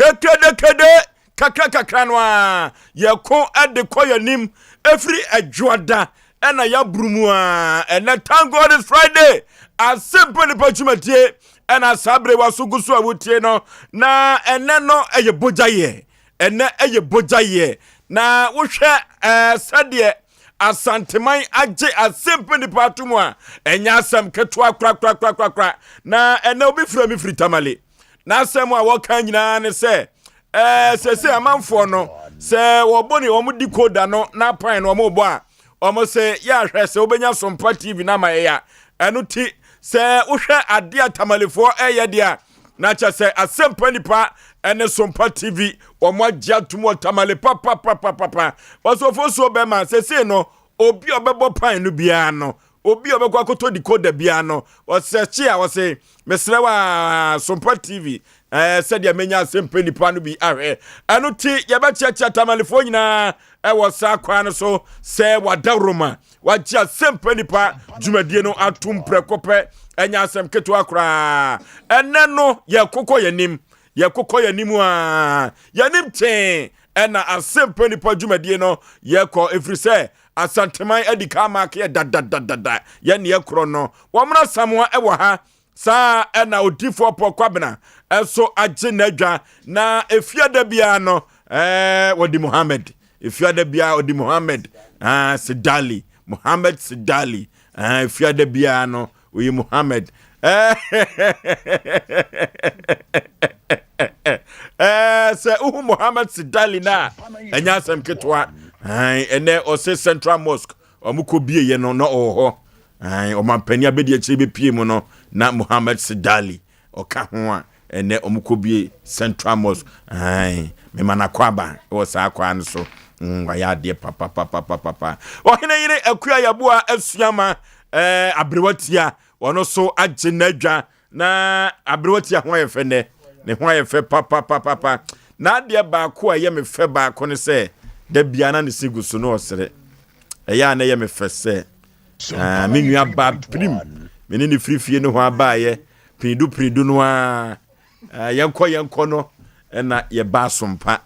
Kekedekede kakra kakra no a yɛko de kɔ yɛnim ɛfiri Adwoada ɛna yɛaburu mu a ɛnɛ, thank God is Friday. Asɛmpa Nipa dwumadie ɛna saa bere waso gu so a wotie no, na ɛnɛ no ɛyɛ bogyayɛ, ɛnɛ ɛyɛ bogyayɛ. Na wohwɛ sɛdeɛ Asanteman agye Asɛmpa Nipa ato mu a, ɛnyɛ asɛm ketewa korakorakorakora. Na ɛnɛ obi fira mi firi Tamale na asɛm a wɔka nyinaa ne sɛ sɛsɛ amanfoɔ no sɛ wɔbɔ ne wɔn di koda no na pan no wɔn bɔ a, wɔn sɛ yɛahwɛ sɛ wobɛnya Sompa TV na ama yɛya. Ɛno ti sɛ wohwɛ adeɛ a Tamalefoɔ ɛyɛ deɛ a, na kyɛ sɛ Asɛmpa Nipa ɛne Sompa TV wɔn agye atum wɔ Tamale papapapapa. Wɔsɔfo so bɛma sɛsɛ no, obi a ɔbɛbɔ pan no biara no, obi a ɔbɛkɔ akɔtɔ decoder biara no, ɔsɛkye a wɔsɛ mesrɛ wa Sompa TV sɛdeɛ menya Asɛmpa Nipa no bi ahwɛ. Ɛno ti yɛbɛkyeakyea Tamalefoɔ nyinaa ɛwɔ saa kwan no so sɛ wada Roma wagye Asɛmpa Nipa dwumadie no atom prɛko pɛ. Ɛnyɛ asɛm ketewa koraa. Ɛnɛ no yɛkokɔ yɛnim, yɛkokɔ yɛnim a yɛnim tee ɛna Asɛmpa Nipa dwumadie no yɛkɔ, ɛfiri sɛ Asanteman adi ka maake yɛ dadadadada. Yɛne yɛkorɔ no wɔmena Samoa ɛwɔ ha saa, ɛna odifoɔ Pɔ Kwabena ɛnso agye n'adwa na efiada biara no wɔde Muhammed, efiada biara ɔde Muhammed Sidali, Muhammed Sidali. Efiada biara no oyi Muhammed sɛ wohu Muhammed Sidali no a, ɛnyɛ asɛm ketewa. Ɛnɛ ɔsɛ Central Mosque ɔmo kɔ bieɛ no na ɔwɔ hɔ. Ɔmampanin abɛdi akyire bɛpie mu no na Muhammed Sidali ɔka ho a ɛnɛ ɔmo kɔ bie Central Mosque. Mema no akɔ aba wɔ saa kwan no so. Wayɛ adeɛ papapapapapa. Ɔhene yere Akua Yɛboa Asuama aberewa tia, ɔno so agye n'adwa na aberewa tia ho ayɛ fɛ nnɛ, ne ho ayɛ fɛ papapapapa. Na adeɛ baako a ɛyɛ me fɛ baako ne sɛ da bia na ne se gu so na ɔsere. Ɛyɛ a na ɛyɛ me fɛ sɛ me nua ba pirim me ne ne firi fie no ho abaayɛ piridu piridu no a yɛnkɔ yɛnkɔ no, ɛna yɛba Asompa,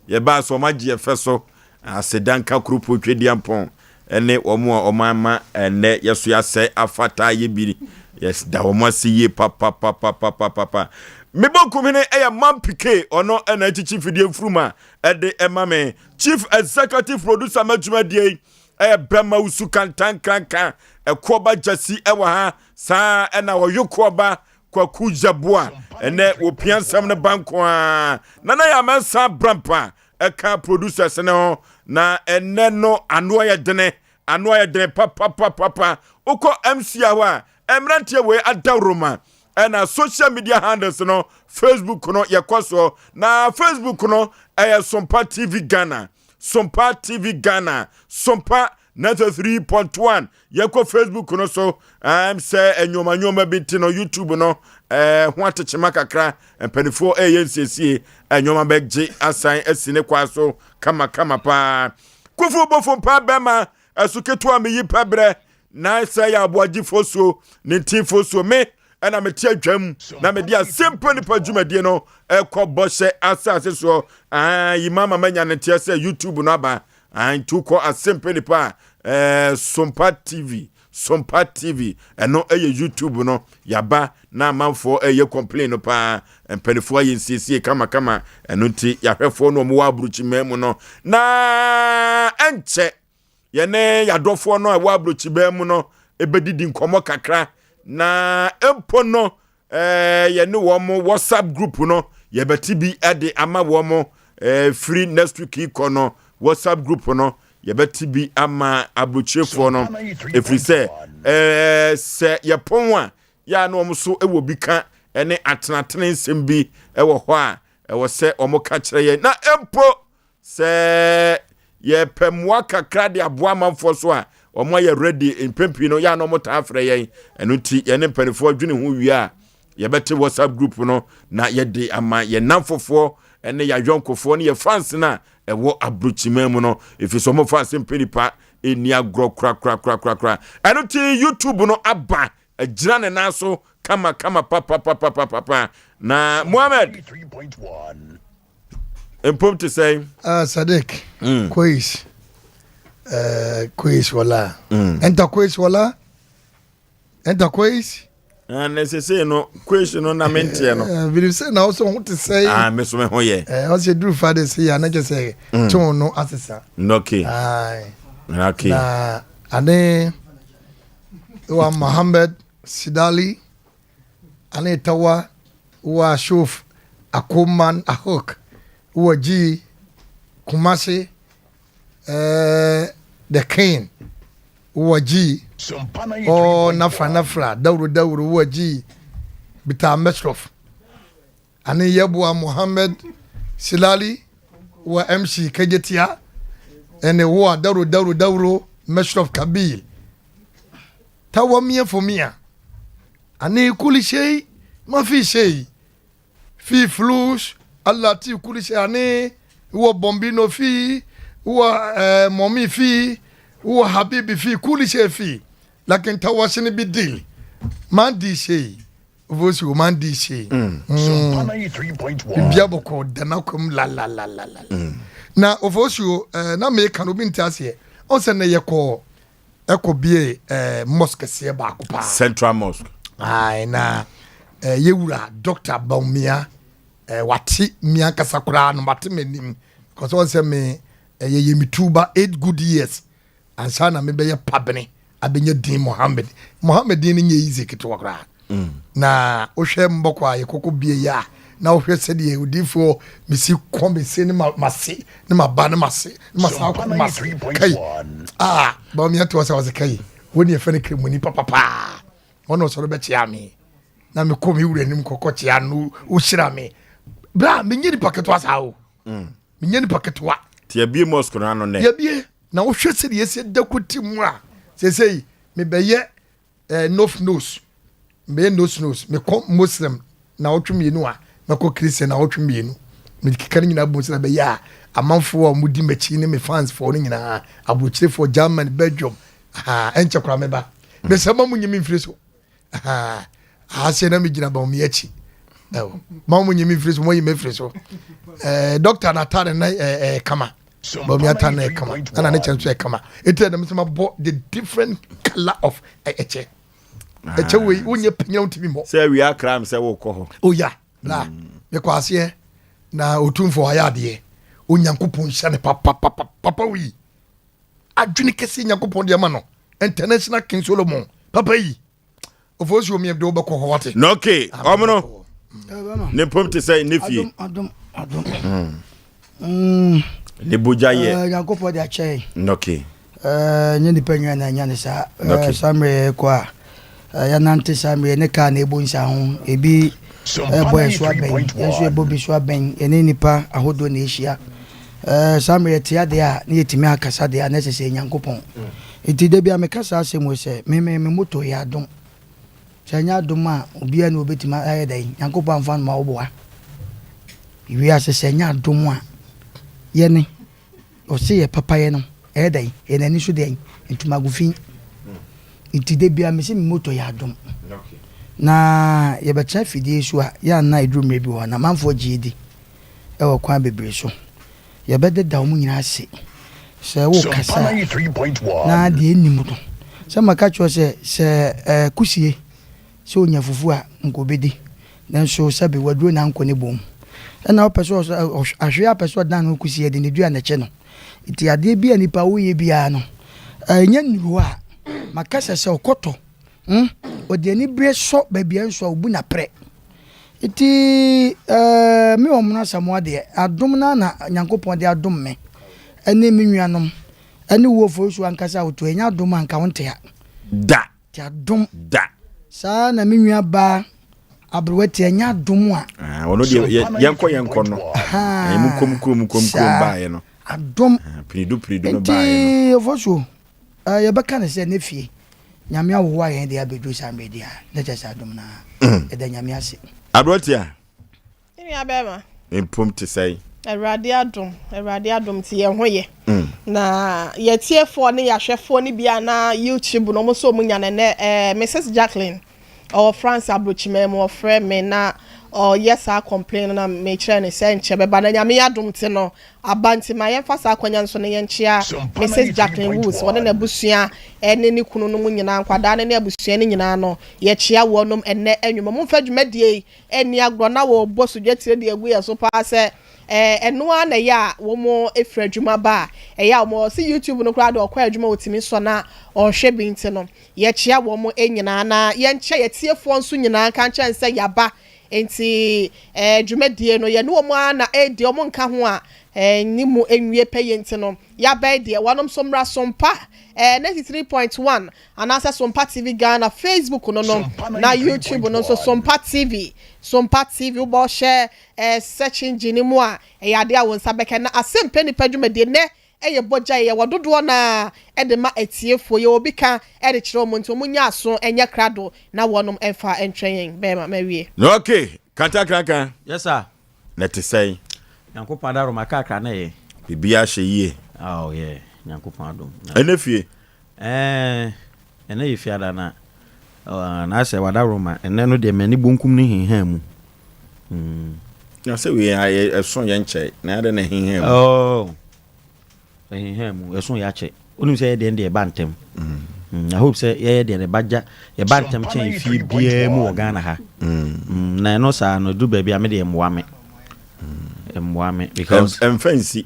yɛba so ɔmo agye yɛ fɛ so. Asedanka kurupo Twedeampɔn ɛne wɔn a wɔn ama ɛnɛ yɛso yɛasɛ afata yɛ bi, yɛda wɔn ase yie papapapapapapa. Mebɔ nkumhene ɛyɛ Mampike, ɔno ɛna akyikyi fidie mfuruma ɛde ɛma me. Chief executive producer madwumadie yi ɛyɛ Bɛma Wusu Kantankranka Ɛkoɔba Gyasi ɛwɔ ha saa, ɛna ɔyokoɔba Kwaku Yaboa ɛnɛ wɔpia nsɛm no ba nko a. Nana yɛ amansa brampa ɛka producers ne ho, na ɛnɛ no ano ayɛ dene, ano ayɛ dene papapapapa. Wokɔ MC hɔ a, mmeranteɛ wei adawroma. Ɛna social media handles no, Facebook no yɛkɔ soɔ na Facebook no ɛyɛ Sompa TV Ghana, Sompa TV Ghana, Sompa 93.1. Yɛkɔ Facebook no so sɛ nneɛma nneɛma bi nti no YouTube no ho atekyema kakra. Mpanimfoɔ ɛyɛ nsiesie, nneɛma bɛgye asan asi ne kwa so kamakama paa. Kofi bofo mpa bɛma ɛso ketewa meyi pɛ berɛ na sɛ yɛ aboagye suo ne ntinfoɔ suo me ɛna mete adwam na mede Asɛmpa Nipa dwumadie no ɛkɔ bɔhyɛ asase soɔ. Yi ma ma manya ne nteɛ sɛ YouTube no aba nti wokɔ Asɛmpa Nipa a, Sompa TV, Sompa TV, ɛno ɛyɛ YouTube no yaba. Na amanfoɔ ɛyɛ complain no paa. Mpanimfoɔ ayɛ nsiesie kamakama. Ɛno nti yɛahwɛfoɔ no ɔmo wɔ aburokyiman mu no, na ɛnkyɛ yɛne yɛadɔfoɔ no a ɛwɔ aburokyiman mu no ɛbɛdidi nkɔmmɔ kakra. Na mpo no yɛne wɔn WhatsApp group no yɛbɛte bi de ama wɔn firi next week kɔ no. WhatsApp group no yɛbɛte bi ama aburokyirefoɔ no, ɛfiri sɛ sɛ yɛpɔn a yɛa na wɔn nso wɔ bi ka ne atenatene nsɛm bi wɔ hɔ a ɛwɔ sɛ wɔn ka kyerɛ yɛn. Na mpo sɛ yɛpɛ mmoa kakra de aboa amanfoɔ so a, wɔn ayɛ ready. Mpɛn pii no yɛa na wɔn taa frɛ yɛn. Ɛno nti yɛne mpanimfoɔ adwene ho wie a, yɛbɛte WhatsApp group no na yɛde ama yɛn namfofoɔ ne yɛayɔnkofoɔ ne yɛ fans no a ɛwɔ aburokyiman mu no, ɛfiri sɛ wɔn fans mpɛ nipa ɛni agorɔ korakorakorakorakora. Ɛno ti YouTube no aba agyina ne nan so. kama kama papapapapapa. Na Mohammed mpom te sɛn? Ah, Sadiq, Kwais, Kwais wala. Enta Kwais wala? Enta Kwais? Ah, na sesei no Kwais no na menteɛ no. Birim sɛ na wosɛ ho te sɛn? Ah, me so me ho yɛ. Ɔsɛ duru fa de sɛ yɛ na kyɛ sɛ tone no asesa. Okay. Aye. Okay. Na ane wa Mohammed Sidali ane tawa wa Shuf Akoman Ahok wa G Kumasi the King wa G o nafra nafra dawuro dawuro wa G Bita Mesrof ane Yeboah Mohammed Silali wa MC Kejetia ene wa dawuro dawuro dawuro Mesrof Kabil tawa mia fo mia ane kuli shei ma fi shei fi flus Allah ti kuli shei ane wa bombino fi wa momi fi wa habibi fi kuli shei fi lakin tawa shini bi deal man di shei vosi man di shei bibia bɔkɔ dana kom la la la la la na ofosi na me kan obi nti aseɛ ɔsɛ ne yɛkɔ ɛkɔ bie mosque kɛseɛ baako paa Central Mosque. Aye, na yɛwura Dr. Bawumia wate mia kasa koraa no wate m'anim because ɔn sɛ me yɛyɛ me tuba 8 good years ansa na mebɛyɛ pabene abɛnya din Mohammed. Mohammed din no nyɛ easy ketewa koraa. Na wohwɛ mbɔkɔ a yɛkɔkɔ bie yɛ a na wohwɛ sɛdeɛ odiifoɔ mesi kɔ mesi ne mase ne maba ne mase ne masa akɔ ne mase kai ah Bawumia te hɔ sɛ ɔsɛ kai wo ne yɛfɛ no kremoni papapaa ɔno ɔsɔre bɛkyea me na mekɔ me wura anim kɔkɔ kyea no wohyira me bra menyɛ nipa ketewa saa o. Menyɛ nipa ketewa. Ti yɛbie mosque no ano nɛ. Yɛbie na wohwɛ sɛdeɛ yɛsi da kɔti mu a seesei mebɛyɛ nose nose mebɛyɛ nose nose mekɔ Muslim na wɔtwe mmienu a mɛkɔ Christian na wɔtwe mmienu mekeka no nyinaa bom sɛ bɛyɛ a amanfoɔ a wɔdi m'akyi ne me fans foɔ no nyinaa aburokyerefoɔ German Belgium ɛnkyɛ koraa mɛba mesɛ ma mo nyi me mfiri so aseɛ na megyina ba mo akyi ma mo nyi me mfiri so mo yi me mfiri so doctor na atare na kama ba mi atare na kama ɛna ne kyɛ nso yɛ kama eti ɛna mesɛ ma bɔ the different colour of ɛkyɛ ɛkyɛ wei wonyɛ panyin a wotumi mmɔ sɛ awia kram sɛ wokɔ hɔ. Oh ya bra mekɔ aseɛ na otumfo ayɛ adeɛ Onyankopɔn hyɛ ne papa papa wei adwene kɛseɛ Nyankopɔn de ama no International King Solomon papa yi ofosu omi de wobɛkɔ hɔ wate. Na okay ɔmo no ne mpom te sɛ ne fie adom adom ne bogya yɛ Nyankopɔn de akyɛ yɛn. Okay. Nyɛ nipa nyina na anya ne saa. Saa mmerɛ yɛkɔ a yɛnante saa mmerɛ ne kaa na ɛbɔ nsa ho ebi ɛbɔ yɛ so abɛn yɛn nso yɛbɔ bi so abɛn yɛne nipa ahodoɔ na ɛhyia. Saa mmerɛ yɛte adeɛ a ne yɛtumi akasa deɛ a na ɛsɛ sɛ Nyankopɔn. Nti da bi a meka saa asɛm wɔ sɛ me me me moto yɛ adom. Sɛ ɛnyɛ adom a obiara ne obɛtumi ayɛ dɛn Nyankopɔn amfa no ma woboa. Wiase sɛ ɛnyɛ adom a yɛne ɔse yɛ papayɛ no ɛyɛ dɛn yɛ n'ani so dɛn ntomago fi. Nti da bia mese me moto yɛ adom. Na yɛbɛtena fidie so a yɛ anna ɛduru mmerɛ bi wɔ hɔ na amanfoɔ gye di ɛwɔ kwan bebree so. Yɛbɛdeda wɔn nyinaa ase sɛ wokasa na deɛ ɛnim no sɛ maka kyerɛ sɛ sɛ kusie sɛ onya fufu a nka obɛdi nanso sɛbe waduro na ankɔ ne bom ɛna wopɛ sɛ ahwee apɛ sɛ ɔdan no kusie de ne dua n'akyi no nti adeɛ bi a nipa woyɛ biara no ɛnyɛ nnuro a maka sɛ sɛ ɔkɔtɔ ɔde ani bere sɔ baabi a nso a obu naprɛ nti me wɔ mono Asamoah deɛ adom no na Nyankopɔn de adom me ɛne me nuanom ɛne wo Ofosu ankasa a woto ɛnyɛ adom a nka wo nte ha da nti adom da saa na me nua baa aberewa ti ɛnyɛ adom a ɔno deɛ yɛnkɔ yɛnkɔ no mu kom kurom kom kurom baeɛ no adom piridu piridu no baeɛ no nti Ofosu yɛbɛka ne sɛ ne fie Nyame awowa yɛn de abɛduru saa mmerɛ di a na kyerɛ sɛ adom no a yɛda Nyame ase. Aberewa ti a Ne nua bɛrima. Mpom te sɛn? Awurade adom, Awurade adom nti yɛn ho yɛ. Na yɛtiefoɔ ne yɛahwɛfoɔ ne bi a na YouTube no ɔmo nso ɔmo nya no ɛnɛ ɛɛ Mrs Jacqueline. Ɔwɔ France abrokyiman mu, ɔfrɛ me na ɔyɛ saa complain no na mekyerɛ no sɛ nkyɛ bɛba na Nyame adom nti no aba nti ma yɛmfa saa akwanya no so na yɛnkyea Mrs Jacqueline Woods ɔne n'abusua ne ne kunu nom nyinaa nkwadaa no ne abusua no nyinaa no yɛkyea wɔnom ɛnnɛ anwummerɛ. Momfa dwumadie yi nni agorɔ na wɔbɔ so dwatire de agu yɛn so paa sɛ ɛno ara na ɛyɛ a wɔn firi adwuma ba a ɛyɛ a wɔn ɔse YouTube no koraa deɛ ɔkɔ adwuma ɔtumi sɔ na ɔhwɛ bi nti no Yɛkyea wɔn nyinaa na yɛnkyɛ yɛtiefoɔ nso nyinaa nka nkyerɛ no sɛ yɛaba nti eh, dwumadie no yɛne wɔn ara na ɛredi, wɔn nka ho a eh, ne mu nwie pɛyɛ nti no yɛaba yi deɛ wɔnom nso mmra Sompa eh, 93.1 anaasɛ Sompa TV Ghana Facebook no no na YouTube no nso Sompa TV Sompa TV wobɔ hyɛ eh, search engine no mu a ɛyɛ adeɛ a wo nsa bɛka na asɛmpɛ nipa dwumadie nɛ yɛ bɔgya yɛ wɔ dodoɔ no ara de ma atiefoɔ, yɛ obi ka de kyerɛ wɔn nti wɔn nyɛ aso nyɛ krado na wɔnom mfa ntwɛn yɛn. Bɛɛma mawie. Ok, Kantankrankran. Yes sir. Na ɛte sɛn? Nyankopɔn adarom akakra na ɛyɛ. Biribiara hyɛ yie. Oh yeah, Nyankopɔn adom. Ɛnɛ fie? Ɛɛ, ɛnɛ yɛ fiada na uh, na asɛ wadarom a ɛnɛ no deɛ m'ani bonkum no hinhaa mu. Mm. Na sɛ wei ayɛ ɛso yɛ nkyɛe na adɛn na ɛheha mu? Oh. Ɛheha mu ɛso yɛ akyɛ. Wonim sɛ yɛ deɛ deɛ ɛba ntɛm. Mm. mm. I hope sɛ yɛyɛ deɛ ɛba gya ɛba ntɛm kyɛn efie biara mu wɔ Ghana ha. Mm. Mm. Na ɛno saa no ɛduru baabi a me deɛ mmoa me. Mmoa me because. Ɛmfa nsi.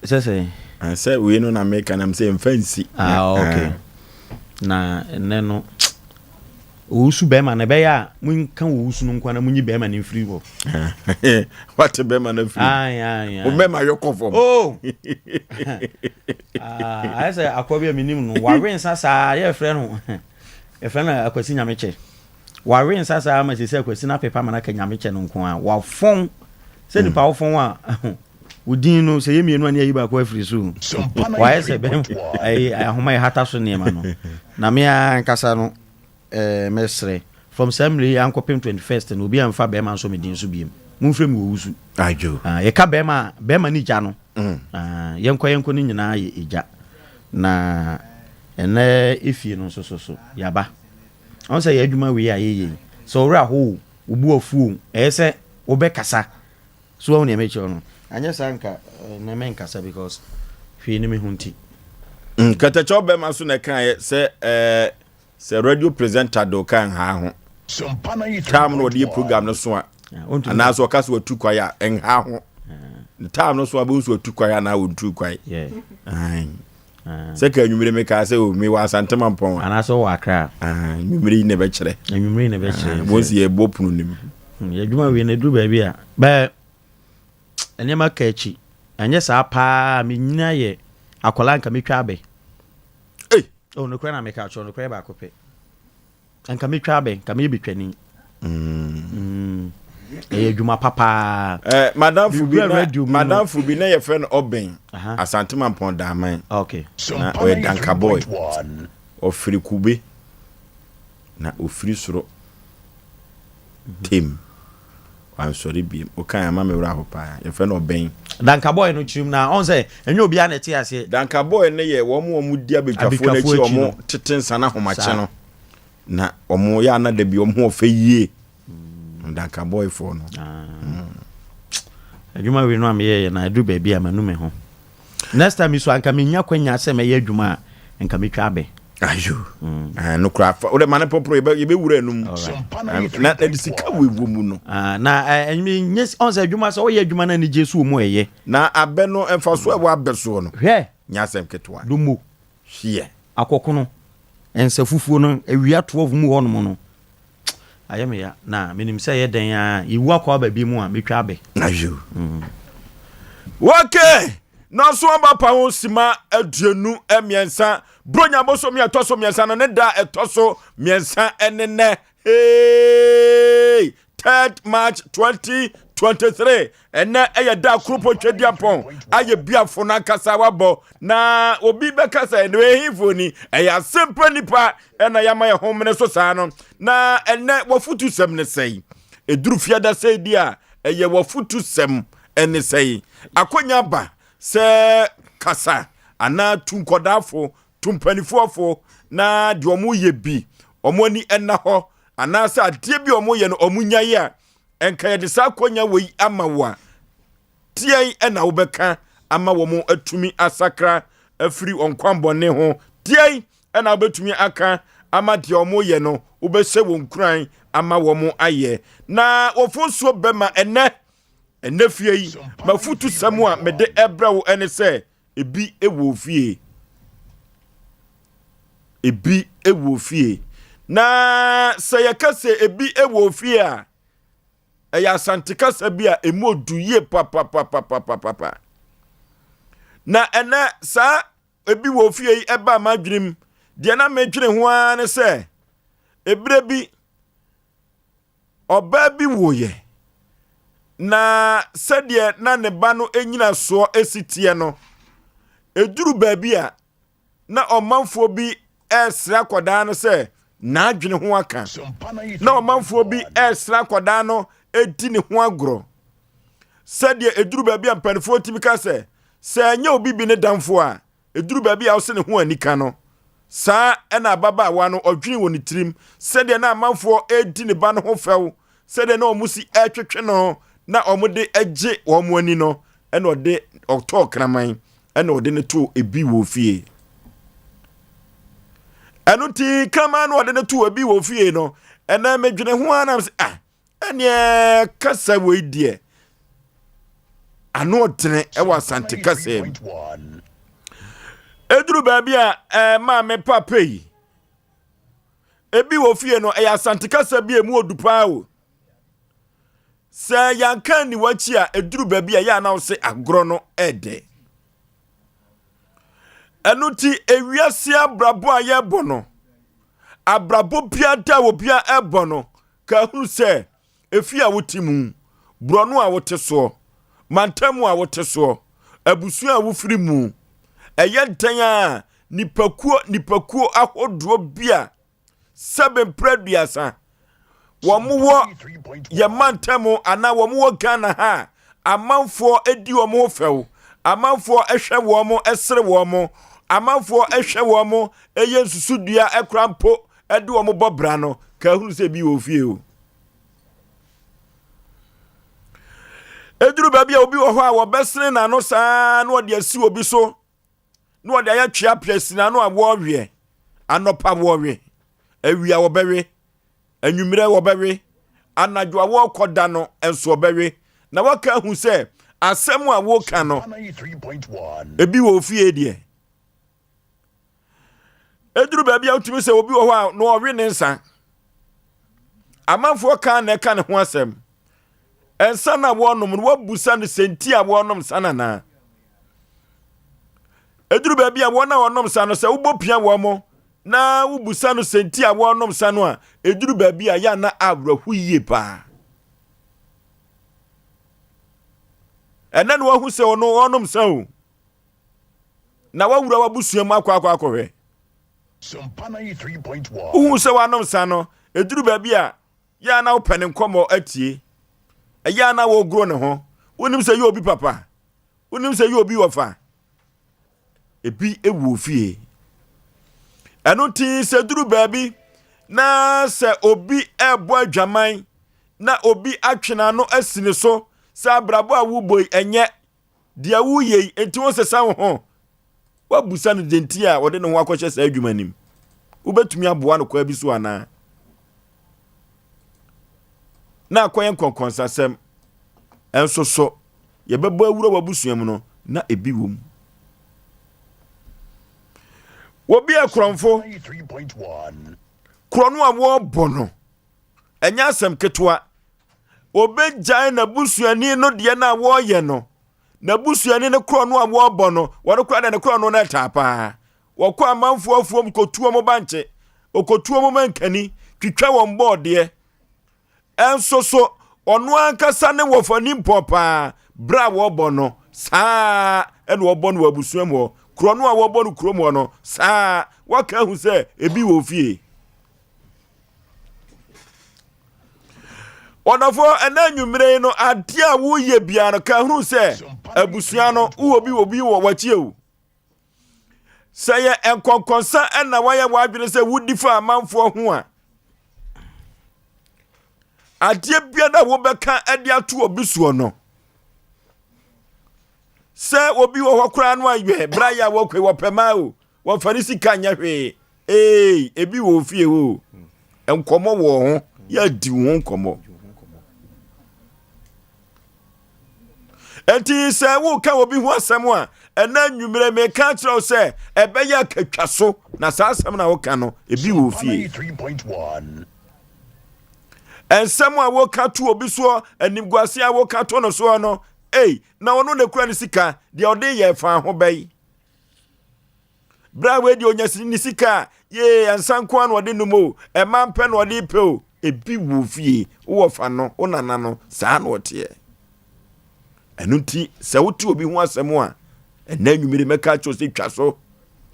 Sɛ sɛ. Ah, sɛ wei no na meka nam sɛ ɛmfa nsi. Ah, okay. Na ɛnɛ no Owusu bɛrima no, ɛbɛyɛ a monka owusu no nko na monyi bɛrima no mfiri hɔ. Wate bɛrima no afiri. Ae, ae, ae. Wo bɛrima yɛ kɔ fam. Oh! Ah, ayɛ sɛ akɔ bi a menim no, wawe nsa saa, yɛfrɛ no, yɛfrɛ no Akwasi Nyamekyɛ. Wawe nsa saa ma sɛ sɛ Akwasi no apepa ma no aka Nyamekyɛ no nko a, wafɔn. Sɛ nipa wofɔn a, wo din no, sɛ yɛ mmienu a ne ayi baako afiri so. Wayɛ sɛ bɛn, ɛyi, ahoma yɛ hata so nneɛma no. Na me ankasa no, Eh mɛsrɛ, from saa mmerɛ yi ara nkɔpem 21st no obiara mfa bɛɛma nsɔ me din so biom. Momfrɛ me Owusu. Adwo. Ah, yɛka bɛɛma a, bɛɛma ne gya no. Ah, yɛnkɔ yɛnkɔ no nyinaa yɛ egya. Na ɛnɛ efie no nso so so, yɛaba. Ɔn sɛ yɛ adwuma wei a yɛyɛ yi, sɛ wo werɛ aho o, wo bo afu o, ɛyɛ sɛ wobɛkasa. So wahu nea mekyerɛ wo no? Anyɛ saa nka ɛnɛ mɛnkasa because hwee ne me ho nti. Katakyɛw bɛma so na ɛkaeɛ sɛ ɛɛ Sɛ radio presenter de wo ka nhaa ho. Time no wɔde yɛ program no so a, anaasɛ ɔka sɛ watu kwae a, nhaa ho. Time no so a bɛhu sɛ watu kwae anaa wɔntu kwae. Sɛ ka anwummere mekaa sɛ o mewɔ Asantema Mpɔn a. Anaasɛ wɔ Accra. Anwummere yi na ɛbɛkyerɛ. Anwummere yi na ɛbɛkyerɛ. Wɔn si yɛbɔ pono nim. Hmm, yɛ adwuma wei na ɛduru baabi a bɛɛ nneɛma ka akyi. Ɛnyɛ saa paa menyina yɛ akwadaa nka metwa abɛ. Ei! Oh, nokorɛ na meka kyerɛ, nokorɛ baako pɛ. Nka metwa abɛ, nka meyɛ betwani. Mm. Ɛyɛ adwuma papaa. Eh, madamfo bi na madamfo bi na yɛfrɛ no Ɔbɛn. Asante Mampɔn Daman. Okay. Na ɔyɛ danka boy. Ɔfiri kube. Na ɔfiri soro. Tem. Wansɔre biem. Wokae ama me werɛ aho paa. Yɛfrɛ no ɔbɛn. Danka boy no kyirim na ɔn sɛ ɛnyɛ obiara na ɛte aseɛ. Danka boy no yɛ wɔn a wɔdi abadwafoɔ no akyi a wɔn tete nsa no ahomakye no. Na wɔn yɛ ana da bi wɔn ho ɔfɛ yie. Danka boy foɔ no. Ah. Adwuma wei no a meyɛyɛ na ɛduru baabi a manu me ho. Next time so anka menya kwanya sɛ mɛyɛ adwuma a nka metwa abɛ. Ayo. Mm. Ah, no kura fa. Wode ma ne pɔpɔrɔ yɛbɛ yɛbɛwura no mu. Na na de sika wo ewu mu no. Ah, na eh nye on sɛ adwuma sɛ woyɛ adwuma na anigye so wɔ mu ɛyɛ. Na abɛ no mfaso a ɛwɔ abɛ soɔ no. Hwɛ. Nyɛ asɛm ketewa. Domo. Hweɛ. Akɔkono. Nsa fufuo no awia 12 mu hɔ nom no. Ayɛ me ya na menim sɛ ɛyɛ dɛn ara yewu akɔ aba bi mu a metwa abɛ. Ayo. Okay. Nanso aba pa ho sima 23 Bronya bosomi a ɛtɔ so mmiɛnsa no ne da a ɛtɔ so mmiɛnsa ne nnɛ. Hey! 3rd March 2023 ɛnɛ ɛyɛ da kuropɔn twadiapɔn ayɛ biafo no ankasa wabɔ na obi bɛka sɛ ɛnɛ ɛhefo ni ɛyɛ asɛmpa nipa ɛna yɛama yɛ ho mene so saa no na ɛnɛ wafutu sɛm ne sɛe ɛduru fiada sɛe di a ɛyɛ wafutu sɛm ɛne sɛe akonya ba sɛ kasa anaa tu nkɔdaafo tu mpanifoɔfo na deɛ ɔmo yɛ bi ɔmo ani ɛna hɔ. anaasɛ adeɛ bi a wɔyɛ no wɔn nyae a, ɛnka yɛde saa akɔnya wei ama wo a, deɛn na wobɛka ama wɔn atumi asakra afiri wɔn kwanbɔne ho? Deɛn na wobɛtumi aka ama deɛ wɔyɛ no wobɛhyɛ wɔn nkuran ama wɔn ayɛ? Na wɔfonsuo bɛma ɛnɛ ɛnɛ fie yi mafutusɛm a mede ɛbrɛ wo ɛne sɛ Ebi wɔ fie. Ebi wɔ fie. Na sɛ yɛka sɛ ebi wɔ fie a, ɛyɛ Asante kasa bi a emu odu yie papapapapapa. Na ɛnɛ saa ebi wɔ fie yi ɛbaa m'adwenem. Deɛ na medwene ho ara ne sɛ, ebere bi Ɔbaa bi woeɛ, na sɛdeɛ na ne ba no nnyinasoɔ si teɛ no, ɛduru baabi a, na ɔmanfoɔ bi resrɛ akwadaa no sɛ n'adwene ho aka. Na ɔmanfoɔ bi resrɛ akwadaa no di ne ho agorɔ. Sɛdeɛ ɛduru baabi a mpanimfoɔ tumi ka sɛ, sɛ ɛnyɛ obi bi ne damfoɔ a, Ɛduru baabi a ɔse ne ho anika no, saa na ababaawa no ɔdwene wɔ ne tirim sɛdeɛ na amanfoɔ redi ne ba no ho fɛw, sɛdeɛ na wɔn si retwetwe no na wɔde gye wɔn ani no, ɛna ɔde ɔtɔɔ kraman ɛna ɔde no too ebi wɔ fie. Ɛno nti kraman no ɔde no too ebi wɔ fie no, ɛnɛ medwene ho ara na sɛ ah Ɛneɛ kasa wei deɛ ano ɔdene ɛwɔ Asante kasa mu. Ɛduru baabi a ɛɛ maame papa yi ebi wɔ fie no ɛyɛ Asante kasa bi a emu odu paa o. Sɛ yɛanka nni w'akyi a ɛduru baabi a yɛ a na wo se agorɔ no ɛɛdɛ. Ɛno nti ewiase abrabɔ a yɛbɔ no abrabɔ biara da a obiara ɛbɔ no Ka hunu sɛ, efie a wote mu, borɔno a wote soɔ, mantam a wote soɔ, abusua a wofiri mu, ɛyɛ dɛn a nipakuo nipakuo ahodoɔ bi a sɛbe mprɛ aduasa wɔn wɔ yɛn mantam anaa wɔn wɔ Ghana ha a amanfoɔ di wɔn ho fɛw, amanfoɔ hwɛ wɔn sere wɔn, amanfoɔ hwɛ wɔn yɛ nsusudua kora mpo de wɔn bɔ bra no, ka hunu sɛ ebi wɔ fie o. Eduru baabi a obi wɔ hɔ a wɔbɛsene n'ano saa na wɔde asi obi so na wɔde ayɛ tweapea si n'ano a wɔreweɛ. Anɔpa wɔrewe, awia wɔbɛwe, anwummerɛ wɔbɛwe, anadwo a wɔrekɔ da no nso wɔbɛwe. Na wɔka ahu sɛ asɛm a woka no, ebi wɔ ofie deɛ. Ɛduru baabi a wotumi sɛ obi wɔ hɔ a na ɔwe ne nsa. Amanfoɔ ka na ɛka ne ho asɛm. Nsa no a wɔnom no, wɔabusa no sɛ nti a wɔnom nsa no anaa. Ɛduru baabi a wɔn a wɔnom nsa no sɛ wobɔ pia wɔn mo na wobusa no sɛ nti a wɔnom nsa no a, ɛduru baabi a yɛ na awerɛho yie paa. Ɛnɛ na wahu sɛ ɔno ɔnom nsa o. na wawura w'abusua mu akɔ akɔ akɔhwɛ. Wohu sɛ wanom nsa no, ɛduru baabi a, yɛ a na wopɛ ne nkɔmmɔ atie. Ɛyɛ a na wogoro ne ho. Wonim sɛ yɛ obi papa. Wonim sɛ yɛ obi wɔfa. Ebi wɔ fie. Ɛno nti sɛ duru baabi na sɛ obi ɛrebɔ adwaman na obi atwe n'ano asi ne so sɛ abrabɔ a wobɔ yi ɛnyɛ Deɛ woreyɛ yi, enti wonsesa wo ho? Woabusa no deɛ nti a ɔde ne ho akɔhyɛ saa adwuma no mu? Wobɛtumi aboa no kwaa bi so anaa? Na akɔyɛ nkɔnkɔnsasɛm. Ɛnso so, yɛbɛbɔ awura w'abusua mu no, na ebi wɔ mu. Wɔbi yɛ korɔmfo. Korɔ no a wɔrebɔ no, ɛnyɛ asɛm ketewa. Wɔbɛgyae n'abusuani no deɛ no a wɔreyɛ no. N'abusuani no korɔ no a wɔrebɔ no, wɔn koraa deɛ ne korɔ no no ɛtaa paa. Wɔkɔ amanfoɔ afuom kɔtu wɔn bankye, wɔkɔtu wɔn mankani, twitwa wɔn bɔɔdeɛ. Ɛnso so, ɔno ankasa ne wɔfa nimpɔn paa, berɛ a wɔrebɔ no, saa ɛna wɔbɔ no wɔ abusua mu hɔ. Korɔ no a wɔbɔ no kurom hɔ no, saa wɔka ahu sɛ ebi wɔ fie. Ɔdɔfoɔ, ɛnɛ anwummerɛ yi no, adeɛ a woyɛ biara no, ka hunu sɛ abusua no, wowɔ bi wɔ bi wɔ w'akyi o. Sɛ yɛ nkɔnkɔnsa ɛna wayɛ w'adwene sɛ wodi fa amanfoɔ ho a, Adeɛ biara a wobɛka de ato obi soɔ no, sɛ obi wɔ hɔ koraa no ayɛ berɛ yɛ a wɔkɔ wɔpɛ maa o, wɔmfa ne sika nyɛ hwee. Ee, ebi wɔ ofie hɔ o. Nkɔmmɔ wɔ ho, yɛadi wo ho nkɔmmɔ. Enti sɛ woka obi ho asɛm a, ɛna anwummerɛ meka akyerɛ wo sɛ ɛbɛyɛ akatwa so na saa asɛm na woka no, ebi wɔ ofie. Nsɛm a woka to obi soɔ, animguase a woka to no soɔ no, ei, na ɔno na ekura ne sika, deɛ ɔde yɛ fa ho bɛyi. Berɛ a wei deɛ ɔnya ne sika a, yee, nsa nko ara na ɔde nom o, ɛma mpɛ na ɔde pɛ o. Ebi wɔ fie, wowɔ fa no, wo nana no, saa na ɔteɛ. Ɛno nti, sɛ wote obi ho asɛm a, ɛnna anwummere mɛka akyerɛ sɛ twa so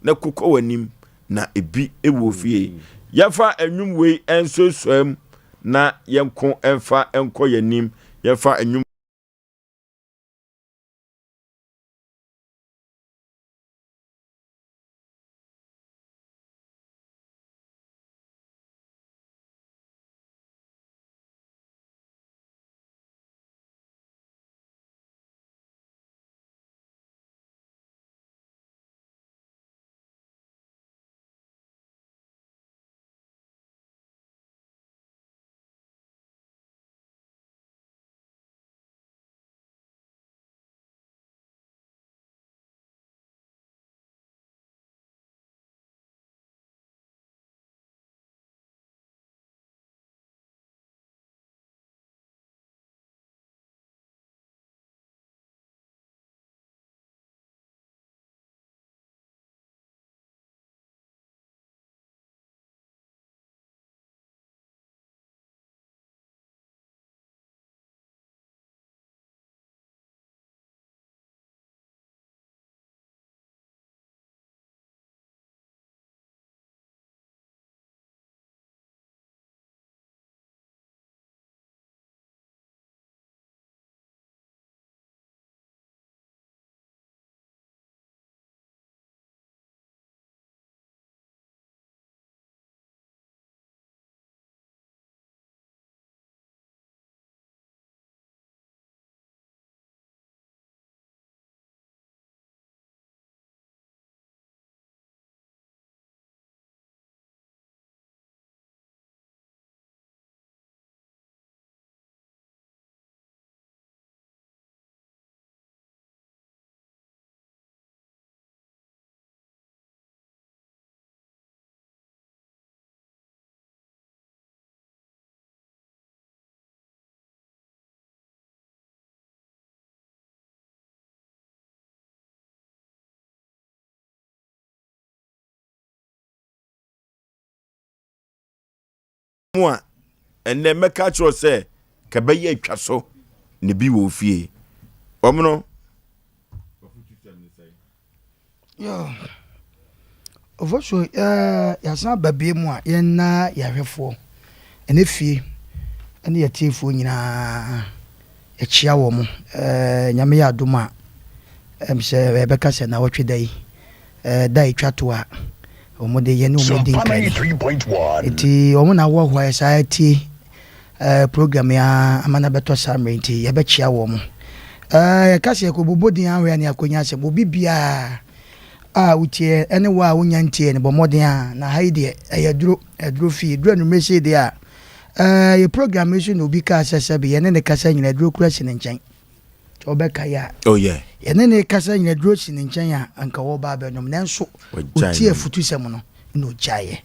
na kokɔ w'anim na ebi wɔ fie. Yɛfa nnwom wei nsoesoam na yɛnko mfa nkɔ yɛn anim. Yɛfa nnwom. Mu a, ɛnnɛ mɛka akyerɛ wo sɛ ka bɛyɛ atwa so na bi wɔ fie. Wɔn no. Ɔfɔsuo yɛasan aba bie mu a yɛn na yɛahwɛfoɔ ɛne fie ɛne yɛtiefoɔ nyinaa Yɛkyea wɔn. Nyame yɛ adom a, ɛm sɛ yɛbɛka sɛ nawɔtwe da yi, da a ɛtwa to a wɔn de yɛne wɔn di nkra ni. Nti wɔn na ahoahoa yɛ saa tie program yi ara ama no abɛtɔ saa mmerɛ nti yɛbɛkyea wɔn. Yɛka sɛ yɛkɔbobɔ din ahwɛ a ne akɔnya asɛm. Obi biara a wotie ɛne wo a wonya ntie no bɔ mmɔden a na ha yi deɛ ɛyɛ aduro, aduro fie. Duru anwummerɛ sei deɛ a Ɛɛ, yɛ program yi so na obi kaa sɛ sɛbe yɛne ne kasa nyina aduro kura si ne nkyɛn. Sɛ ɔbɛkae a. Oh yeah. Yɛne ne kasa nyina aduro si ne nkyɛn a, anka ɔreba abɛnom. Nanso, ɔtie afutusɛm no na ɔgyaeɛ.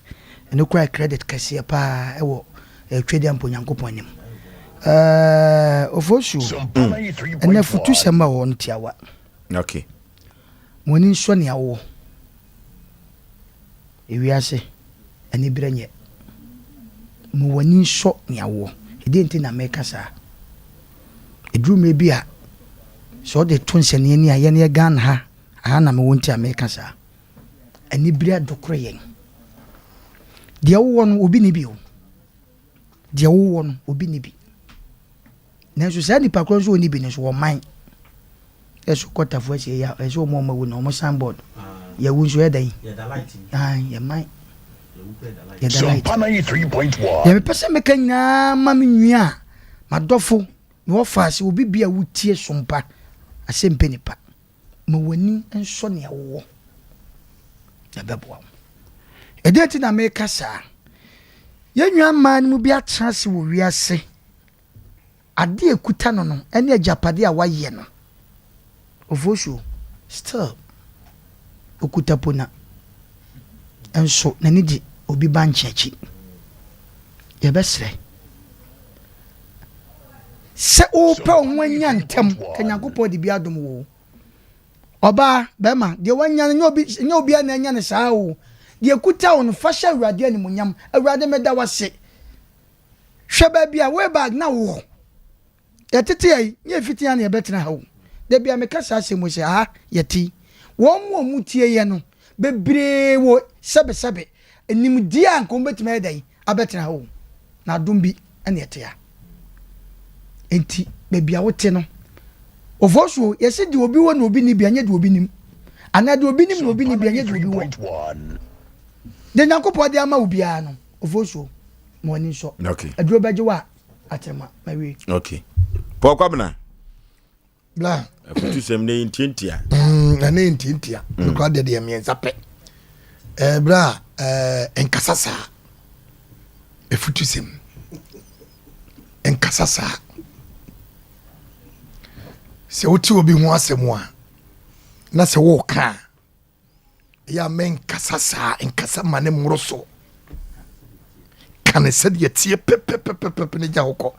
Ɛno koraa yɛ credit kɛseɛ paa ɛwɔ eh, Twedeampo Nyankopɔn anim. Ɛɛ, Ofosuo, ɛnɛ afutusɛm a ɛwɔ hɔ no tiawa. Okay. Mo ani nsɔ nea wowɔ. Ewiase aniberɛ nyɛ. Ma w'ani nsɔ nea wowɔ. Ɛdeɛn nti na meka saa? Ɛduru mmerɛ bi a, sɛ wode to nsɛnneɛ ani a, yɛn yɛ Ghana ha, aha na mewɔ nti a meka saa. Aniberɛ adokore yɛn. Deɛ wowɔ no, obi nni bi o. Deɛ wowɔ no, obi nni bi. Nanso saa nipa korɔ nso ɔnni bi no nso wɔman. Ɛso kɔtafo asie yɛ ɛsɛ wɔn a wɔawu no wɔn signboard. Yɛwu nso yɛ dɛn? Yɛman. Yɛda light. Deɛ mepɛ sɛ meka nyinaa ma me nua a. M'adɔfo, me wɔfaase, obi bi a wotie som pa, asɛmpɛ nipa, ma w'ani nsɔ nea wowɔ, na ɛbɛboa wo. Ɛdeɛn nti na meka saa? Yɛn nua mmaa no mu bi atena ase wɔ wiase Ade a ɛkuta no no ne agyapadeɛ a wayɛ no. Ofosuo, still ɔkuta pona nso n'ani gye obi bankye akyi. Yɛbɛsrɛ sɛ wopɛ wo ho anya ntɛm ka Nyankopɔn de bi adom wo. Ɔbaa, bɛrima, deɛ wanya no nyɛ obi nyɛ obiara na anya no saa o. Deɛ ɛkuta wo no fa hyɛ Awurade animuonyam. Awurade meda wo ase. Hwɛ baabi a way back na wowɔ. Yɛtete ha yi, nyɛ fiti ha na yɛbɛtena ha o. Da bi a meka saa asɛm yi sɛ, aha yɛte yi, wɔn a wɔtie yɛn no, bebree wɔ sɛbesɛbe nimdeɛ a nka wɔbɛtumi ayɛ dɛn abɛtena ha o. Na adom bi na yɛte ha. Enti baabi a wote no, Ofosuo, yɛse deɛ obi wɔ na obi nni bi, ɛnyɛ deɛ obi nim. Anaa deɛ obi nim na obi nni bi, ɛnyɛ deɛ obi wɔ. Deɛ Nyankopɔn de ama wo biara no, Ofosuo, ma w'ani nsɔ. Okay. Aduro bɛgye wo a, atrema, mawie. Okay. Paul Kwabena. Bla. Afutusɛm ne ntiantia. Na ne ntiantia. Mekora deɛ deɛ mmiɛnsa pɛ. Eh, bra, eh, nkasa saa. Afutusɛm. Nkasa saa. Sɛ wote obi ho asɛm a, na sɛ woka a, Ɛyɛ a menkasa saa, nkasa ma ne mmoro so. Ka ne sɛdeɛ teɛ pɛpɛpɛpɛpɛ ne gya hɔ kɔ.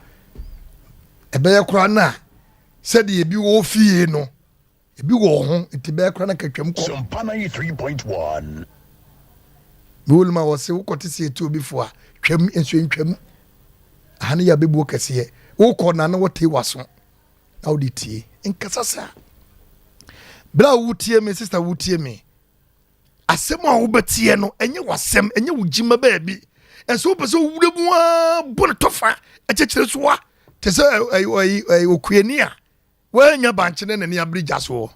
Ɛbɛyɛ koraa no a sɛdeɛ ebi wɔ fie no, ebi wɔ ho nti bɛyɛ koraa na katwam kɔ. Sompa 93.1. Mewɔ ma wɔ se wokɔte sɛ yɛtu obi fo a, twam nso ntwam. Aha no yɛ abɛbuo kɛseɛ. Wokɔ na na wɔte w'aso. na wode tie. Nkasa saa. Berɛ a wotie me, sista wotie me, asɛm a wobɛteɛ no, ɛnyɛ w'asɛm, ɛnyɛ wo gyima baabi. Ɛsɛ wopɛ sɛ wowura mu ara bɔ ne tɔfa ɛkyekyere so a, te sɛ okuani a woanya bankye ne n'ani abere gya soɔ,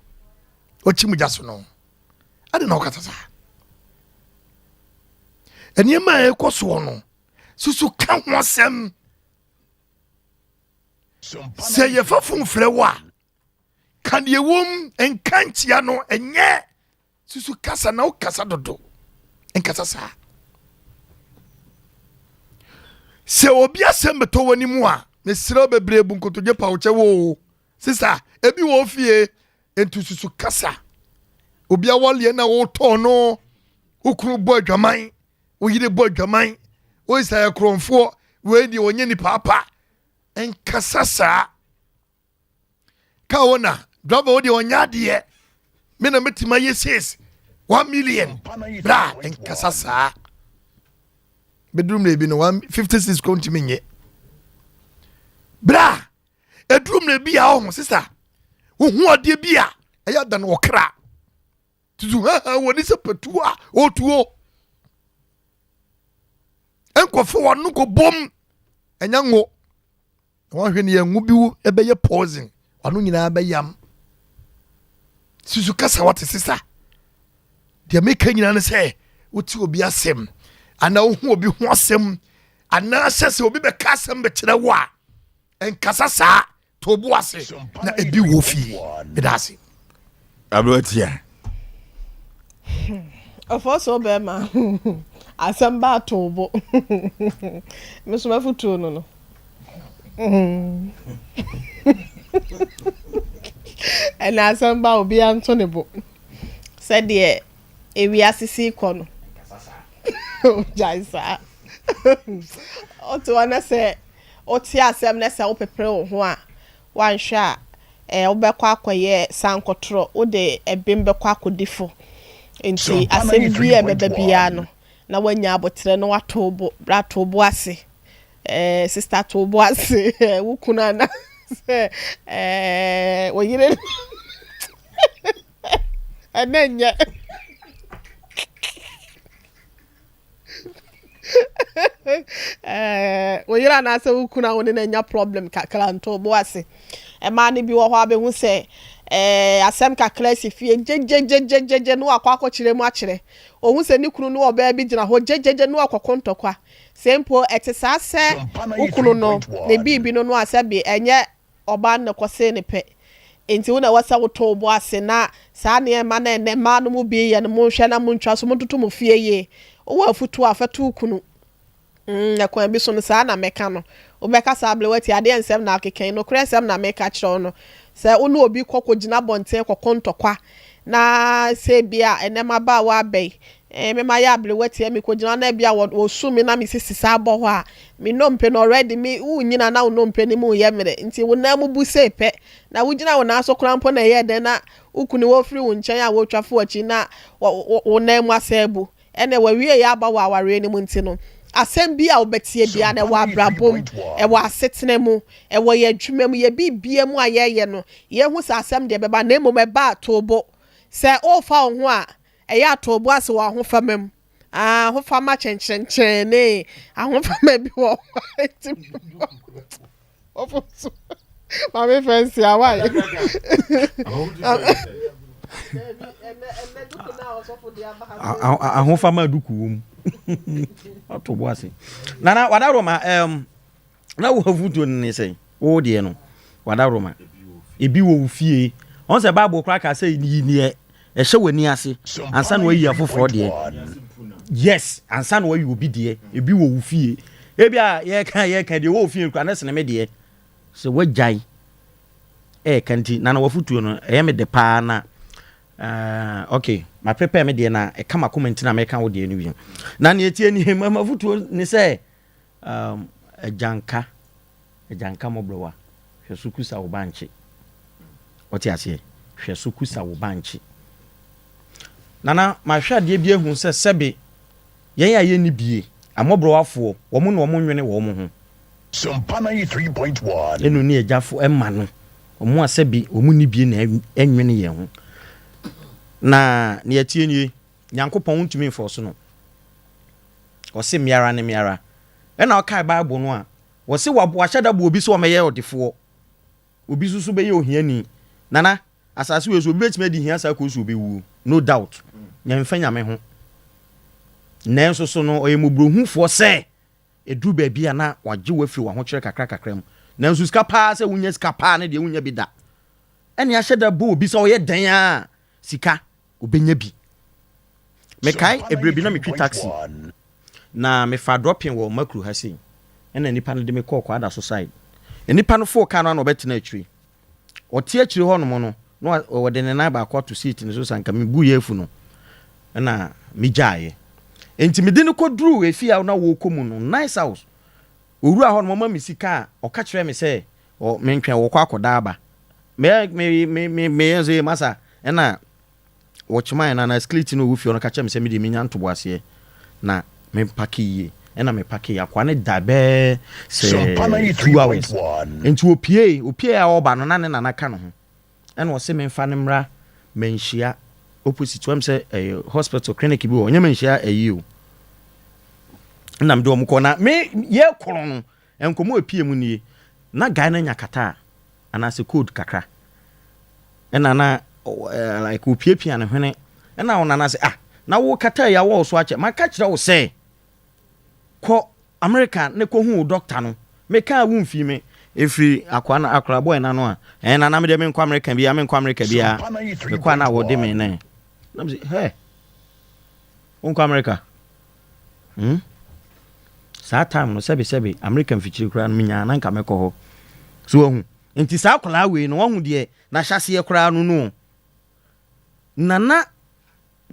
ɔkyi mu gya so no. Ade na wokasa saa. Nneɛma a ɛkɔ soɔ no, susu ka ho asɛm. Sɛ yɛfa fon frɛ wo a, ka deɛ ɛwom, nka nkyia no, ɛnyɛ susu kasa na wokasa dodo, nkasa saa. Sɛ obi asɛm bɛtɔ w'anim a, mesrɛ wo bebree bu nkotodwe pa wo kyɛ wo sisa ebi wɔ fie nti susu kasa. Obi awaleɛ na wotɔn no, wo kunu bɔ adwaman wo yere bɔ adwaman woi sɛ yɛ korɔmfoɔ wei deɛ ɔnyɛ nipa apa nkasa saa ka wo na driver wo deɛ ɔnyɛ adeɛ me na mɛtumi ayɛ sales one million bra nkasa saa bɛduru mmerɛ bi no 156 kɔ ntumi nyɛ bra ɛduru mmerɛ bi a ɔho sisa wohu adeɛ bi a ɛyɛ adan ɔkra tutu haha wɔ ne sɛ patuo a ɔtuo nkɔfo wɔn no kɔbom ɛnyɛ ngo na wɔahwɛ ne yɛn ngo bi ɛbɛyɛ poison ɔno nyinaa bɛyam susu kasa wate sesa deɛ meka nyinaa ne sɛ wote obi asɛm anaa wohu obi ho asɛm anaasɛ sɛ obi bɛka asɛm bɛkyerɛ wo a nkasa saa to bo ase na ebi wɔ fie meda ase. Aberanteɛ. Ɔfɔ so bɛrima asɛm ba ato bo me so mafotuo no no ɛna asɛm ba obiara nto ne bo sɛdeɛ ewiase si kɔ no gyae saa ɔte hɔ na sɛ Wote asɛm na sɛ wopepere wo ho a, woanhwɛ a, eh, wobɛkɔ akɔyɛ sankɔtorɔ, wode ɛbem bɛkɔ akɔdi fo. Enti asɛm biara a ɛbɛba biara no, na woanya aboterɛ na woato wo bo, bra to wo bo ase. Eh, sista to wo bo ase, wo kunu anaasɛ eh, wo yere ɛnɛ nyɛ. Eh, wo yere anaasɛ wo kunu a wo ne no anya problem kakra nto bo ase. Mmaa no bi wɔ hɔ a bɛhu sɛ Ɛɛ, asɛm kakra si fie gyegyegyegyegye na wakɔ akɔkyerɛ mu akyerɛ. Ohu sɛ ne kunu ne ɔbaa bi gyina hɔ gyegyegye na wakɔko ntɔkwa. Sɛ mpo ɛte saa sɛ wo kunu no ne biribi no no a, sɛbe ɛnyɛ ɔbaa no na ɛkɔsee no pɛ. Enti wo na ɛwɔ sɛ woto wo bo ase na saa nneɛma no a ɛnnɛ mmaa no mu bi reyɛ no, monhwɛ na montwa so, montoto mo fie yie. Wowɔ afotuo a, fa to wo kunu. Mm, ɛkwan bi so no, saa na mɛka no. Wobɛka saa berɛ woatie adeɛ nsɛm na akeka yi, nokorɛ nsɛm na meka kyerɛ wo no. Sɛ wo ne obi kɔ kɔgyina abɔnten kɔko ntɔkwa, na sɛ ebia ɛnnɛ m'abaawa aba yi, eh, me mayɛ aberewa tia me kɔgyina na ebia wɔ, wɔsu me na me sisi saa bɔ hɔ a, me nnompe no already, me, wonyina na wo nnompe no mu reyɛ mmerɛ, nti wo nan mu bu sei pɛ, na wogyina wo nan so koraa mpo na ɛyɛɛ dɛn na wo kunu wɔfiri wo nkyɛn a wɔretwa fo w'akyi na wɔ, wo nan mu asɛ abu. Ɛnna w'awieeɛ aba wɔ awareɛ no mu nti no, asɛm bi a wobɛteɛ biara no, ɛwɔ abrabɔ mu, ɛwɔ asetena mu, ɛwɔ yɛn adwuma mu, yɛn biribiara mu a yɛreyɛ no, yɛhu sɛ asɛm deɛ ɛbɛba, na mmom ɛba a, to wo bo. Sɛ worefa wo ho a, ɛyɛ a to wo bo ase wɔ ahofama mu. Ah, ahofama kyenkyerenkyeren ne ahofama bi wɔ hɔ a ɛtumi bɔ. Ɔfo so. Maame fɛnsi awa yi. Ahofama duku wɔ mu. Ɔto bo ase. Nana wadaroma um, na wo afutuo no ne sɛ wo deɛ no wadaroma ebi wɔ wo fie. Ɔn sɛ Bible koraa ka sɛ yi neɛ ɛhyɛ w'ani ase ansa na wayi afoforɔ deɛ. Yes, ansa na wayi obi deɛ ebi wɔ wo fie. Ebi a yɛka yɛka deɛ wɔ wo fie koraa ne sene me deɛ. Sɛ wagyae ɛɛka nti nana wafutuo no ɛyɛ me dɛ paa na uh, ok ma prepare me deɛ na ɛka makoma nti na meka wo deɛ no bio. Na neɛ tie ni mafutuo ne sɛ um, agyanka agyanka mmɔborɔwa hwɛ so kusa wo bankye. Ɔte aseɛ hwɛ so kusa wo bankye. Nana mahwɛ adeɛ bi ahu sɛ sɛbe Yɛn a yɛnni bie, amɔborɔwafoɔ, wɔn na wɔn nwene wɔn ho. Sompa 93.1. Ɛno ne agyafo mma no, wɔn a sɛbe wɔn nni bie na ɛnwene yɛn ho. Na nea ɛteɛ nie, Nyankopɔn wontumi mfɔɔso no. Ɔse me ara ne me ara. Ɛna ɔkae Bible no a, wɔse wahyɛ da bu obi sɛ ɔmɛyɛ ɔdefoɔ, obi nso so bɛyɛ ohiani. Nana, Asase wei so obi bɛtumi adi hia saa kɔsi ɔbɛwuo no doubt ɛmfa Nyame ho nanso so no ɔyɛ mmɔborɔhufoɔ sɛ ɛduru baabi a na wagye wo afiri w'ahokyerɛ kakra kakra mu nanso sika paa sɛ wonya sika paa no deɛ wonya bi da ɛne ahyɛ da bɔ obi sɛ ɔyɛ dɛn a sika ɔbɛnya bi. Mekae ɛberɛ bi na metwi taxi na mefaa dropping wɔ Makuru ha sei ɛna nipa no de me kɔɔ Kwadaso side. Nipa no foo car no a na ɔbɛtena akyire. Ɔte akyire hɔ nom no na ɔde ne nan baako ato seat no so sɛ anka mebu yɛ afu no ɛna megyaeɛ. Enti mede no kɔduruu efie a na wɔrekɔ mu no, nice house. Owura hɔ no ɔma me sika a ɔka kyerɛɛ me sɛ mentwɛn wɔkɔ akɔda aba. Me me me me meyɛ sɛ masa ɛna wɔkyemaeɛ no anaa skiliti no ɔwɔ fie hɔ no ka kyerɛɛ me sɛ me deɛ menya ntoboaseɛ na mempake yie ɛna mepake akoa no da bɛɛ sɛ 2 hours nti opie opie a ɔba no na ne nana ka ne ho ɛna ɔse memfa no mmra manhyia opposite wɔm sɛ ɛyɛ hospital clinic bi wɔ ɔnyɛ manhyia ɛyi o ɛna mede wɔn kɔ na me yɛ koro no nkɔmɔ epie mu nie na guy no anya kata a anaasɛ cold kakra ɛna na like opiapia ne hwene ɛna wo nana sɛ ah na wo kata yi awɔ so akyɛ maka kyerɛ wo sɛ kɔ America ne kɔhu wo doctor no meka wo mfi me ɛfiri akoa na akora boy na no a ɛn nana me deɛ menkɔ America bia menkɔ America bia mekɔ a na wɔde me nɛ na me sɛ hɛ wonkɔ America hmm? Saa time no sɛbe sɛbe America mfikyiri koraa no menyaa na nka mɛkɔ hɔ so wahu nti saa akwadaa wei no wahu deɛ n'ahyɛseɛ koraa no no nana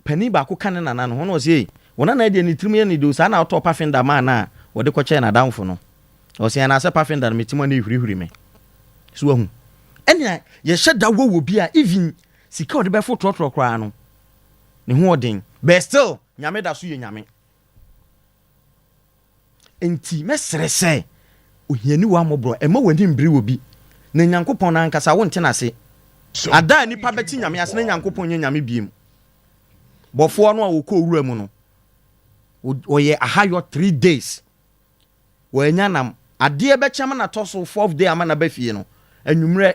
panin baako ka ne nana no ho na ɔsɛ ei wo nana deɛ ne tirim yɛ ne de saa na ɔtɔɔ pafinda maa no a wɔde kɔkyɛɛ n'adamfo no ɔsɛ anaasɛ pafinda no metim a na ɛhurihuri me so wahu ɛnea yɛhyɛ da wɔ wɔ bi a even sika ɔde bɛfo trɔtrɔ koraa no ne ho ɔden but still Nyame da so yɛ Nyame. Enti mɛsrɛ sɛ, ohiani wɔ ammɔborɔ, mma w'ani mmbere obi, na Nyankopɔn no ankasa wonte no ase. Ada a nnipa bɛte Nyame ase na Nyankopɔn nyɛ Nyame biem. Bɔfoɔ no a ɔkɔɔ wura mu no, ɔyɛ ahayɔ 3 days. Wannya nam. Adeɛ bɛkyɛ ama no atɔ so fourth day ama no aba fie no, anwummerɛ.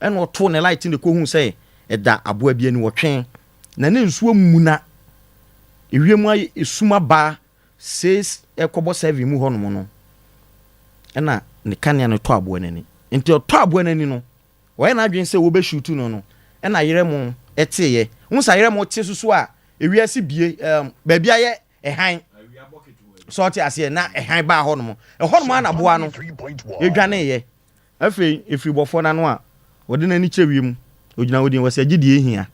Ɛna ɔtoo ne light na ɛkɔhuu sɛ ɛda aboa bi ani, ɔtwee na ne nsuo amuna ewiem ayɛ esum aba seis ɛkɔbɔ seven mu hɔnom no ɛna ne kanea no tɔ aboa no ani. Nti ɔtɔ aboa no ani no ɔyɛ n'adwene sɛ wɔbɛ shoot no no ɛna ayerɛmo ɛteeɛ. Wohu sɛ ayerɛmo te soso a ewiase bie ɛɛm baabi ayɛ ɛhan sɛ ɔte aseɛ na ɛhan baa hɔnom. Ɛhɔnom ara na aboa no ɛdwaneeɛ. Afei ɛfiri bɔfoɔ no ano a ɔde n'ani kyerɛ wiem, ɔgyina hɔ din, ɔsɛ ɛgye deɛ ɛhia.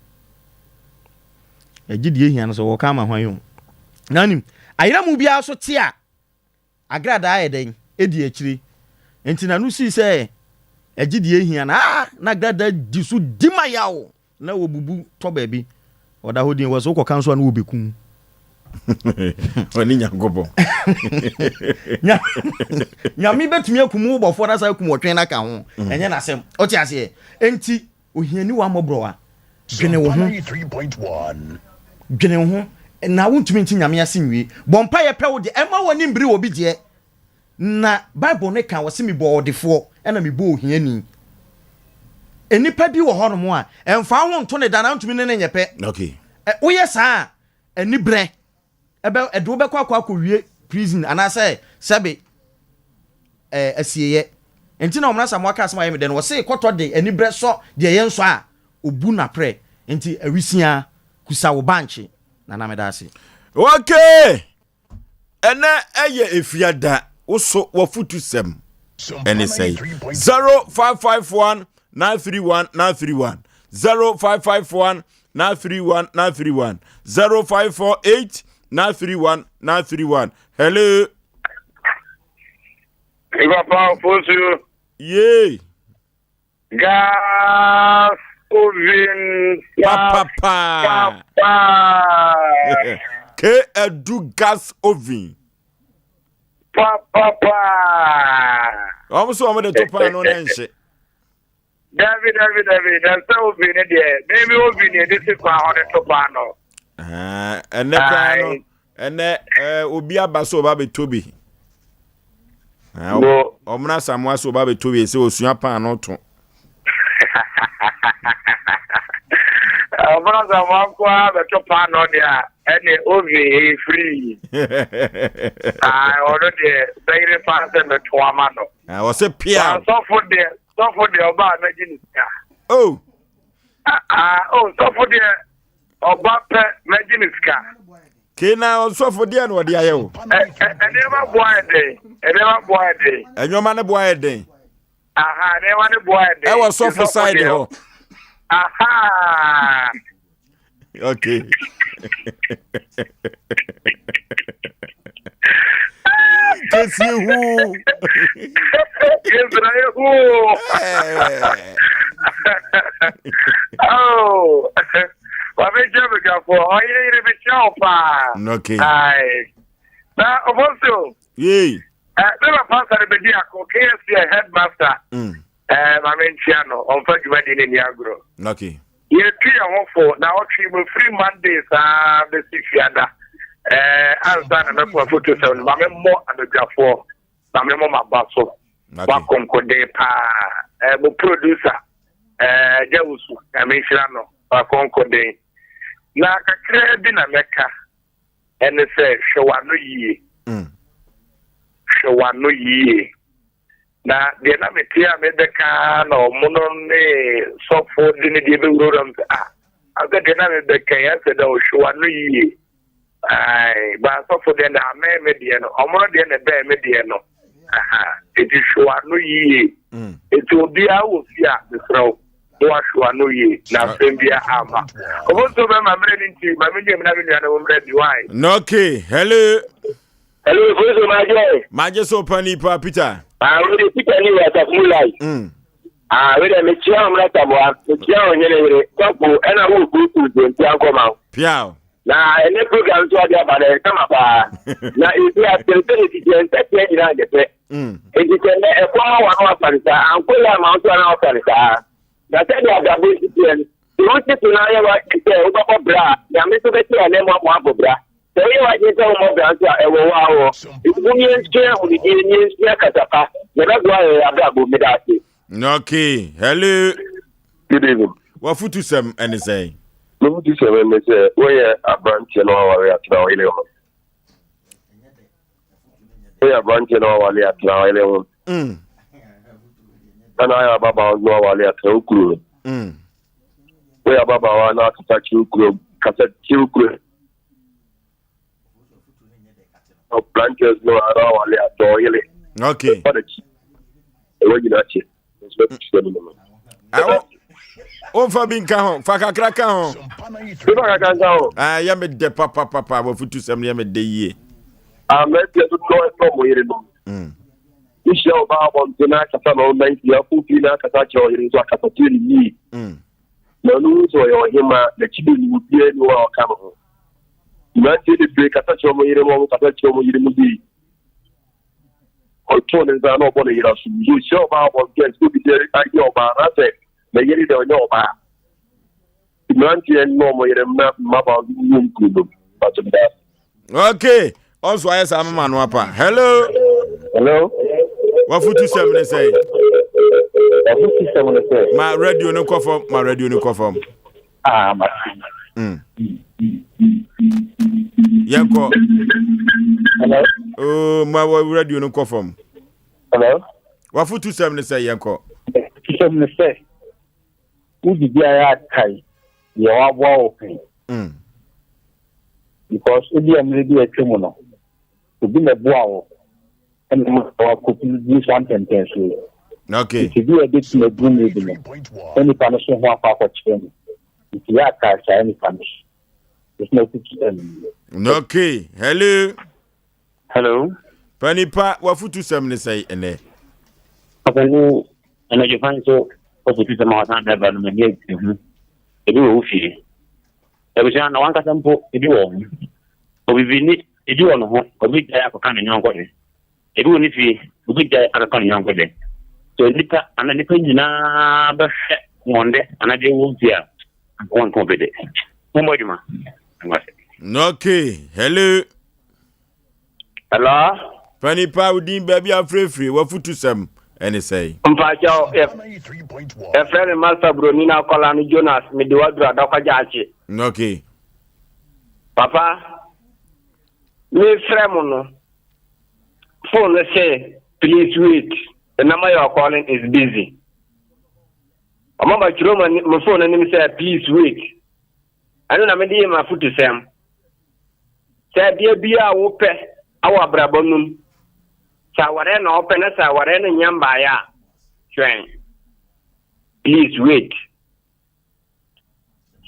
Ɛgye deɛ ɛhia no sɛ wɔka ama hwan o. Na nim, ayerɛmo biara so te a, agradaa ayɛ dɛn? Ɛdi akyire. Nti n'ano sii sɛ ɛgye deɛ ɛhia no, ah, na agradaa di so di ma yaw. Na wɔbubu tɔ baabi. Ɔda hɔ din wɔ sɛ wokɔka nso a na wɔbɛku. Ɔne Nyankopɔn. Nyame bɛtumi akum wo bɔfoɔ na saa akum ɔtwɛn no aka ho. Mm. Ɛnyɛ n'asɛm. Ɔte aseɛ. Enti ohiani wa mmɔborɔwa. Dwene wo ho. Dwene wo ho. Na wontumi nti Nyame ase nwie. Bɔ mpaeɛ pɛ wo deɛ. Ɛma w'ani mbere obi deɛ. Na Bible no ka, ɔse mebɔɔ ɔdefoɔ ɛna mebɔɔ ohiani. Nnipa bi wɔ hɔnom a, ɛmfa wo ho nto ne da na wontumi ne no nyɛ pɛ. Okay. Woyɛ saa a, anibrɛ ɛbɛ ɛde wo bɛkɔ akɔ akɔwie prison anaasɛ sɛbe ɛɛ asieeɛ. Nti na Ɔmena Asamoah ka asɛm a ɛyɛ me dɛ no, ɔse kɔtɔ de anibrɛ sɔ deɛ yɛnsɔ a, obu n'aprɛ. Nti awisiaa, kusa wo bankye. Nana meda ase. Okay! Ɛnɛ ɛyɛ efiada woso wafutusɛm ɛne sɛe 0551 931 931 0551 931 931 0548 931 931 hello. Papa Ofosu. Yee. Gas oven Papapa. Papa. K Edu gas oven. Papapa. Wɔn nso wɔn de to paano na nhye. Dabi dabi dabi na sɛ oven ne deɛ mímí oven yɛ de si kwan hɔ de to paano. Ɛnɛ koraa no Ɛnɛ eh, obi aba sɛ ɔba bɛtɔ bi. Ɔmena Samoa sɛ ɔba bɛtɔ bi sɛ ɔsua paano to. Ɔmena Samoa nko ara bɛtɔ paano deɛ a ɛne oven ɛyɛ free. Ɔno deɛ bɛyere paa sɛ mɛto ama no. Ɔsɛ pia. Sɔfo deɛ sɔfo deɛ ɔba a mɛgye ne sika. Oh. Oh sɔfo deɛ. Ɔba pɛ mɛgye ne sika. Kee na ɔsɔfo deɛ na ɔde ayɛ o. Nneɛma boa yɛ den. Nneɛma boa yɛ den. Nneɛma ne boa yɛ den. Aha nneɛma ne boa yɛ den. Ɛwɔ sɔfo side hɔ. Aha. Okay. Kesi ehu. Kesi na ehu. Oh. Maame kyerɛ badwafoɔ ɔyere yere mekyerɛ wo paa. Okay. Aye. Na ɔfɔso. Yee. Eh, me papa sare bedi ako KFC headmaster. Mm. Eh, maame nkyia no ɔmfa dwumadi ne ni agorɔ. Okay. Yɛtu yɛn ho fo na ɔtwe mu firi Monday saa bɛsi fiada. Eh, ansa na mɛkɔ afoto sɛm no maame mmɔ abadwafoɔ maame mmɔ maba so. Wakonkoden paa. Eh, mo producer eh, Agya Wusu, Nyame nhyira no, wakonkoden. Na kakraa bi na mɛka ɛne sɛ hwɛ w'ano yie. Mm. Hwɛ w'ano yie. Na deɛ na mete a mebɛka na ɔmo no ne sɔfo de ne deɛ bɛwurawura mu sɛ ah, asɛ deɛ na mebɛka yi asɛ dɛ ɔhwɛ w'ano yie. Ae, ba asɔfo deɛ na amɛn me deɛ no, ɔmo no deɛ na ɛbɛn me deɛ no. Aha, eti hwɛ w'ano yie. Mm. Eti obiara wɔ fie a, mesrɛ wo, na wahwɛ w'ano yie, na asɛm biara amma. Ɔmo nso bɛma mmerɛ no nti, ma me nua mu na me nua no mmerɛ bi, why? Okay, hello. Hello, Foso Magye. Magye so pa nipa Peter. Ah, we de Peter ni wa asafo lai. Ah, we de me chia omra taboa, me chia onyene yere. Kwapo, ena wo ku ku nti ankoma. Piao. Na ɛnɛ program nso ade aba no ɛkama paa. Na ebi asɛnsɛ ne titi ɛnsɛteɛ nyinaa nyɛ pɛ. Enti sɛ nnɛ ɛkɔm awa na wafa no saa, ankɔ yɛ ama nso a na wafa no saa. Na sɛdeɛ abrabɔ si teɛ no, sɛ wosi so na ayɛ w'adwene sɛ wobɛbɔ bra a, Nyame nso bɛte ananmu ama woabɔ bra. Sɛ woyɛ w'adwene sɛ wommɔ bra nso a, ɛwɔ wo ara hɔ. Enti mom yɛnsua ahonidie na yɛnsua kasa pa, na ɛbɛboa yɛn abrabɔ mu. Meda ase. Okay, hello. Good evening. W'afotusɛm ne sɛn? M'afotusɛm ne sɛ woyɛ aberanteɛ na waware atena wo yere ho. Woyɛ aberanteɛ na waware atena wo yere ho. Ɛna ayɛ ababaawa na waware atena wo kunu ho. Woyɛ ababaawa na akasa kyerɛ wo kunu kasa kyerɛ wo kunu. Aberanteɛ no ara waware atɔ ɔyere. Okay. Ɛfa n'akyi. Ɛwɔ nyinaa kyɛ. womfa bi nka ho fa kakra ka ho fa kakra nka ho ah, yɛ me dɛ papapapa wafutu sɛm no yɛ me dɛ yie mmeranteɛ dodoɔ ɛtɔ mo yere no mm. wohyia ɔbaa abɔnten na akasa na ɔma nti afo fie na akasa kyerɛ ɔyere nso akasa kyerɛ ne yie mm. Na ɔno hu sɛ ɔyɛ ɔhema n'akyi de ne obiara ni hɔ a ɔka no ho mmeranteɛ bebree kasa kyerɛ ɔmo yere mu ɔmo kasa kyerɛ ɔmo yere mu bi Ɔtoo ne nsa na ɔbɔ ne yere asom. So ɔhyia ɔbaa abɔnten a, sɛ obi sɛ ayɛ ɔbaa anaasɛ ne yere deɛ ɔnyɛ ɔbaa. Mmeranteɛ ne wɔn yere mma mmabaa nso mu wɔn kunu nom. Bato meda ase. Okay, ɔnso ayɛ saa mama no apa. Hello. Hello. Wafutu sɛm ne sɛn? Wafutu sɛm ne sɛ. Ma radio no kɔ fam, ma radio no kɔ fam. Ah, ma. Yɛnkɔ. Hello. Oh, ma wɔ radio no kɔ fam. Hello. Wafutu sɛm ne sɛ yɛnkɔ. Sɛm ne sɛ wodi biara akae deɛ waboa wo pɛn. Because ebi a mmerɛ bi atwa mu no, obi na ɛboa wo ɛna ma wakɔduru saa mpɛmpɛnsoɔ yi. Okay. Nti bi a ɛbɛtumi aduru mmerɛ bi no, na nipa no so ho akɔ akɔkyerɛ no. Nti yɛ akae saa nipa no so. Ɛsɛ na wokutu ɛno. Okay. Hello. Hello. Panipa wafutu sɛm ne sɛe ɛnɛ. Ɔpɛni anadwo fan so wafutu sɛm a wasan daba no m'ani agye ho. Ebi wɔ wo fie. Abusua na wankasa mpo ebi wɔ ho. Obibini ebi wɔ ne ho, obi gyae akɔka ne yɔnko de. Ebi wɔ ne fie, obi gyae akɔka ne yɔnko de. Sɛ nnipa anaa nnipa nyinaa bɛhwɛ wɔn de anaa deɛ wɔn fie a, anka wɔnka obi de. Mommɔ adwuma. Okay, hello. Hello. Panipa wo din baabi afirefire wafutu sɛm ɛne sɛe. Mpakyɛw yɛfrɛ me Master Broni na akɔla no Jonas mede waduru adakɔgya akye. Okay. Papa, mefrɛ mo no, phone no se please wait, the number you are calling is busy. Ɔma matwerɛ mo phone no anim sɛ please wait. Ɛno na mede yɛ m'afotusɛm. Sɛ adeɛ biara a wopɛ wɔ abrabɔ no mu, sɛ awareɛ na wopɛ na sɛ awareɛ no nyɛ mbaeɛ a, twɛn. Please wait.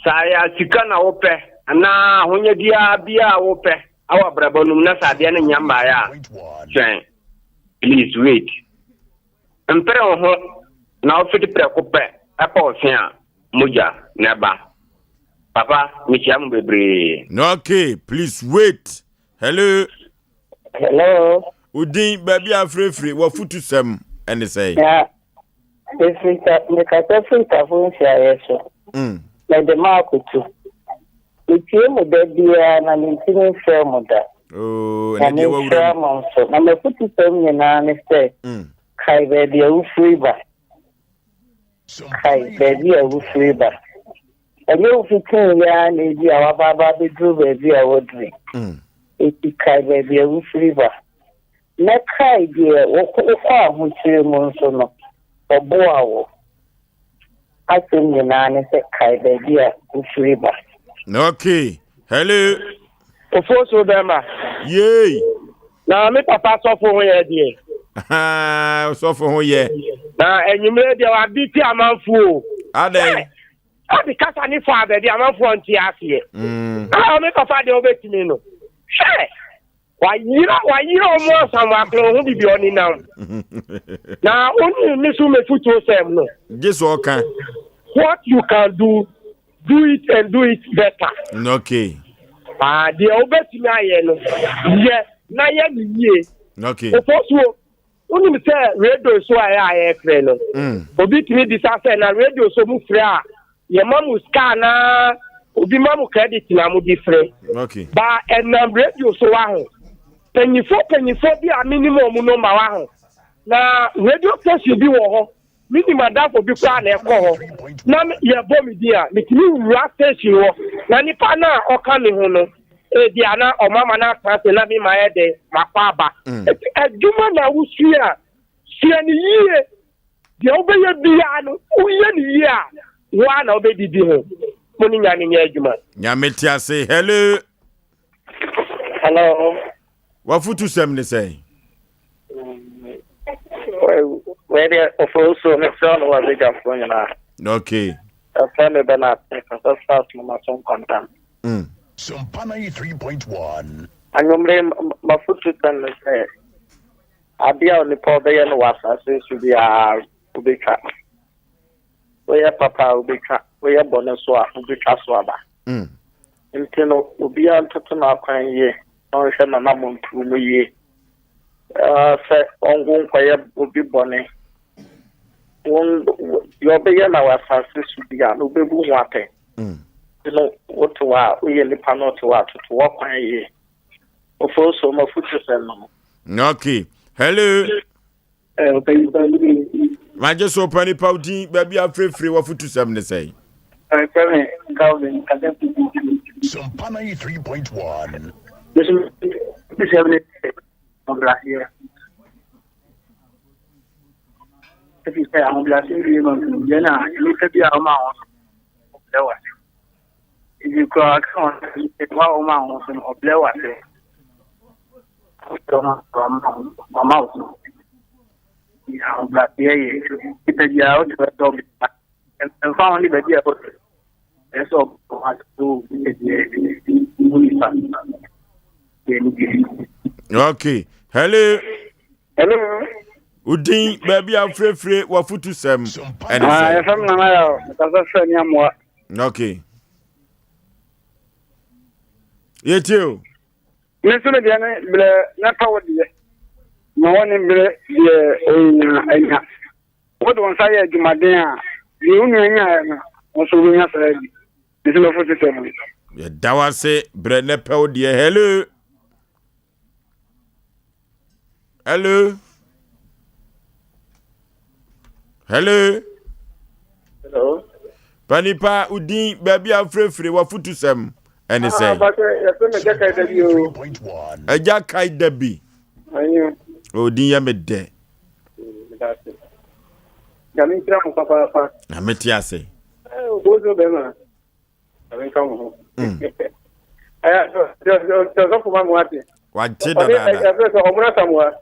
Sɛ ayɛ sika na wopɛ anaa ahonya biara biara a wopɛ wɔ abrabɔ no mu na sɛ adeɛ no nyɛ mbaeɛ a, twɛn. Please wait. Mpere wo ho na wofiti prɛko pɛ ɛpɔ wo se a, mogya na ɛba. Papa, mekyia mo bebree. Okay, please wait. Hello. Hello. Udin baabi a afirefire wafutu sɛm ɛne sɛn? Na mefiri ta mekasa firi tafo nhyiaeɛ so. Mede ma akoto. Metie mo da biara na mentumi mfrɛ mo da. Oh, Na ɛnɛ deɛ wawura menhyira mu. mo nso. Na m'afotusɛm nyinaa ne sɛ, kae baabi a wofiri ba. Kae baabi a wofiri ba. Ɛnyɛ wo fitiiɛ ara na ebi a waba aba abɛduru baabi a waduru yi. Enti kae baabi a wofiri ba. Na kae deɛ wokɔ ahokyere mu nso no, ɔboa wo. Asɛm nyinaa ne sɛ kae baabi a wofiri ba. Okay. Hello. Ofosuo bɛrima. Yay. Na me papa sɔfo ho yɛ deɛ. Sɔfo ho yɛ. Na enyimire deɛ wade ti amanfo o. Adɛn. Ɔde kasa ne fa baabi amanfoɔ nte aseɛ. Ah, me papa deɛ wobɛtumi no. Hwɛ! Wayera wayera ɔmo asam wakoro ho bibi ɔnenam. Na oni me so mefutuo sɛm no. Gye so ɔka. What you can do, do it and do it better. Okay. Ah, deɛ wobɛtumi ayɛ no, yɛ na yɛ ne yie. Okay. Ofosuo, wonim sɛ radio so a ɛyɛ a yɛfrɛ no. Obi tumi bisa sɛ na radio so mu frɛ a yɛma mo sika anaa obi ma mo credit na mo de frɛ. Okay. Ba ɛnam radio so wa ho. Panyinfoɔ panyinfoɔ bi a menim wɔn nɔmba wa ho. Na radio station bi wɔ hɔ. Menim adamfo bi koraa na ɛkɔ hɔ na yɛbɔ me din a, metumi wura station hɔ na nipa no a ɔka me ho no, ebi a na ɔmo ama no atena ase na me mayɛ dɛ makɔ aba. Eti adwuma na wosua a, sua no yie. Deɛ wobɛyɛ biara no, woyɛ no yie a, wo ara na wobɛdidi ho. Mo ne Nyame nyɛ adwuma. Nyame te ase. Hello. Hello. Wafutu sɛm ne sɛn? Wei deɛ ɔfo so mesrɛ no wɔ abadwafoɔ nyinaa. Okay. Ɛfrɛ me Bernard mekasa stars no maso nkwanta. Sompa 93.1. Anwummere mafotu sɛm ne sɛ adeɛ a onipa ɔbɛyɛ no wɔ asase so biara wobɛtwa. Woyɛ papa a wobɛtwa, woyɛ bɔne so a wobɛtwa so aba. Nti no obiara ntoto n'akwan yie na ɔnhwɛ n'anammɔntuo mu yie. Sɛ ɔngo nkɔyɛ obi bɔne. Wɔn deɛ ɔbɛyɛ na wɔ asase so biara no wobɛbu ho atɛn. Nti no wote hɔ a woyɛ nipa na ɔte hɔ a toto w'akwan yie. Ofosuo m'afutusɛm no no. Okay. Hello. Magye so pa nipa wo din baabi afirefire w'afutusɛm ne sɛn? Ɛfrɛ me Calvin kasa Sompa 93.1. Mesɛm ne ahobrɛaseɛ. Ɛfiri sɛ ahobrɛaseɛ wie ma mfomdeɛ no a nnipa bi a wɔma ho so ɔbrɛ wase. Ebi koraa ka wɔn sɛ wɔn a wɔma ho so no ɔbrɛ wase. Wama wo so. Ahobrɛaseɛ yɛ nipa biara wote bɛ sɛ ɔbɛba. Mfa ho ne baabi a ɛwɔ sɛ ɛsɛ sɛ ɔbɔ ase so nipa biara mu nipa. Okay. Hello. Hello. Udin baabi a wofirefire wafutu sɛm ɛne sɛ. Ah, yɛfrɛ me Nana Yaw. Mekasa frɛ ne amoa. Okay. Yɛtie o. Me nso me deɛ ne berɛ na pa wo deɛ ma wɔne berɛ deɛ ɔnya anya. Wode wo nsa yɛ adwumaden a, deɛ wo nua nyaeɛ no, wo nso wobɛnya saa bi. Me nso mɛfo sesɛ no. Yɛda wo ase berɛ ne pɛ wo deɛ. Hello. Hello. Hello. Hello. Panipa udin baabi a wofirefire wafutu sɛm ɛne sɛ. Agya kae da bi. Odin yɛ me dɛ. Nyame nhyira mo papaapa. Na mete ase. Obozo bɛma. Nyame nka mo ho. Sɔfo ma mo ate. Wate dadaada. Ɛfɛ sɛ ɔmo asamoa.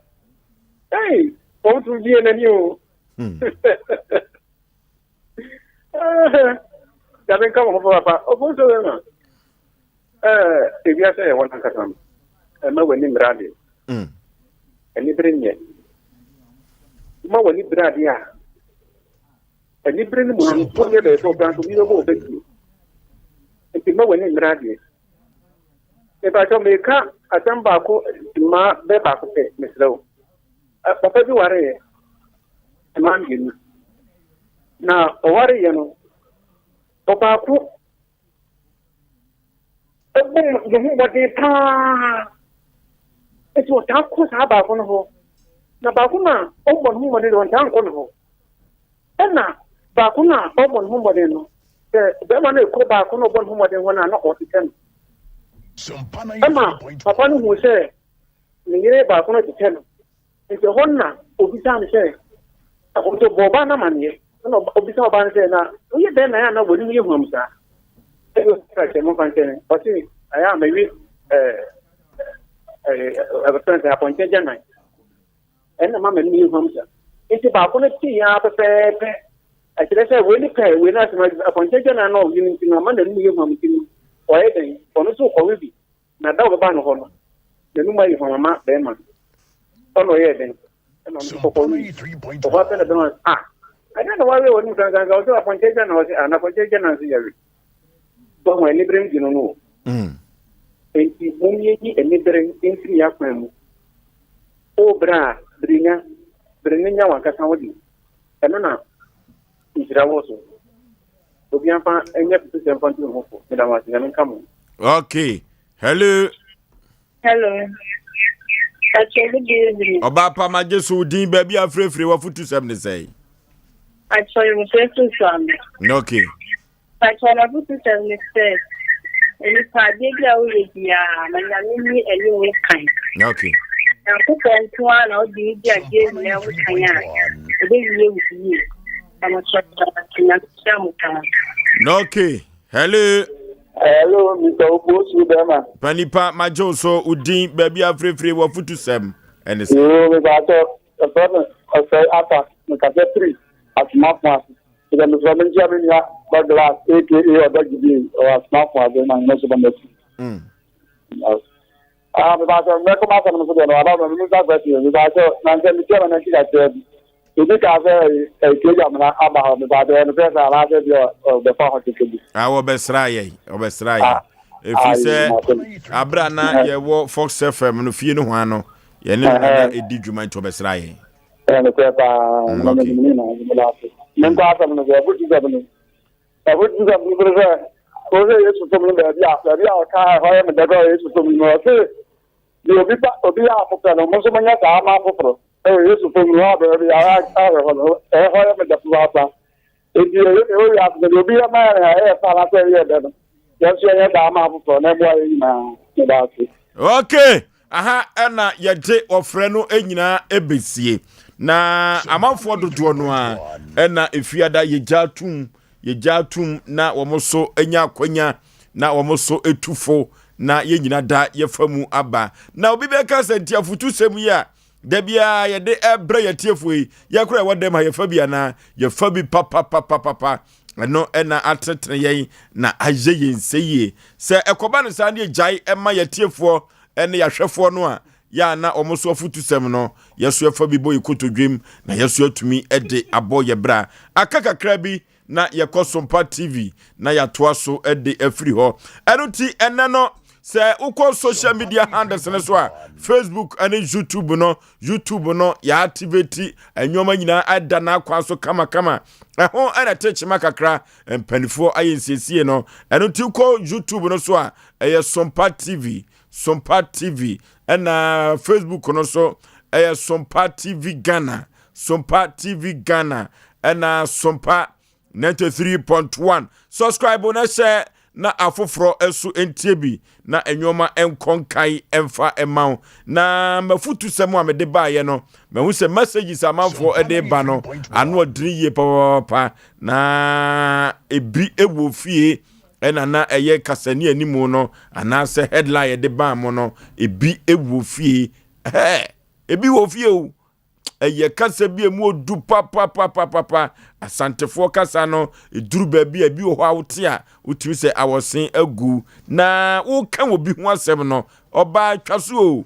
Ɛy, wɔn tún bie n'ani o. Nyame nka mo ho papaapa. Obozo bɛma. Ɛɛ, ewiase yɛ wɔn ankasa no. Ɛma w'ani mmra ade. Anibere nyɛ. Ma w'ani bere ade a. Anibere no mu no, wonyɛ bɛyɛ sɛ ɔbra nso obi bɛbɔ wo bɛtie. Nti mma w'ani mmere adeɛ. Mepakyɛw meka asɛm baako mmaa bɛ baako pɛ mesrɛ wo. Papa bi wareeɛ mmaa mmienu. Na ɔwareeɛ no, ɔbaako ɛbɔ ne ho mmɔden paa. Nti ɔtaa kɔ saa baako no hɔ. Na baako no a ɔmmɔ ne ho mmɔden deɛ ɔntaa nkɔ ne hɔ. Ɛna baako no a ɔmmɔ ne ho mmɔden no, sɛ bɛrima no rekɔ baako no a ɔbɔ ne ho mmɔden hɔ no a na ɔtetɛ no. Ɛma papa no hu sɛ ne yere baako no tetɛ no. Nti ɛhɔ no na obisaa no sɛ, nti ɔbɔɔ ɔbaa no amaneɛ. Ɛna obisaa ɔbaa no sɛ, na woyɛ dɛn na ɛyɛ a na w'anim yɛ huam saa? Ɛna ɔka kyerɛ momfa nkyɛ me. Ɔse, ɛyɛ a mewe ɛɛ ɛɛ sɛ apɔnkye agyanan. Ɛna ma m'anim yɛ huam saa. Nti baako no tee ara pɛpɛɛpɛ. Ɛkyerɛ sɛ wei ne pɛɛ wei no asɛm apɔnkye agyanan na ɔwe no nti no ama n'anim yɛ huam nti no ɔyɛ dɛn? Ɔno nso kɔwe bi. Na da a ɔbɛba no hɔ no, n'anom ayɛ huam ama barima no. Ɛnna ɔyɛɛ dɛn? Ɛnna ɔno nso kɔkɔ wui. Ɔhɔ ara pɛ na barima no ah, ɛdɛn na wawe w'anom kankanka? Ɔsɛ apɔnkyɛ agya na ɔsɛ ah, na apɔnkyɛ agya na nso yɛwe. Wahu anibere no di no no o. Mm. Enti mom yɛnyi anibere mfiri yɛn akwan mu. O bere a bere nya, bere no nya w'ankasa wo de. Ɛno na nhyira wɔ so. Obiara mfa nyɛ afutusɛm mfa ntu ne ho fo. Meda mo ase. Nyame nka mo. Okay. Hello. Hello. Pacho, good evening. Ọba pa magye so din baabi afirefire wafutusɛm ne sɛe. Pakyɛ yɛmfrɛ firi Suame. Okay. Pakyɛ m'afotusɛm ne sɛ nipa adeɛ bi a woyɛ biara ma Nyame nni anim kan. Okay. Nyankopɔn nko ara na ɔde ne di adeɛ nyinaa mu kan a ɛbɛwie wo yie. Na mo Nyame hyira mo paa. Okay. Hello. Hello, Mr. Obuosu Bɛma. Panipa magye wo so wo din baabi afirifiri wɔ afotusɛm ɛne sɛ. Yoo, mepatɔ ɛfrɛ me Ɔsɛe Afa, mekasa firi Asomafo ase. Sɛ mesrɛ me nkyia me nua ba Glass aka Ɔdɔ Gyidie ɔwɔ Asomafo ase na nyɛ so bɔ m'akyi. Mm. Ah, mepatɔ mɛkɔ m'asɛm no so deɛ no aba ma memusa question mepatɔ na nsɛ metia ma n'akyi kakraa bi. Ebi kaa sɛ ɛyɛ kegya mena aba hɔ mepatɔ ɛno sɛ sɛ anaasɛ deɛ ɔbɛfa hɔ kɛkɛ bi. Ah, wɔbɛsra yɛn wɔbɛsra yɛn ɛfiri sɛ abere a na yɛwɔ Fox FM no fie no ho ano yɛne no na ɛdi dwuma nti wɔbɛsra yɛn. Ɛyɛ nokorɛ paa na menim ne nyinaa nso meda ase. Menkɔ asɛm no so afotusɛm no afotusɛm no so sɛ wɔhwɛ Yesu som no baabi a baabi a ɔka ɛhɔ yɛ me dɛ kɔ Yesu som no ɔse deɛ obi pa obi yɛ afoforo no mo nso monyɛ saa ma afoforo ɛwɔ Yesu som no hɔ baabi a ahwɛ hɔ no ɛhɔ yɛ me dɛ papaapa enti ɛyɛ ɛwɔ wiase no deɛ obi yɛ ma yɛn a ɛyɛ fa anaasɛ ɛyɛ dɛ no yɛn nso yɛnyɛ saa ma afoforo na ɛboa yɛn nyinaa meda ase. Okay. Aha na yɛde ɔfrɛ no nyinaa ɛbɛsie na amanfoɔ dodoɔ no a ɛna efiada yɛgya atum yɛgya atum na wɔn so anya akwanya na wɔn so etu fo na yɛn nyina da yɛfa mu aba na obi bɛka sɛ nti afutusɛm yi a da biara yɛde ɛbrɛ yɛtiefoɔ yi yɛkora ɛwɔ dɛm ha yɛfa bi anaa yɛfa bi papapapapa ɛno ɛna atenetene yɛn na ayɛ yɛn sɛ yie sɛ ɛkɔba no saa ne yɛgyae ɛma yɛtiefoɔ ɛne yɛahwɛfoɔ no a yɛ a na wɔn so afutusɛm no yɛso ɛfa bi bɔ yɛ kotodwem na yɛso atumi de abɔ yɛ bra aka kakra bi na yɛkɔ Sompa TV na yɛatoa so de afiri hɔ. Ɛno nti ɛnɛ no sɛ wokɔ social media handles no so a Facebook ne YouTube no YouTube no yɛactivate nneɛma nyinaa ada n'akwan so kamakama ɛho ɛna ɛte kyema kakra mpanimfoɔ ayɛ nsiesie no ɛno nti wokɔ YouTube no so a ɛyɛ Sompa TV Sompa TV ɛna Facebook no so ɛyɛ Sompa TV Ghana Sompa TV Ghana ɛna Sompa 93.1 subscribe na hyɛ na afoforɔ nso ntie bi na nneɛma nkɔ nkan mfa mma wo na mafutusɛm a mede baeɛ no mahu sɛ messages amanfoɔ de ba no ano ɔdene yie papaapa na ebi wɔ fie ɛna na ɛyɛ kasani animu no anaasɛ headline yɛde baa mo no ebi wɔ fie ɛɛ ebi wɔ fie o Ɛyɛ kasa bi a emu odu papapapapa. Asantefoɔ kasa no, ɛduru baabi a ebi wɔ hɔ a wote a, wotumi sɛ awɔsen agu. Na woka obi ho asɛm no, ɔbaa twa so o.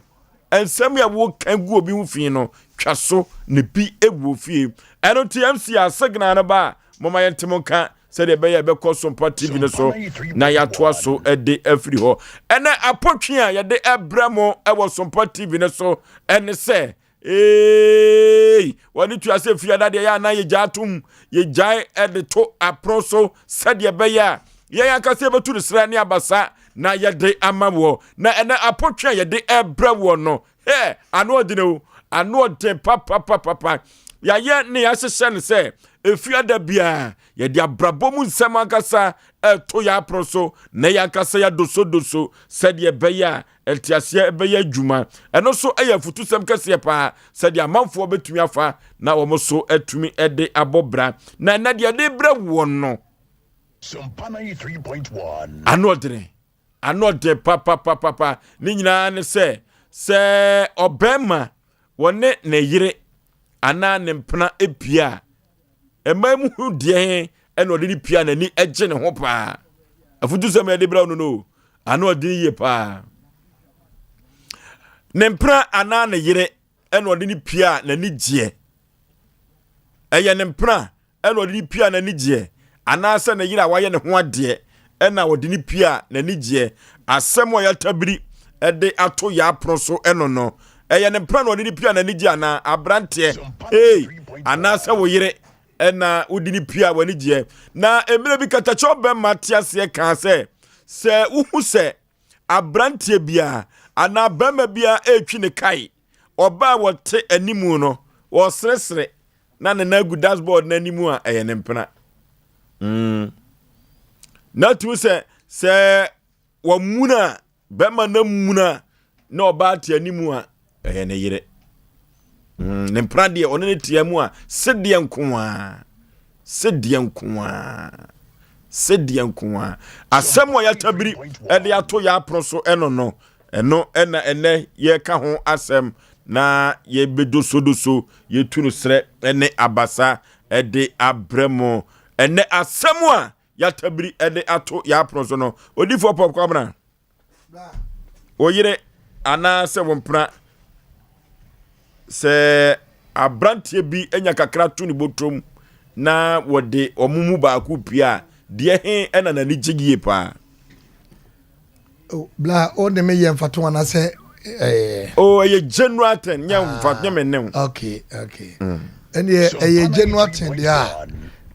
Nsɛm a woka gu obi ho fi no, twa so na bi wɔ fie. Ɛno nti MC a signal no ba a, momma yɛnte mo nka sɛdeɛ ɛbɛyɛ ɛbɛkɔ Sompa TV no so na yɛatoa so de afiri hɔ. Ɛnɛ apɔtwe a yɛde ɛbrɛ mo wɔ Sompa TV no so ɛne sɛ Eeii wɔde tua sɛ fiada deɛ yɛ anaa yɛgyaa atom yɛgyae ɛde to apono so sɛdeɛ ɛbɛyɛ a yɛn ankasa yɛbɛtu no serɛ ne abasa na yɛde ama woɔ na ɛnɛ apotwe a yɛde ɛbrɛ woɔ no hɛ ano ɔden o ano ɔden papapapapa yɛayɛ ne yɛahyehyɛ no sɛ efiada biara yɛde abrabɔ mu nsɛm ankasa ɛto yɛ apono so na yɛn ankasa yɛadosodoso sɛdeɛ ɛbɛyɛ a nteaseɛ bɛyɛ adwuma. Ɛno nso yɛ afutusɛm kɛseɛ paa sɛdeɛ amanfoɔ bɛtumi afa na wɔn nso atumi de abɔ bra. Na ɛnɛ deɛ ɛde brɛ woɔ no, ano ɔdene, ano ɔden papapapapa. Ne nyinaa ne sɛ, sɛ ɔbɛrima wɔne ne yere anaa ne mpena pie a, mmaa mu hu deɛ ɛna ɔde ne pia n'ani gye ne ho paa. Afutusɛm a yɛde brɛ no no, ano ɔden yie paa. Ne mpena anaa ne yere ɛna ɔde ne pia n'ani gyeɛ. Ɛyɛ ne mpena ɛna ɔde ne pia n'ani gyeɛ anaasɛ ne yere a wayɛ ne ho adeɛ ɛna ɔde ne pia n'ani gyeɛ. Asɛm a yɛatabiri ɛde ato yɛ apono so ɛno no, ɛyɛ ne mpena na ɔde ne pia n'ani gyeɛ anaa aberanteɛ ee anaasɛ wo yere ɛna wode ne pia w'ani gyeɛ. Na mmerɛ bi katakyɛw bɛma te aseɛ kaa sɛ, sɛ wohu sɛ aberanteɛ biara anaa bɛrima biara ɛretwi ne kae, ɔbaa a wɔte animu no, wɔseresere. na ne nan gu dashboard no anim a ɛyɛ ne mpena. Na tumi sɛ sɛ wɔmuna a bɛrima no amuna na ɔbaa te anim a ɛyɛ ne yere. Ne mpena deɛ ɔne ne tea mu a sedeɛ nko a sedeɛ nko a sedeɛ nko a asɛm a yɛatabiri ɛde ato yɛ apono so ɛno no ɛno ɛna ɛnɛ yɛka ho asɛm na yɛbɛdosodoso yɛtu no serɛ ɛne abasa ɛde abrɛ mo ɛnɛ asɛm a yɛatabiri ɛde ato yɛ apono so no odifoɔ pɔp kwabena wo yere anaasɛ wo mpena sɛ aberanteɛ bi anya kakra to ne bɔtɔm na wɔde wɔn mu baako pie a deɛ he ɛna n'ani gye yie paa. Oh, bla o de me yɛ mfato anaasɛ ɛɛ. o ɛyɛ general thing nyɛ ah, mfato nyɛ me ne wo. okay okay ɛnneɛ ɛyɛ general thing deɛ a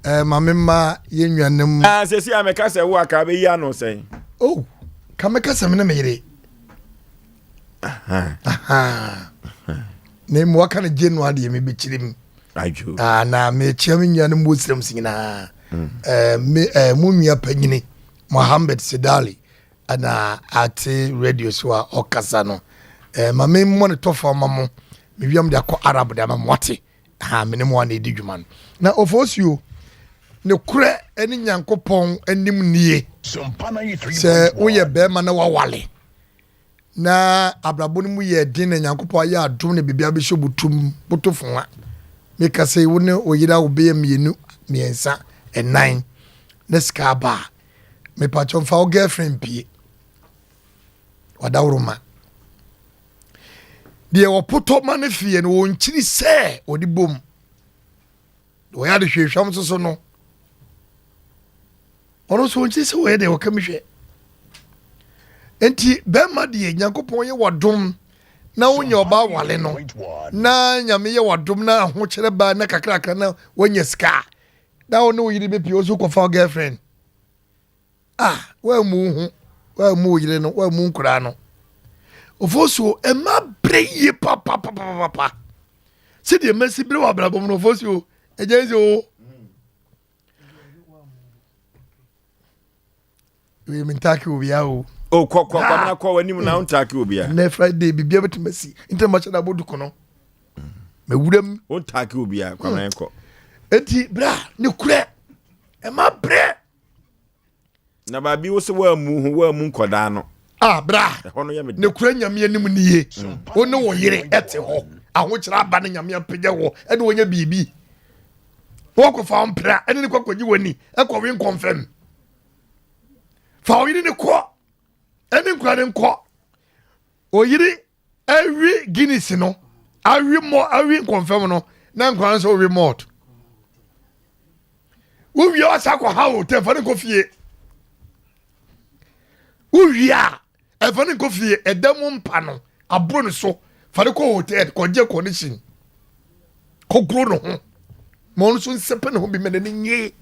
ɛɛ maame mma yɛn nuanom. aa sɛsi a mɛka sɛ wo a ka bɛyi ano sɛn. oh ka mɛka sɛ me ne me yere. Na emu waka no general deɛ mebɛkyerɛ mu. Ah, na mekyia me nuanom Muslims nyinaa. Mm. Eh, me, eh, mo nua panyini Mohammed Sidali na ate radio so a ɔkasa no. Eh, ma me mmɔ ne tɔfa ma mo. Mewiam de akɔ Arab de ama mo ate. Ha me ne mo a na ɛdi dwuma no. Na ɔfɔsuo, ne korɛ ne Nyankopɔn anim nie. Sɛ woyɛ bɛrima na wawale na abrabɔ no mu yɛ den na Nyankopɔn ayɛ adom na biribiara bɛhyɛ botom boto foa. Meka sɛ wo ne wo yere a wobɛyɛ mmienu, mmiɛnsa, ɛnan na sika aba a, mepakyɛ mfa wo girlfriend pie. Wadaworoma. Deɛ wɔpotɔ ma no fie no wɔnkyiri sɛ wɔde bom. Wɔyɛ ade hwehwɛm nso so no ɔno nso ɔnkyiri sɛ wɔyɛ deɛ wɔka mi hwɛ. Nti bɛrima deɛ Nyankopɔn yɛ wadom na wonyɛ ɔbaa wale no na Nyame yɛ wadom na ahokyerɛ baa na kakrakra na wanya sika na wo ne wo yere bɛpie wo so kɔfa girlfriend. Ah, woammu wo ho, woammu wo yere no, woammu nkoraa no. Ofosuo, ɛma berɛ yie papapapapa. Sɛdeɛ masi berɛ wɔ abrabɔ mu no, ofosuo, ɛnyɛ sɛ o. Wei mentake obiara o. O kɔ kɔ kwamina kɔ w'anim na wontake obiara. Nnɛ Friday biribiara bɛtumi asi. Nti na mahyɛ da abɔ duku no. Mawura mu. Wontake obiara kwamina kɔ. Enti bra ne korɛ ɛma berɛ. Na baabi wo sɛ woammu ho woammu nkɔdaa no. Ah bra. Ɛhɔ no yɛ me dɛ. Ne kura nyame anim nie. Wo ne wo yere ɛte hɔ. Ahokyerɛ aba ne nyame apagya wɔ ɛne wɔnyɛ biribi. Wɔkɔfa wo mpra ɛne ne kɔkɔgye w'ani ɛkɔwe nkɔmfam. Fa wo yere ne kɔ ɛne nkura ne nkɔ. Oyere awi Guinness no awi mɔ awi nkɔmfam no na nkwa nso wi malt wowie ɔsa kɔ ha o tɛ ɛfa ne nkɔ fie wowie a ɛfa ne nkɔ fie ɛda mu mpa no aboro ne so fa ne kɔ hotel kɔgye condition kɔgoro ne ho ma ɔno nso nsɛpɛ ne ho bi ma n'ani nye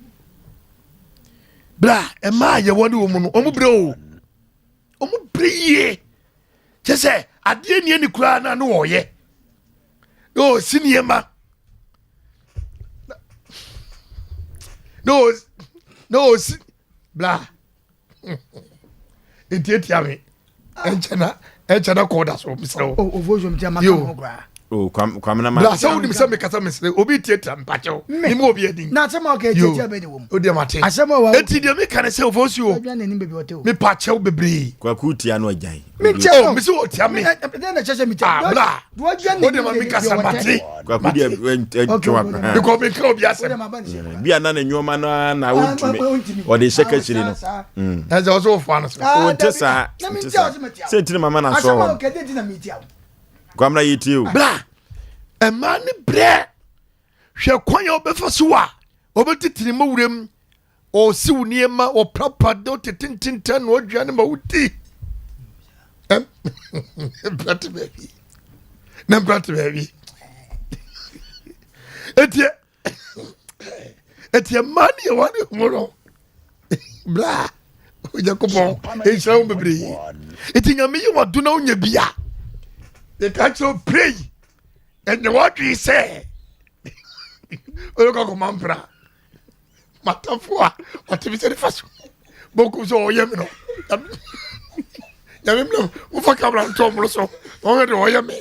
bra ɛmaa yɛwɔ ne wɔ mu no ɔmo brɛ o ɔmo brɛ yie kyɛ sɛ adeɛ nni ani koraa na ne wɔyɛ na ɔsi nneɛma na ɔsi na ɔsi bla ntiatia me ɛnkyɛ na ɛnkyɛ na kɔɔ da so mesrɛ wo yo Oh, kwamina ma. Bla sɛ wonim sɛ mekasa mesrɛ obi tiatia mpakyɛw mema obi adin na asɛm a ɔka tiatia bɛ de wɔ mu o deɛ mate asɛm a wa eti deɛ meka ne sɛ ofo si o mepakyɛw bebree kwaku tia no agyan mekyɛ no mesi wɔ tia me dɛn na kyɛ sɛ metia ah bla o deɛ ma mekasa mate kwaku deɛ ɛntwa because meka obi asɛm bi a na ne nneɛma no ara na wontumi ɔde hyɛ kakyiri no ɛsɛ ɔsɛ wofoa no so nte saa nte saa sɛ ntini mama na sɔ hɔ Kwamina yɛ tie o. Bra, mmaa ne brɛ. Hwɛ kwan a wɔbɛfa so a wɔbɛtete ne ma wuram, ɔsiw nneɛma, wɔprapra de ɔtete ntentan na ɔdua ne ma wodi. Mprate baabi. Na mprate baabi. Eti Eti mmaa ne yɛwɔ ne ho no. Bra, Onyankopɔn nhyira wo bebree. Eti nyame yi wado na wonya bi a, yɛka kyerɛ wo pray. Ɛnyɛ w'adwene sɛ. Ɔyɛ kɔ akɔma mpena. M'atamfo a ɔte me sɛ nifa so bonkum sɛ ɔyɛ me no. Nyame mmerɛ mofa kamera nto ɔmono so na ɔhwɛ deɛ ɔyɛ me.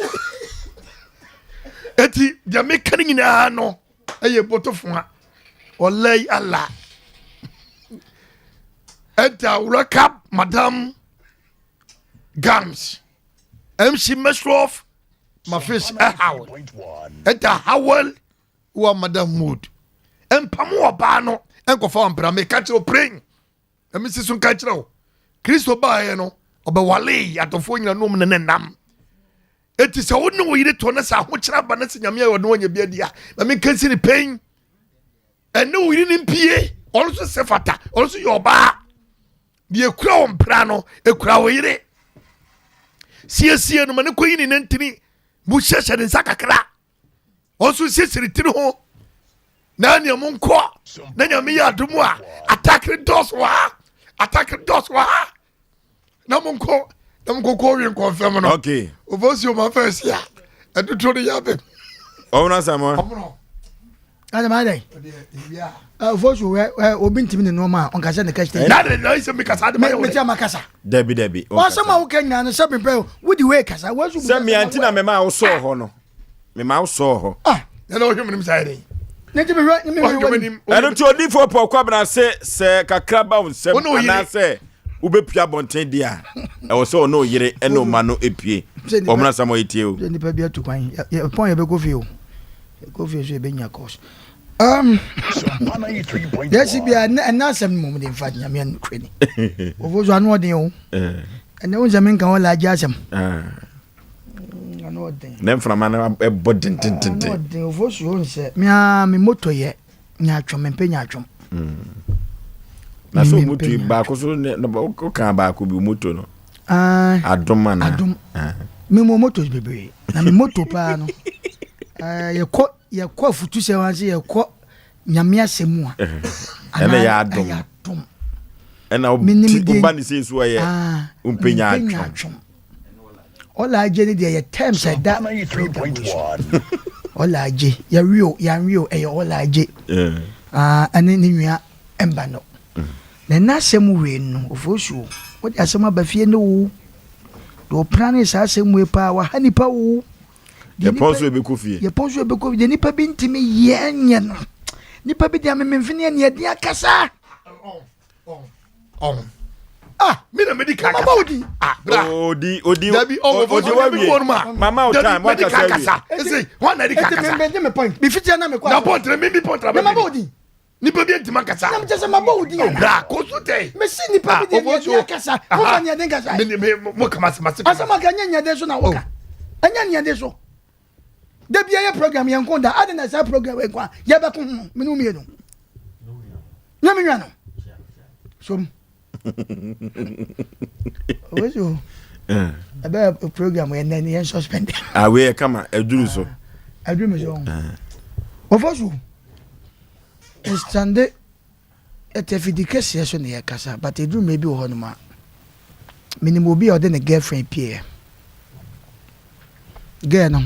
Eti deɛ meka no nyinaa no ɛyɛ bɔtɔfo a ɔlɛyi ala. Ɛnta wura madam Gams MC Mesrof ma face ɛhaw ɛnta hawel wa madam mood mpamo ɔbaa no nkɔfa wampena meka kyerɛ wo praying na mesi so nka kyerɛ wo kristo baeɛ no ɔbɛwalee adɔfoɔ nyina nom ne ne nam eti sɛ wo ne wo yere tɔ ne sɛ ahokyerɛ aba ne sɛ nyame ayɛ ɔne wanya bi adi a na menka nsi ne pɛn ɛne wo yere ne mpie ɔno nso sɛ fata ɔno nso yɛ ɔbaa deɛ ekura wo mpra no ekura wo yere siesie no ma ne kɔyi ne nantini mu hyɛhyɛ ne nsa kakra ɔnso nsiesie ne tiri ho na nea mo nkɔ na nyame yɛ adom a atakere dɔs wɔ ha atakere dɔs wɔ ha na mo nkɔ na mo nkɔkɔ wi nkɔnfɛm no okay ofosi o ma fɛ si a ɛdodo no yɛ abɛm ɔmono asɛm ɔmono Ade ma dɛ. Ofosu wɛ obi ntumi ne nneɛma a ɔnkasa ne kɛse. Na de na sɛ mekasa ade ma yɛ wɔ. Meti ama kasa. Dabi dabi. Ɔsɛm a woka nyinaa no sɛ mepɛ wodi wei kasa. Wɔsu sɛ mmea nti na mema wo sɔɔ hɔ no. Mema wo sɔɔ hɔ. Ah, na na ɔhwɛ mu saa yɛ dɛn. Ne ti mehwɛ ne mehwɛ w'anim. Ɛno nti odiifoɔ Paul Kwabena se sɛ kakra ba wo nsam anaasɛ wobɛpue abɔnten deɛ a ɛwɔ sɛ ɔne ɔyere ne ɔma no pue. Ɔmono asɛm ɔyɛ tie o. Nipa bi atu kwan yɛpɔn yɛbɛkɔ fie o. Yɛkɔ fie so yɛbɛnya course. Um, yɛsi bia ɛnɛ asɛm no mmom de mfa nyame anokorɛ ni. Ɔfo so ano ɔden o. Ɛnɛ wo nsɛm nka hɔ laagye asɛm. Ano ɔden. Ne mframa no ɛbɔ dendendenden. Ano ɔden ɔfo so nsɛ. Me a me moto yɛ nyaatwom mempɛ nyaatwom. Na so moto yi baako so ne woka baako bi moto no. Adom ana. Adom. Me mo motos bebree. Na me moto paa no. Yɛkɔ yɛkɔ afutu sɛ wɔn ase yɛkɔ nyame asɛm mu a. Ɛna yɛ adom. Ɛyɛ adom. Ɛna woba ne sei so ɛyɛ wompɛ nyaatwom. Ɔla agye ne deɛ yɛ terms ɛda program yi so. Ɔla agye yɛwe o yɛanwe o ɛyɛ ɔla agye. Ɛne ne nua mba no. Na ɛna asɛm wei no ofosuo wode asɛm aba fie ne wo. Deɛ ɔpra ne saa asɛm wei paa waha nipa o. Yɛpɔn so ebɛkɔ fie. Yɛpɔn so ebɛkɔ fie. Deɛ nipa bi ntumi yɛ nyɛ no. Nipa bi deɛ amememfene ne ɛde akasa. ɔn ah mi na medi kan kasa odi ah bra odi odi dabi ɔwɔ fɔ odi wa wie mama o time wa kasa wie ese wɔn na di kan kasa eti mi mi point mi fiti na mi kɔ na point na mi mi point na bɛ mi ma bɔ odi nipa bi ntima kasa na mi kyɛ sɛ ma bɔ odi yɛn bra ko so tɛ mɛ si nipa bi de ni ɛdi akasa mo fa ni ɛdi nkasa mi mi mo kama se ma se asɛm aka nyɛ nyɛ de so na wɔka ɛnyɛ nyɛ de so dabi ɛyɛ program yɛn ko da adi na saa program yɛn ko a yɛbɛko ho mene mmienu nyɛ me nwa no som owesu ɛbɛyɛ program yɛn nɛ yɛn suspend. awe yɛ kama ɛduru so. ɛduru mi so wɔfɔ so nsande ɛtɛ fidi kɛseɛ so na yɛ kasa but ɛduru mmerɛ bi wɔ hɔ nom a menim obi a ɔde ne girlfriend pieɛ girl no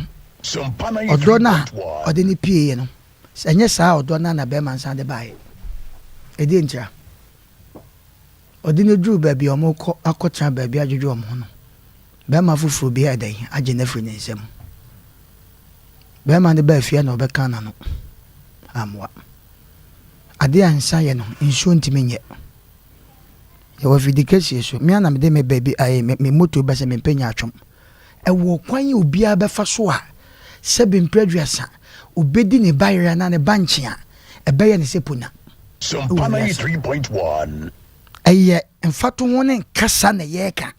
ɔdɔ no a ɔde ne pieɛ no Sɛ ɛnyɛ saa a ɔdɔ no ara na bɛrima no san de baeɛ. Ɛdeɛn ntira? Ɔde no duruu baabi a wɔrekɔ akɔtena baabi adwodwo wɔn ho no, barima foforɔ bi ayɛ dɛn agye no afiri ne nsam. Barima no baa fie na ɔbɛka n'ano ammoa. Adeɛ a nsa yɛ no, nsuo ntumi nyɛ. Yɛwɔ afidikɛseɛ so. Me ara na mede me baabi ayi me moto ba sɛ mempɛ nyaatwom. Ɛwɔ ɔkwan a obiara bɛfa so a sɛbe mprɛ aduasa obedi ne ba yere anaa ne ba nkye a, ɛbɛyɛ no sɛ pona wɔ wiase. Ɛyɛ mfatoho ne nkasa na yɛreka.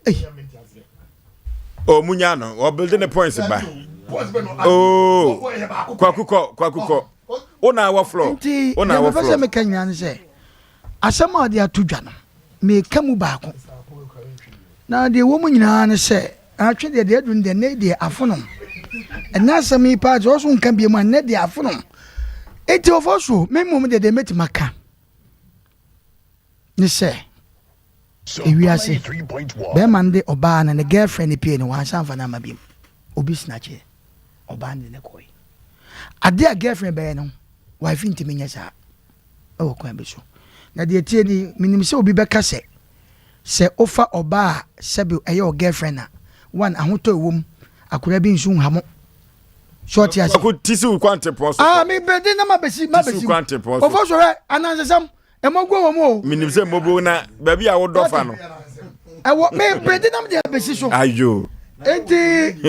Ei. Oh, munya no. Ɔbuilde ne points ba. Oh, kwaku kɔ, kwaku kɔ. Wo na awɔ floor. Nti, deɛ mepɛ sɛ meka nyinaa ne sɛ, Asɛm a ɔde ato dwa no, meka mu baako. Na deɛ ɛwɔ mu nyinaa ne sɛ, atwe deɛ deɛ aduru no deɛ, nnɛ deɛ afono. Ɛnɛ asɛm yi paa deɛ ɔso nka bio mu a, nnɛ deɛ afono. Enti ɔfɔ so, me mmom deɛ deɛ mɛtumi aka ne sɛ, ewiase, bɛrima no de ɔbaa no ne girlfriend no pie no, wansan amfa no amma bio. Obi snatchee ɔbaa no de no kɔe. Adeɛ a girlfriend bɛyɛ no, wife ntumi nyɛ saa wɔ kwan bi so. Na deɛ ɛteɛ ni, menim sɛ obi bɛka sɛ, sɛ wofa ɔbaa a sɛbe ɛyɛ wo girlfriend a, one, ahotɔ ɛwɔ mu, akwadaa bi nso nha mo. So ɔte ase? Kwaku, ti si wo kwantepɔn so. Ah, me bɛde na mabɛsi, mabɛsi. Ti si wo kwantepɔn so. Ofo so hwɛ, anansesɛm. Mmɔguo wɔ mu o. Menim sɛ mmɔguo na baabi a wodɔ fa no. Ɛwɔ me brede nam deɛ bɛsi so. Ayo. Enti.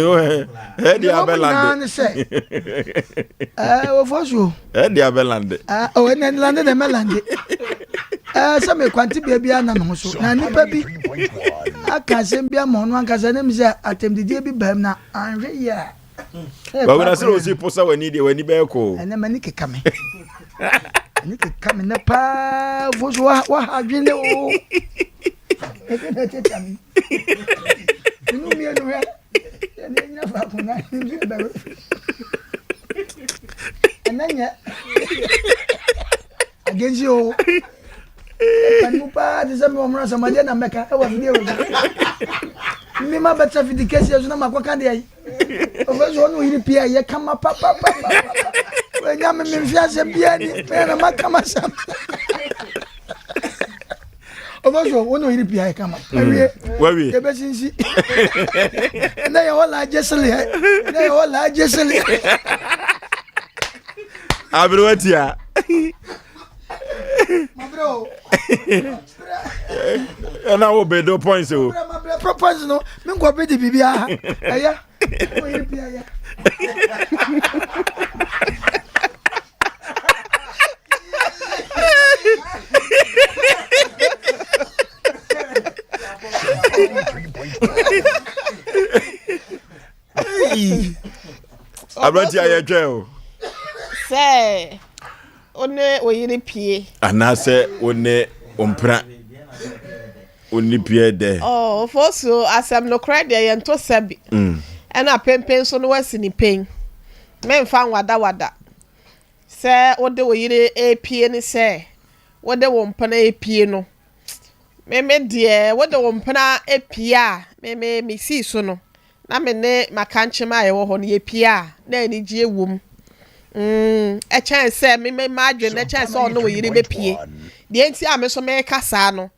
Ɛdi abɛlande. Ne sɛ. Ɛɛ wɔfɔ so. Ɛdi abɛlande. Ɛɛ o ɛnɛ lande na ɛmɛ lande. Ɛɛ sɛ me kwante bea bi anam ho so na nipa bi aka asɛm bi ama ɔno ankasa ne mi sɛ atɛmdidie bi bɛm na anhwɛ yie a. Bawo na sɛ osi posa w'ani deɛ w'ani bɛyɛ koo. Ɛnɛ m'ani keka me. M'ani keka me nɛ paa fo so wa ha adwene o. Ɛdɛ na ɛteta me. Ɛnu mmienu hwɛ. Yɛde nyina faako na ɛnu bɛwe. Ɛnɛ nyɛ. Against you. Ɛka mu paa te sɛ mewɔ mmara sɛ madeɛ na mɛka ɛwɔ afidie wɔ so. Me ma bɛtena fidi kɛseɛ so na makɔka deɛ yi. Ɔfɛ so ɔne ɔyere pie a yɛ kama papapapa. Wanya me memfe asɛm biara ni mɛ na maka masɛm. Ɔfɛ so ɔne ɔyere pie a yɛ kama. Awie. Wawie. Yɛbɛsinsi. Ɛnɛ yɛ hɔ laagye seleɛ. Ɛnɛ yɛ hɔ laagye seleɛ. Aberewa tia. Ɛna wo bedo points o. Mabrɛ points no me nkɔ bi di biribi aha. Ɛyɛ. Oyere pia yɛ. Aberante a yɛtwɛn o. Sɛ wo ne wo yere pie. Anaasɛ wo ne wo mpena wo ne pie dɛ. Oh, Ofosu, asɛm nokorɛ deɛ yɛnto sɛbi. Mm. Ɛna pempen nso no wasi ne pen. Memfa nwadawada. Sɛ wode wo yere repie ne sɛ wode wo mpena repie no. Me me deɛ wode wo mpena pie a me me mesii so no na me ne m'akankyem a yɛwɔ hɔ no yɛpie a na anigyeɛ wom mm, ɛkyɛn sɛ me me m'adwene no ɛkyɛn sɛ ɔne wo yere bɛpie. Deɛ nti a me nso meka saa no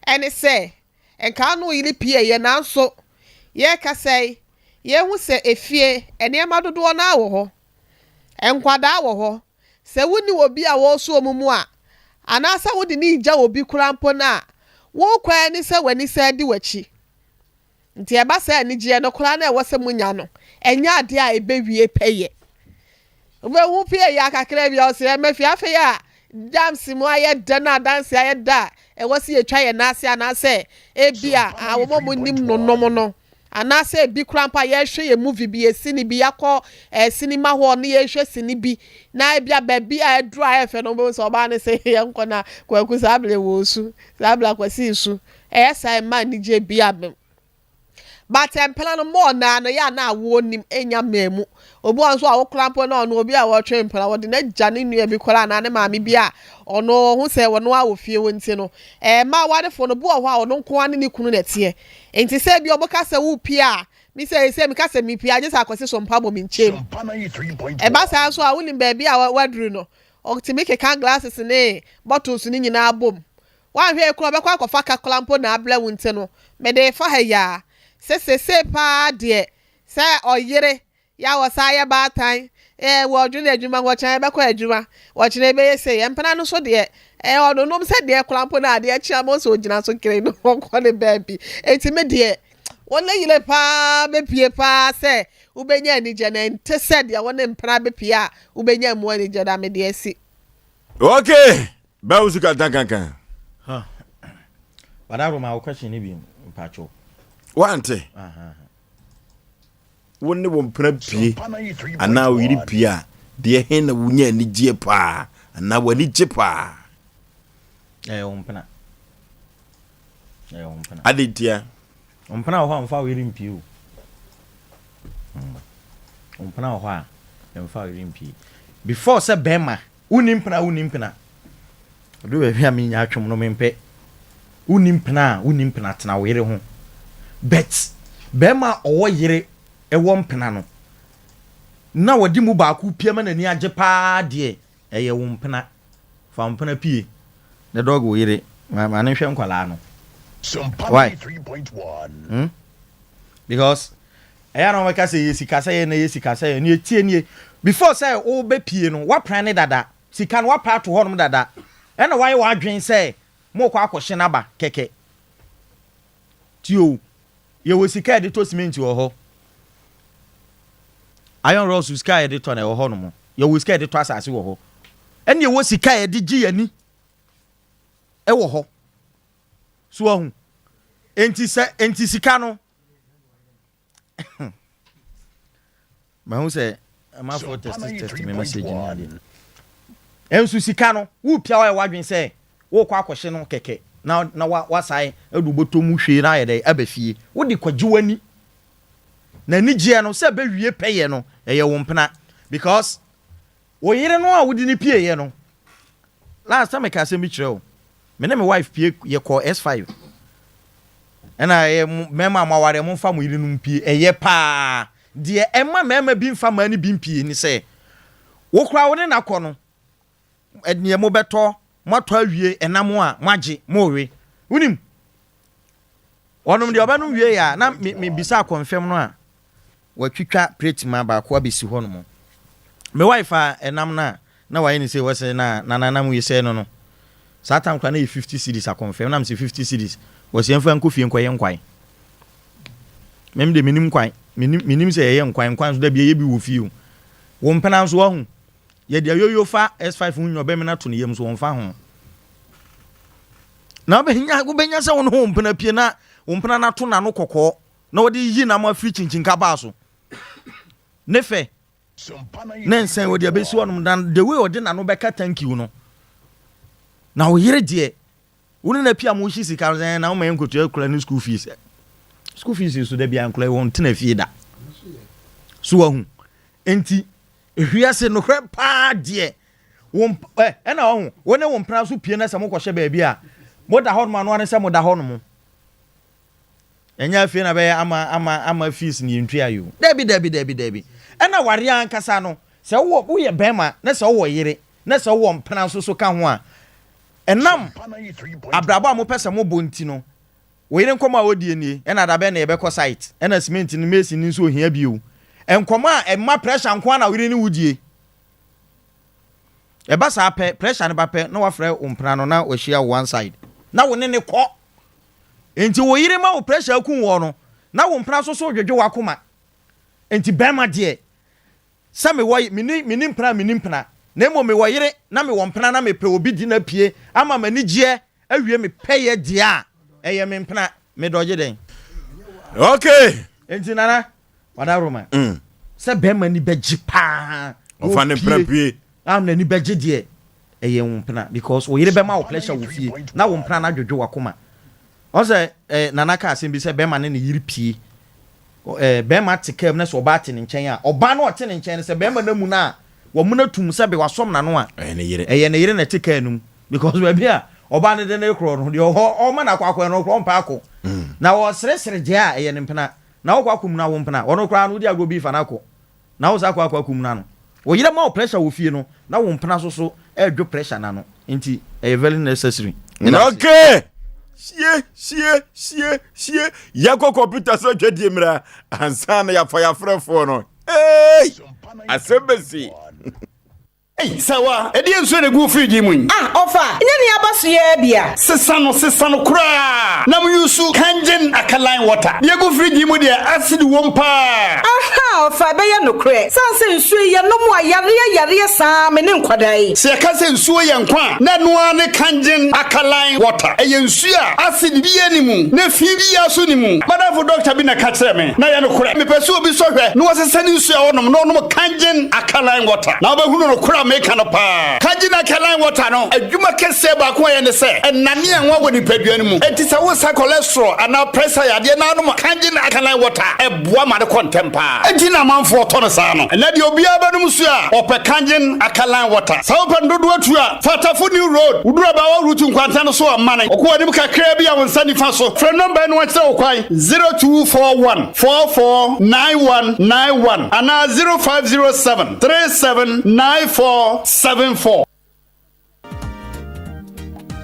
ɛne sɛ nka ɔne wo yere pieeɛ nanso yɛrekasa yi yɛhu sɛ efie nneɛma dodoɔ no ara wɔ hɔ, nkwadaa wɔ hɔ, Sɛ wonni obi a ɔreso wɔn mu a, anaasɛ wode no regya obi koraa mpo no a, wo kwan ne sɛ w'ani san di w'akyi. Nti ɛba saa anigyeɛ no koraa na ɛwɔ sɛ monya no, ɛnyɛ adeɛ a ɛbɛwie pɛyɛ. Wobɛhu pii yɛ kakra bi a ɔsɛ ɛma fie afei a dams mu ayɛ dɛ na adanse ayɛ dɛ a ɛwɔ sɛ yɛtwa yɛn nan ase anaasɛ ebi a wɔn a wɔnim no nom no Anaasɛ ebi koraa mpo a yɛrehwɛ yɛn movie bi, yɛn sini bi, yɛakɔ eh, cinema hall ne yɛrehwɛ sini bi, na ebi a baabi a aduru a ɛyɛ fɛ no, wobɛhu sɛ ɔbaa no sɛ yɛnkɔ na Kwaku saa bere wɔ su, saa bere Akwasi su. Ɛyɛ saa ɛma anigye bi abem. But mpena no mɔɔ naa no yɛ a na awoɔ nim ɛnya mmaa mu. Obi wɔ hɔ nso a wo koraa mpo na ɔno obi a wɔtwe mpena wɔde no agya ne nua bi koraa anaa ne maame bi a ɔno ɔho sɛ ɔno a wɔ fie hɔ nti no ɛma awarefoɔ no obi wɔ hɔ a ɔno nko ara ne ne kunu na ɛteɛ. Nti sɛ ebia ɔmo ka sɛ wo pie a, me sɛ sɛ meka sɛ me pie a gye sɛ Akwasi so mpa bɔ me nkyɛn mu. Ɛba saa nso a wonim baabi a waduru no, ɔtumi keka glasses ne bottles no nyinaa bom. Woanhwɛ yie koraa ɔbɛkɔ akɔfa kakra mpo na abrɛ wo nti no mede refa ha yi ara sɛ sesei paa deɛ sɛ ɔyere Yɛ a wɔsan yɛ baatan, eh, wɔdwene adwuma ho, ɔkyena yɛbɛkɔ adwuma, ɔkyena yɛbɛyɛ sei. Mpena no so deɛ, eh, ɔnonom sɛ deɛ koraa mpo na adeɛ kye ama sɛ ɔgyina so kere no ɔkɔ ne baabi. Enti me deɛ, wo ne yere paa bɛpie paa sɛ wobɛnya anigye na ɛnte sɛ deɛ wo ne mpena bɛpie a wobɛnya mu anigye na me deɛ asi. Okay, bɛwo so kanta kankan. Huh. Badaro ma wo question ni bi mpacho. Wante. Uh -huh. Wo ne wo mpena pue anaa wo yere pue a, deɛ he na wonya anigyeɛ paa anaa w'ani gye paa? Ɛyɛ wo mpena. Ɛyɛ wo mpena. Adɛn ntia? Wo mpena wɔ hɔ a mfa wo yere mpue o. Hmm. Wo mpena wɔ hɔ a mfa wo yere mpue. Before sɛ bɛrima, wonni mpena wonni mpena. Ɔdu baabi a menya atwom no mempɛ. Wonni mpena a wonni mpena tena wo yere ho. But bɛrima a ɔwɔ yere wɔ mpena no. na wɔde mu baako pie ma n'ani agye paa deɛ, ɛyɛ wo mpena. Fa wo mpena pie na dɔge wo yere ma ma no nhwɛ nkwadaa no. Why? Hmm? Because ɛyɛ na wɔbɛka sɛ yɛ sika sɛ yɛ na yɛ sika sɛ yɛ na etie nie. Before sɛ wobɛpie no, woapran ne dada. Sika no woapa ato hɔnom dada. Ɛna woayɛ w'adwene sɛ mokɔ akɔhye no aba kɛkɛ. Tie o, yɛwɔ sika a yɛde tɔ cement wɔ hɔ. Iron rods sika a yɛde tɔ no ɛwɔ hɔnom. Yɛwɔ sika a yɛde tɔ asase wɔ hɔ. Ɛna yɛwɔ sika a yɛde gye yɛn ani wɔ hɔ. So wahu? Enti sɛ enti sika no mahu sɛ amafoɔ test test me message ne adeɛ. Ɛnso sika no wopia wayɛ w'adwene sɛ wokɔ akɔhye no kɛkɛ na na wasan de wobɔtɔ mu hwee na ayɛ dɛ aba fie. Wode kɔgye w'ani. Na anigyeɛ no sɛ bɛwie pɛyɛ no ɛyɛ wo mpena because wo yere no a wode no pieeɛ no last time meka asɛm bi kyerɛ wo me ne me wife pie yɛkɔɔ S5 ɛna ɛyɛ mmarima a moawareɛ momfa mo yerenom mpie ɛyɛ paa deɛ ɛma mmarima bi mfa mmaa no bi mpie ne sɛ wo koraa wo ne no akɔ no ɛdeɛ mobɛtɔ moatɔ awie ɛnam a moagye morewe wonim Ɔnom deɛ ɔbɛnom wieeɛ a, na me mebisa akɔmfɛm no a watwitwa plate ma baako abɛsi hɔ nom. Me wife a ɛnam no a na wayɛ ne sei wɔse na nana nam yi sɛɛ no no. Saa tam koraa na yɛ 50 cedis akɔmfɛm na mese 50 cedis wɔse yɛmfa nkɔ fie nkɔyɛ nkwan. Mem deɛ menim nkwan, menim menim sɛ yɛyɛ nkwan, nkwan nso da bi yɛyɛ bi wɔ fie o. Wo mpena nso wahu, yɛde ayoyo fa S5 ho nyina ɔbɛmena to ne yam nso wɔmfa ho. Na wobɛnya wobɛnya sɛ wo ne wo mpena pie na wo mpena no ato n'ano kɔkɔɔ na wɔde yi nam afiri kyinkyin baa so ne fɛ ne nsɛn wɔde abɛsi hɔnom na the way ɔde n'ano bɛka thank you no na wo yere deɛ wo ne no apia mo hye sika no sɛ na woma yɛ nkotua kura ne school fees school fees so da bia nkora wɔn tena fie da so wahu nti Wiase nokorɛ paa deɛ, wo mp ɛ, ɛna ɔho, wo ne wo mpena nso pie na sɛ mokɔhyɛ baabi a, moda hɔnom ano ara ne sɛ moda hɔnom. Ɛnyɛ afei na bɛyɛ ama, ama, ama fees ne yɛntua yi o. Dabi, dabi, dabi, dabi. Ɛna wareɛ ankasa no, sɛ wowɔ, woyɛ bɛrima na sɛ wowɔ yere, na sɛ wowɔ mpena nso so ka ho a, ɛnam abrabɔ a mopɛ sɛ mobɔ nti no, Wo yere nkɔmmɔ a ɔdie nie, ɛna dabɛn na yɛbɛkɔ site, ɛna cement no mason no nso ɔhia bi o. Nkɔmmɔ a ɛma pressure nko ara na wo yere ne wo die. Ɛba saa pɛ, pressure no ba pɛ na wafrɛ wo mpena no na wahyia wo one side na wo ne no kɔ. Enti wo yere ma wo pressure aku woɔ no, na wo mpena nso so dwodwo w'akoma. Enti bɛrima deɛ, Sɛ mewɔ menni menni mpena a menni mpena, na mmom mewɔ yere na mewɔ mpena na mepɛ obi de no apue ama m'anigyeɛ awie me pɛyɛ deɛ a, ɛyɛ me mpena. Medɔgye dɛn? Okay. Enti Nana, Wadaroma, mm. sɛ bɛrima ni bɛgye paa. Ɔfa ne mpena pue. A n'ani bɛgye deɛ ɛyɛ wo mpena because wo yere bɛma wo pressure wɔ fie na wo mpena no adwodwo w'akoma. Ɔsɛ eh, Nana ka asɛm bi sɛ bɛrima ne ne yere pie. Eh, bɛrima te kaa mu na sɛ ɔbaa te ne nkyɛn a, ɔbaa no ɔte ne nkyɛn no sɛ bɛrima no amu no a, wɔmuna tum sɛ be wasɔm n'ano a, ɛyɛ ne yere. Ɛyɛ ne yere na ɛte kaa no mu because baabi a ɔbaa no de ne korɔ no deɛ ɔhɔ ɔma no akɔ akɔ ɛno korɔ ɔmpɛ akɔ. Mm. Na ɔseresere deɛ a ɛyɛ ne mpena na wokɔ akɔ mu na wo mpena ɔno koraa no wodi agorɔ bi fa no akɔ. Na wo saa kɔ akɔ akum no ano. Wo yere ma wo pressure wɔ fie no na wo mpena so so ɛredwo pressure no ano nti ɛyɛ very necessary. Okay! Sie sie sie sie yɛkɔ kɔmputa so adwadie mmra ansa na yɛafa yɛafrɛfoɔ no. Hey! Asɛm bɛsi. Ei, Sawa, ɛdeɛn nsuo na ɛgu wo fridge yi mu yi? Ah, ɔfa, nyɛ nea aba so yi ara bi a? Sesa no, sesa no koraa na mo use Kangen alkaline water. Deɛ ɛgu fridge yi mu deɛ, acid wom paa. Ahaa, ɔfa, ɛbɛyɛ nokorɛ. Sane sɛ nsuo yi, yɛnom a, yareɛ yareɛ saa me ne nkwadaa yi. Sɛ yɛka sɛ nsuo yɛ nkwa a, na ɛno ara ne Kangen alkaline water. Ɛyɛ nsuo a acid biara nni mu, na fi biara nso nni mu. M'adamfo dɔkta bi na ɛka kyerɛɛ me, na ɛyɛ nokorɛ. Mepɛ sɛ obi sɔ hwɛ na ɔsesa ne nsuo a ɔnom na ɔnom Kangen alkaline water, na wobɛhunu nokorɛ a meka no paa. Kangen alkaline water no, adwuma kɛseɛ baako a ɛyɛ ne sɛ, ɛnane anwa wɔ nipadua no mu. Enti sɛ woresa cholesterol anaa pressure yadeɛ na wonom Kangen alkaline water a, ɛboa ma no kɔ ntɛm paa. Enti. Enti na amanfoɔ tɔ no saa no. Ɛnnɛ deɛ obiara bɛnom nsuo a, ɔpɛ Kangen alkaline water. Sɛ wopɛ no dodoɔ atu a, fa Tafo New Road. Woduru Abaawa Route nkwanta no so a, mane. Wokɔ w'anim kakraa bi a, wo nsa nifa so. Frɛ nɔmba yi na wɔnkyerɛ wo kwan, 0241 44 9191 anaa 0507 37 94 74.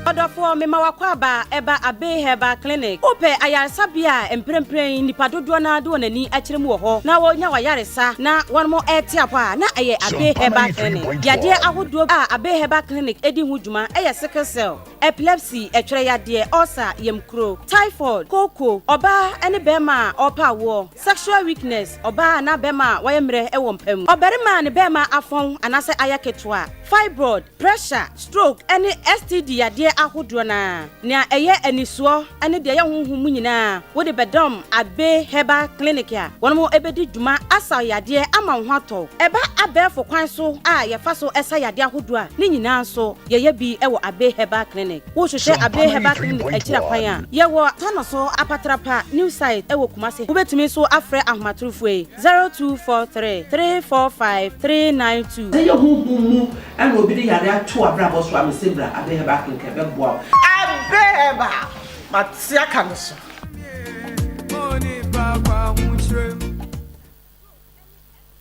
Ɔdɔfoɔ, mema w'akwaaba ɛba Abbey Herbal Clinic. Wopɛ ayaresabea a mprempren nnipa dodoɔ no ara de wɔn ani akyerɛ mu wɔ hɔ na wɔnya w'ayaresa na wɔnom rete apɔ a, na ɛyɛ Abbey Herbal Clinic. Yadeɛ ahodoɔ a Abbey Herbal Clinic di ho dwuma yɛ sickle cell, epilepsy, ɛtwerɛ yadeɛ, ulcer, yamkuro, typhoid, kooko, ɔbaa ne barima a ɔrepɛ awoɔ, sexual weakness, ɔbaa anaa barima a wayɛ mmerɛ wɔ mpa mu, ɔbarima a ne barima afɔn anaasɛ ayɛ ketewa, fibroid, pressure, stroke, ne STD yadeɛ ahodoɔ no ara. Nea ɛyɛ anisoɔ ne deɛ ɛyɛ honhom mu nyinaa, wode bɛdɔm Abbey Herbal Clinic a wɔn bɛdi dwuma asa wo yadeɛ ama wo ho atɔ wo. Ɛba abɛɛfo kwan so a yɛfa so sa yadeɛ ahodoɔ a, ne nyinaa nso yɛyɛ bi wɔ Abbey Herbal Clinic. Wohwehwɛ Abbey Herbal Clinic akyiri akwan a, yɛwɔ Tanoso Apatrapa New Site wɔ Kumasi. Wobɛtumi nso afrɛ ahomatorofoɔ yi, 0243 345 392. Sɛ ɛyɛ honhom mu na obi de yare ato w'abrabɔ so a, mese bra Abbey Herbal Clinic ɛbɛboa wo. Abbey Herbal, mate aka no so.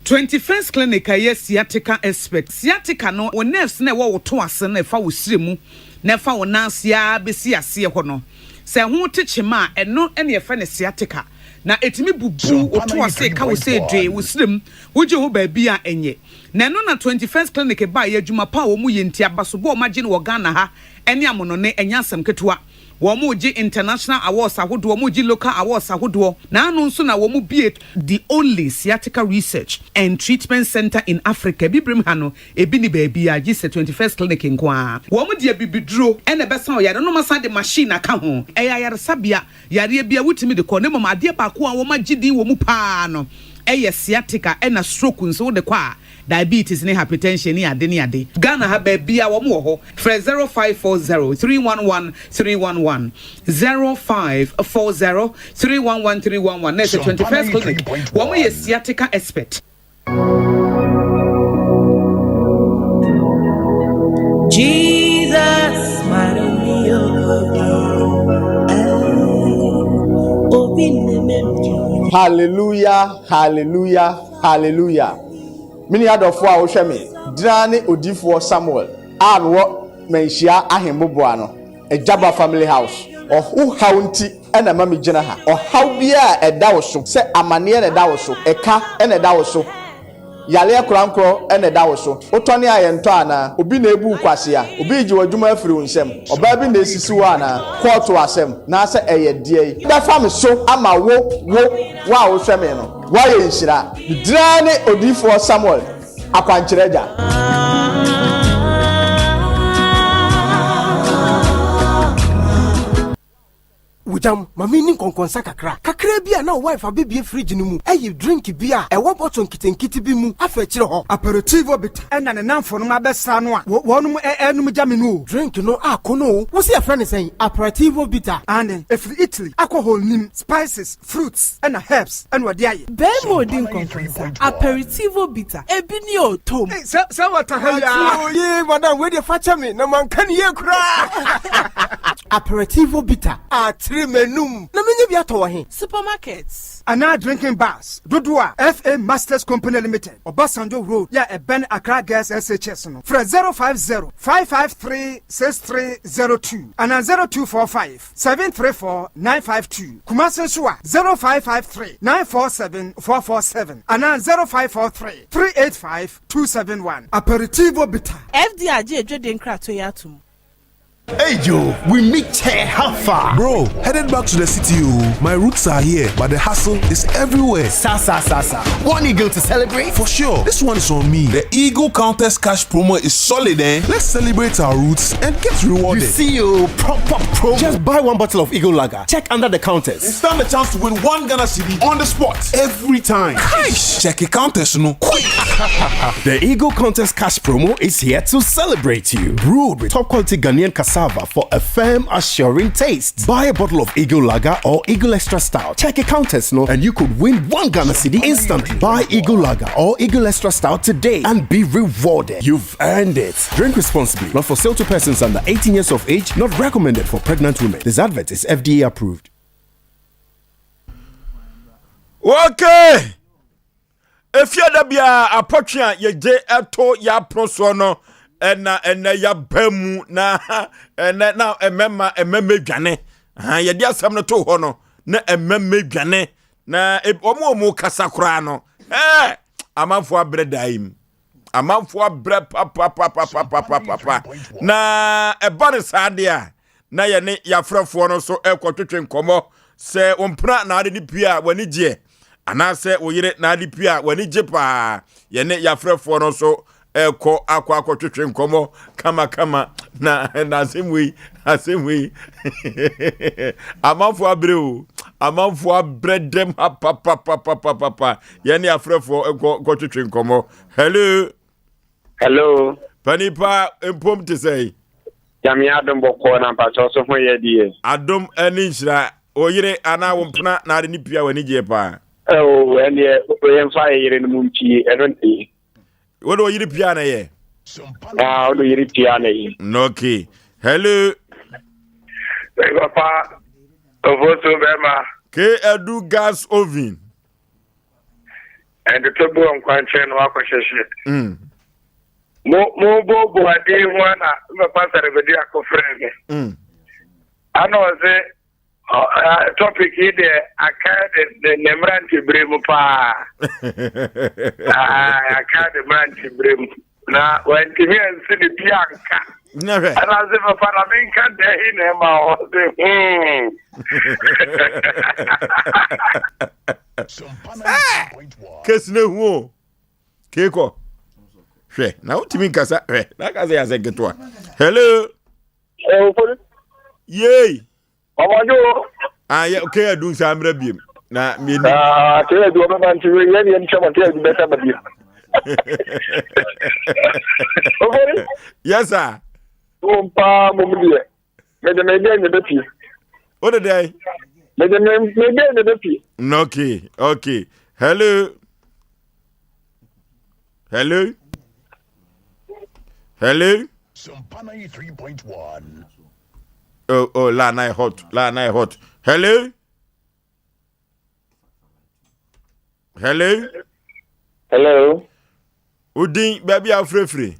21st Clinic a ɛyɛ sciatica expert. Sciatica no, wo nerves no a ɛwɔ wo to ase no a ɛfa wo srɛ mu na ɛfa wo nan ase ara bɛsi aseɛ hɔ no, sɛ ɛho te kyema a, ɛno na yɛfrɛ no sciatica. Na ɛtumi bubu wo to ase ka wo sɛ dwee wo srɛ mu, wogye ho baabi a ɛnyɛ. Na ɛno na 21st Clinic baeɛ, adwuma pa a wɔyɛ nti, abasobɔ a wɔagye no wɔ Ghana ha ne amonɔne, ɛnyɛ asɛm ketewa. Wɔregye international awards ahodoɔ, wɔregye local awards ahodoɔ, na ano nso na wɔbue the only sciatica research and treatment centre in Africa, Abibirem ha no, ebi nni baabiara gye sɛ 21st Clinic nko ara. Wɔde abibiduro na ɛbɛsa ɔyare no na wɔasan de machine aka ho. Ɛyɛ ayaresabea, yareɛ biara wotumi de kɔ, na mmom adeɛ baako a wɔagye din wɔ mu pa ara no yɛ sciatica ɛna stroke nso wode kɔ a, diabetes ne hypertension ne ade ne ade. Ghana ha baabia wɔn wɔ hɔ frɛ 0540 311 311 0540 311 311 na ɛsɛ 21st clinic wɔn yɛ sciatica expert. Jesus, Hallelujah, hallelujah, hallelujah. Me nua dɔfoɔ a wohwɛ me, Dina ne Odiyifoɔ Samuel a mewɔ Manhyia Ahemmoboa no, Agyaba Family House. Wo haw nti na ɛma megyina ha. Ɔhaw biara a ɛda wo so, sɛ amaneɛ na ɛda wo so, ɛka na ɛda wo so, yareɛ korankorɔ na ɛda wo so, wotɔne a yɛntɔ anaa? Obi na ɛrebu wo kwasea? Obi regye w'adwuma afiri wo nsam? Ɔbaa bi na ɛresisi wo anaa? Kɔɔto asɛm, naasɛ ɛyɛ deɛn? Bɛfa me so ama wo, wo, wo a wohwɛ me no. Woayɛ nhyira. Me din ara ne Odiyifoɔ Samuel Akwankyerɛ Agya. Wogyam, ma menni nkɔnkɔnsa kakra. Kakra bi a na wo wife abɛbue fridge no mu ayi drink bi a ɛwɔ bottle nketenkete bi mu afa akyire hɔ. Aperitivo bitter. Ɛna ne nnamfonom abɛsra no a wɔnom ɛɛnom gya me no o. Drink no akɔ no o. Wo se yɛfrɛ no sɛn? Aperitivo bitter. Aane, ɛfiri Italy. Alcohol nnim, spices, Fruits na herbs na ɔde ayɛ. Bɛɛma odi nkɔnkɔnsa, aperitivo bitter, ebi ni o tom. Ei sɛ sɛ wata ha yi aa. Yee madam wei deɛ fakyɛ me na manka ne yie koraa. Aperitivo bitter atere m'anum na menya bi atɔ wɔ he? Supermarkets. Anaa drinking bars dodoɔ a FA Masters Company Limited, Obasanjo Road yɛ a ɛbɛn Accra Girls SHS no, frɛ 050 553 6302 anaa 0245 734 952, Kumasi nso a, 0553 947 447 anaa 0543 385 271. Aperitivo Bitter. FDA agye adwadie nkratoɔ yi atom. Hey Joe, we meet here, how far? Bro, headed back to the city, oh. My roots are here, but the hustle is everywhere. Sa sa sa sa. One eagle to celebrate? For sure. This one is on me. The Eagle Countess Cash promo is solid, eh? Let's celebrate our roots and get rewarded. You see, oh, proper promo. Just buy one bottle of Eagle Lager. Check under the counters. And stand a chance to win one Ghana cedi on the spot every time. Cash! Check the counters, no. Quick! the Eagle Contest Cash promo is here to celebrate you. Brewed with top quality Ghanaian cassava. cassava for a firm, assuring taste. Buy a bottle of Eagle Lager or Eagle Extra Stout. Check a counters no, and you could win one Ghana cedi instantly. Buy Eagle Lager or Eagle Extra Stout today and be rewarded. You've earned it. Drink responsibly. Not for sale to persons under 18 years of age. Not recommended for pregnant women. This advert is FDA approved. Okay. Efie da biara apɔtwe a yɛgye ɛto yɛapono soɔ no ɛna ɛnɛ yɛaba mu na ɛnɛ na mmarima mmarima dwane ha yɛde asɛm no to hɔ no na mmarima dwane na wɔn a wɔn kasa koraa no ɛɛ amanfoɔ abrɛ daa yi mu amanfoɔ abrɛ papapapapapapa na ɛba no saa deɛ a na yɛne yɛafrɛfoɔ no nso ɛkɔtwetwe nkɔmmɔ sɛ wo mpena na ade ne pie a w'ani gyeɛ anaasɛ wo yere na ade pie a w'ani gye paa yɛne yɛafrɛfoɔ no nso ɛkɔ akɔ akɔtwetwe nkɔmmɔ kamakama na na asɛm wei asɛm wei amanfoɔ abrɛ o amanfoɔ abrɛ dɛm ha papapapapapa yɛne afrɛfoɔ nkɔ nkɔtwetwe nkɔmmɔ hello hello panipa mpom te sɛ nyame adom bɔkɔɔ na mpakyɛw so ho yɛ deɛ adom ne nhyira wo yere anaa wo mpena na ade ne pia w'ani gyeɛ paa ɛo ɛneɛ yɛmfa yɛ yere no mu mpie ɛno ne Wo de oyiri pia na yɛ. Ah, wo de oyiri pia na yɛ. Okay. Hello. Hey, papa. Ofosu bɛma. K Edu gas oven. Ɛntoto bu nkwankyɛn no akɔhyehyɛ. Mm. Mo mo bo bo ade ho ana papa sɛrebɛdi akɔfrɛ me. Mm. Ana ɔse topic yi deɛ aka de ne ne mmerantebere mu paa aka de mmerantebere mu na wantumi ansi ne bi anka ɛna se papa na menka dɛn na ɛma hɔ se hmm kesi na ehu o keekɔ hwɛ na wotumi nkasa hwɛ na aka sɛ yɛ asɛ nketewa hello yei Ɔmɔdwo. Ah, yɛ okay adu nsa mmerɛ biem na mieni. Ah, kee adu ɔbɛba nti wei yɛ deɛ nkyɛn ma kee adu bɛsa ba biem. Ofori. Yes sir. Wo paa mo mu deɛ. Mede me deɛ na ɛbɛpie. Wo de dɛn? Mede me me deɛ na ɛbɛpie. Okay, okay. Hello. Hello. Hello. Oh, oh, la na hot, la na hot. Hello. Hello. Hello. Udin baabi a wofirefiri.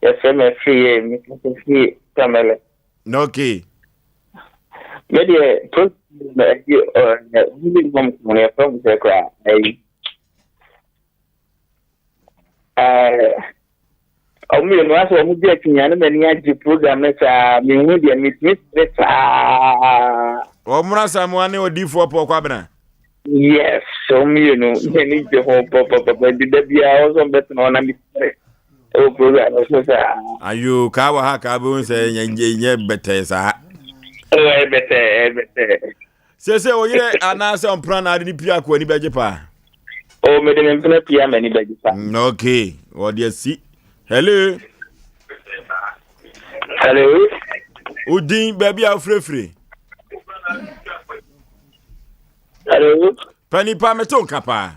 Yɛfrɛ me afiri yɛ mefiri Tamale. Okay. Me deɛ program na ɛdi ɔɛ ɔmo bi mu kɔn yɛfrɛ mo sɛ koraa ɛyi. Ɔmo mmienu asɛ ɔmo di akyinya ne m'ani agye program no saa mehu deɛ metumi sere saa. Ɔmo Asamoah ne odiifoɔ Paul Kwabena. Yes, ɔmo mmienu m'ani gye ho pɔpɔpɔpɔ nti da biara ɔsɔ mbɛtena hɔ na mesere ɛwɔ program no so saa. Ayo kaa wɔ ha kaa bɛhu sɛ nyɛ bɛtɛɛ saa. Ɛyɛ bɛtɛɛ ɛyɛ bɛtɛɛ. Sese wo yere anaasɛ ɔmpena na ade ne pia ko ani bɛgye paa. O mede me mpena pia m'ani bɛgye paa. Okay, wɔde asi. Hello. Hello. Odin baabi a wofirefire. Hello. Panipa meto nka paa.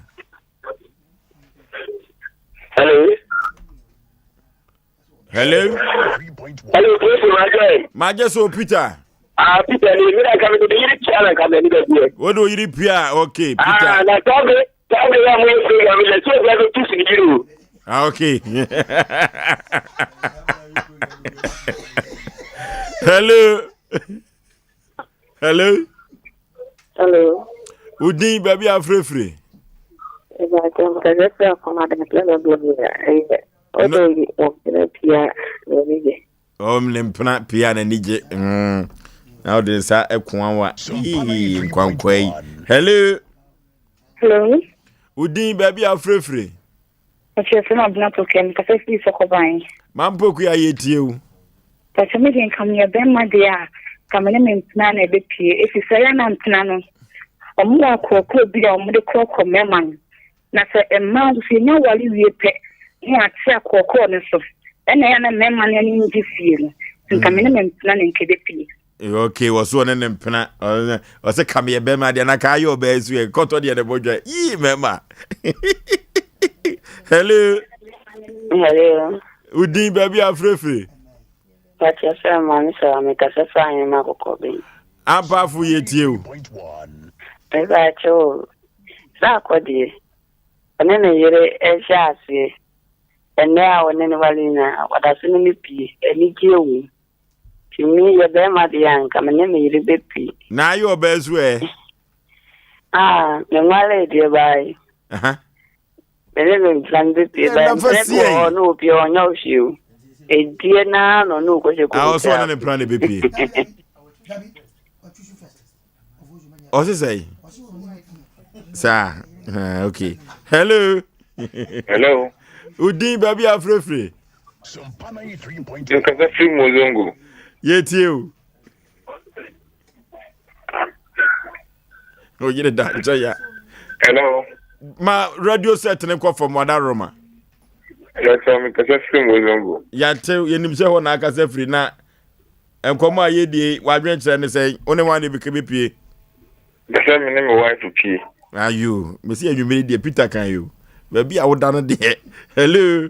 Hello. Hello. Hello, Peter, my Magye so Peter. Ah, Peter, ni mi na nka mi de yiri pia na nka mi de bi. Wo de yiri pia, okay, Peter. Ah, na tabe, tabe ya mo ye ya mi le so ya do tu si yiri o. Ah, okay. Hello. Hello. Hello. Udin baabi a afirefire. Ɔm ne mpena pia n'ani gye. Mm. Na ɔde nsa ɛkoa wa. Ii nkwankwa yi. Hello. Hello. Udin baabi a afirefire. Ɔkyerɛ ma Abena Poku, mekasa firi Sɔkɔban. Mampoku a yɛtie wo. Pakyɛ me deɛ nka meyɛ bɛrima deɛ a, nka me ne me mpena na ɛbɛpie. Ɛfiri sɛ ɛyɛ na mpena no, wɔn wɔ akorɔkorɔ bi a wɔde korɔkorɔ mmarima no. Na sɛ mmaa nso so yɛnya ware wie pɛ na yɛate akorɔkorɔ no so, ɛna ɛyɛ na mmarima no ani ngye fie no. Nka me ne me mpena na nka ɛbɛpie. Ok, wɔ so ɔne ne mpena. Ɔsɛ ka meyɛ bɛrima deɛ na ka ayɛ ɔbaa su ɛ kɔtɔ deɛ ne bɔdwa. Yii mɛma. Hello. Hello. Udin baabi afirefire. Pakyɛ sɛ maame sɛ mekasa firi ahema kɔkɔ bɛn. Ampaafo yɛ tie o. Mepakyɛ o. Sɛ akɔdeɛ ɔne ne yere ɛhyɛ aseɛ ɛnɛ a ɔne ne wale nyinaa ɔda so ne no pie anigyeɛ wɔ mu. Nti me yɛ bɛrima deɛ a nka me ne me yere bɛpie. Na ayɛ ɔbaa su ɛ? Ah, me nwaree deɛ baae. Me ne me mpena no bɛpie baae. Mpena bi wɔ hɔ na opie ɔnyɛ wo hwee o. Ɛdie naa na ɔne wokɔhyɛ kɔ Ah, ɔsɛ ɔne ne mpena na ɛbɛpie. Ɔse sɛ? Saa, ah, okay. Hello. Hello. Udin baabi afirefire. Nkasa firi Mozongo. Yɛtie o. Oyere da nkyɛ ya. Hello. Ma radio set ne kɔ fam wada Roma. Hello, sir. Nkasa firi Mozongo. Yɛate yɛnim sɛ hɔ na akasa firi na nkɔmmɔ a yɛdie wadwene kyerɛ ne sɛ wo ne wane bi bɛpie. Bɛsɛ me ne me wife pie. Ayo, mesi anwummere deɛ Peter kan yo. Baabi a woda no deɛ. Hello.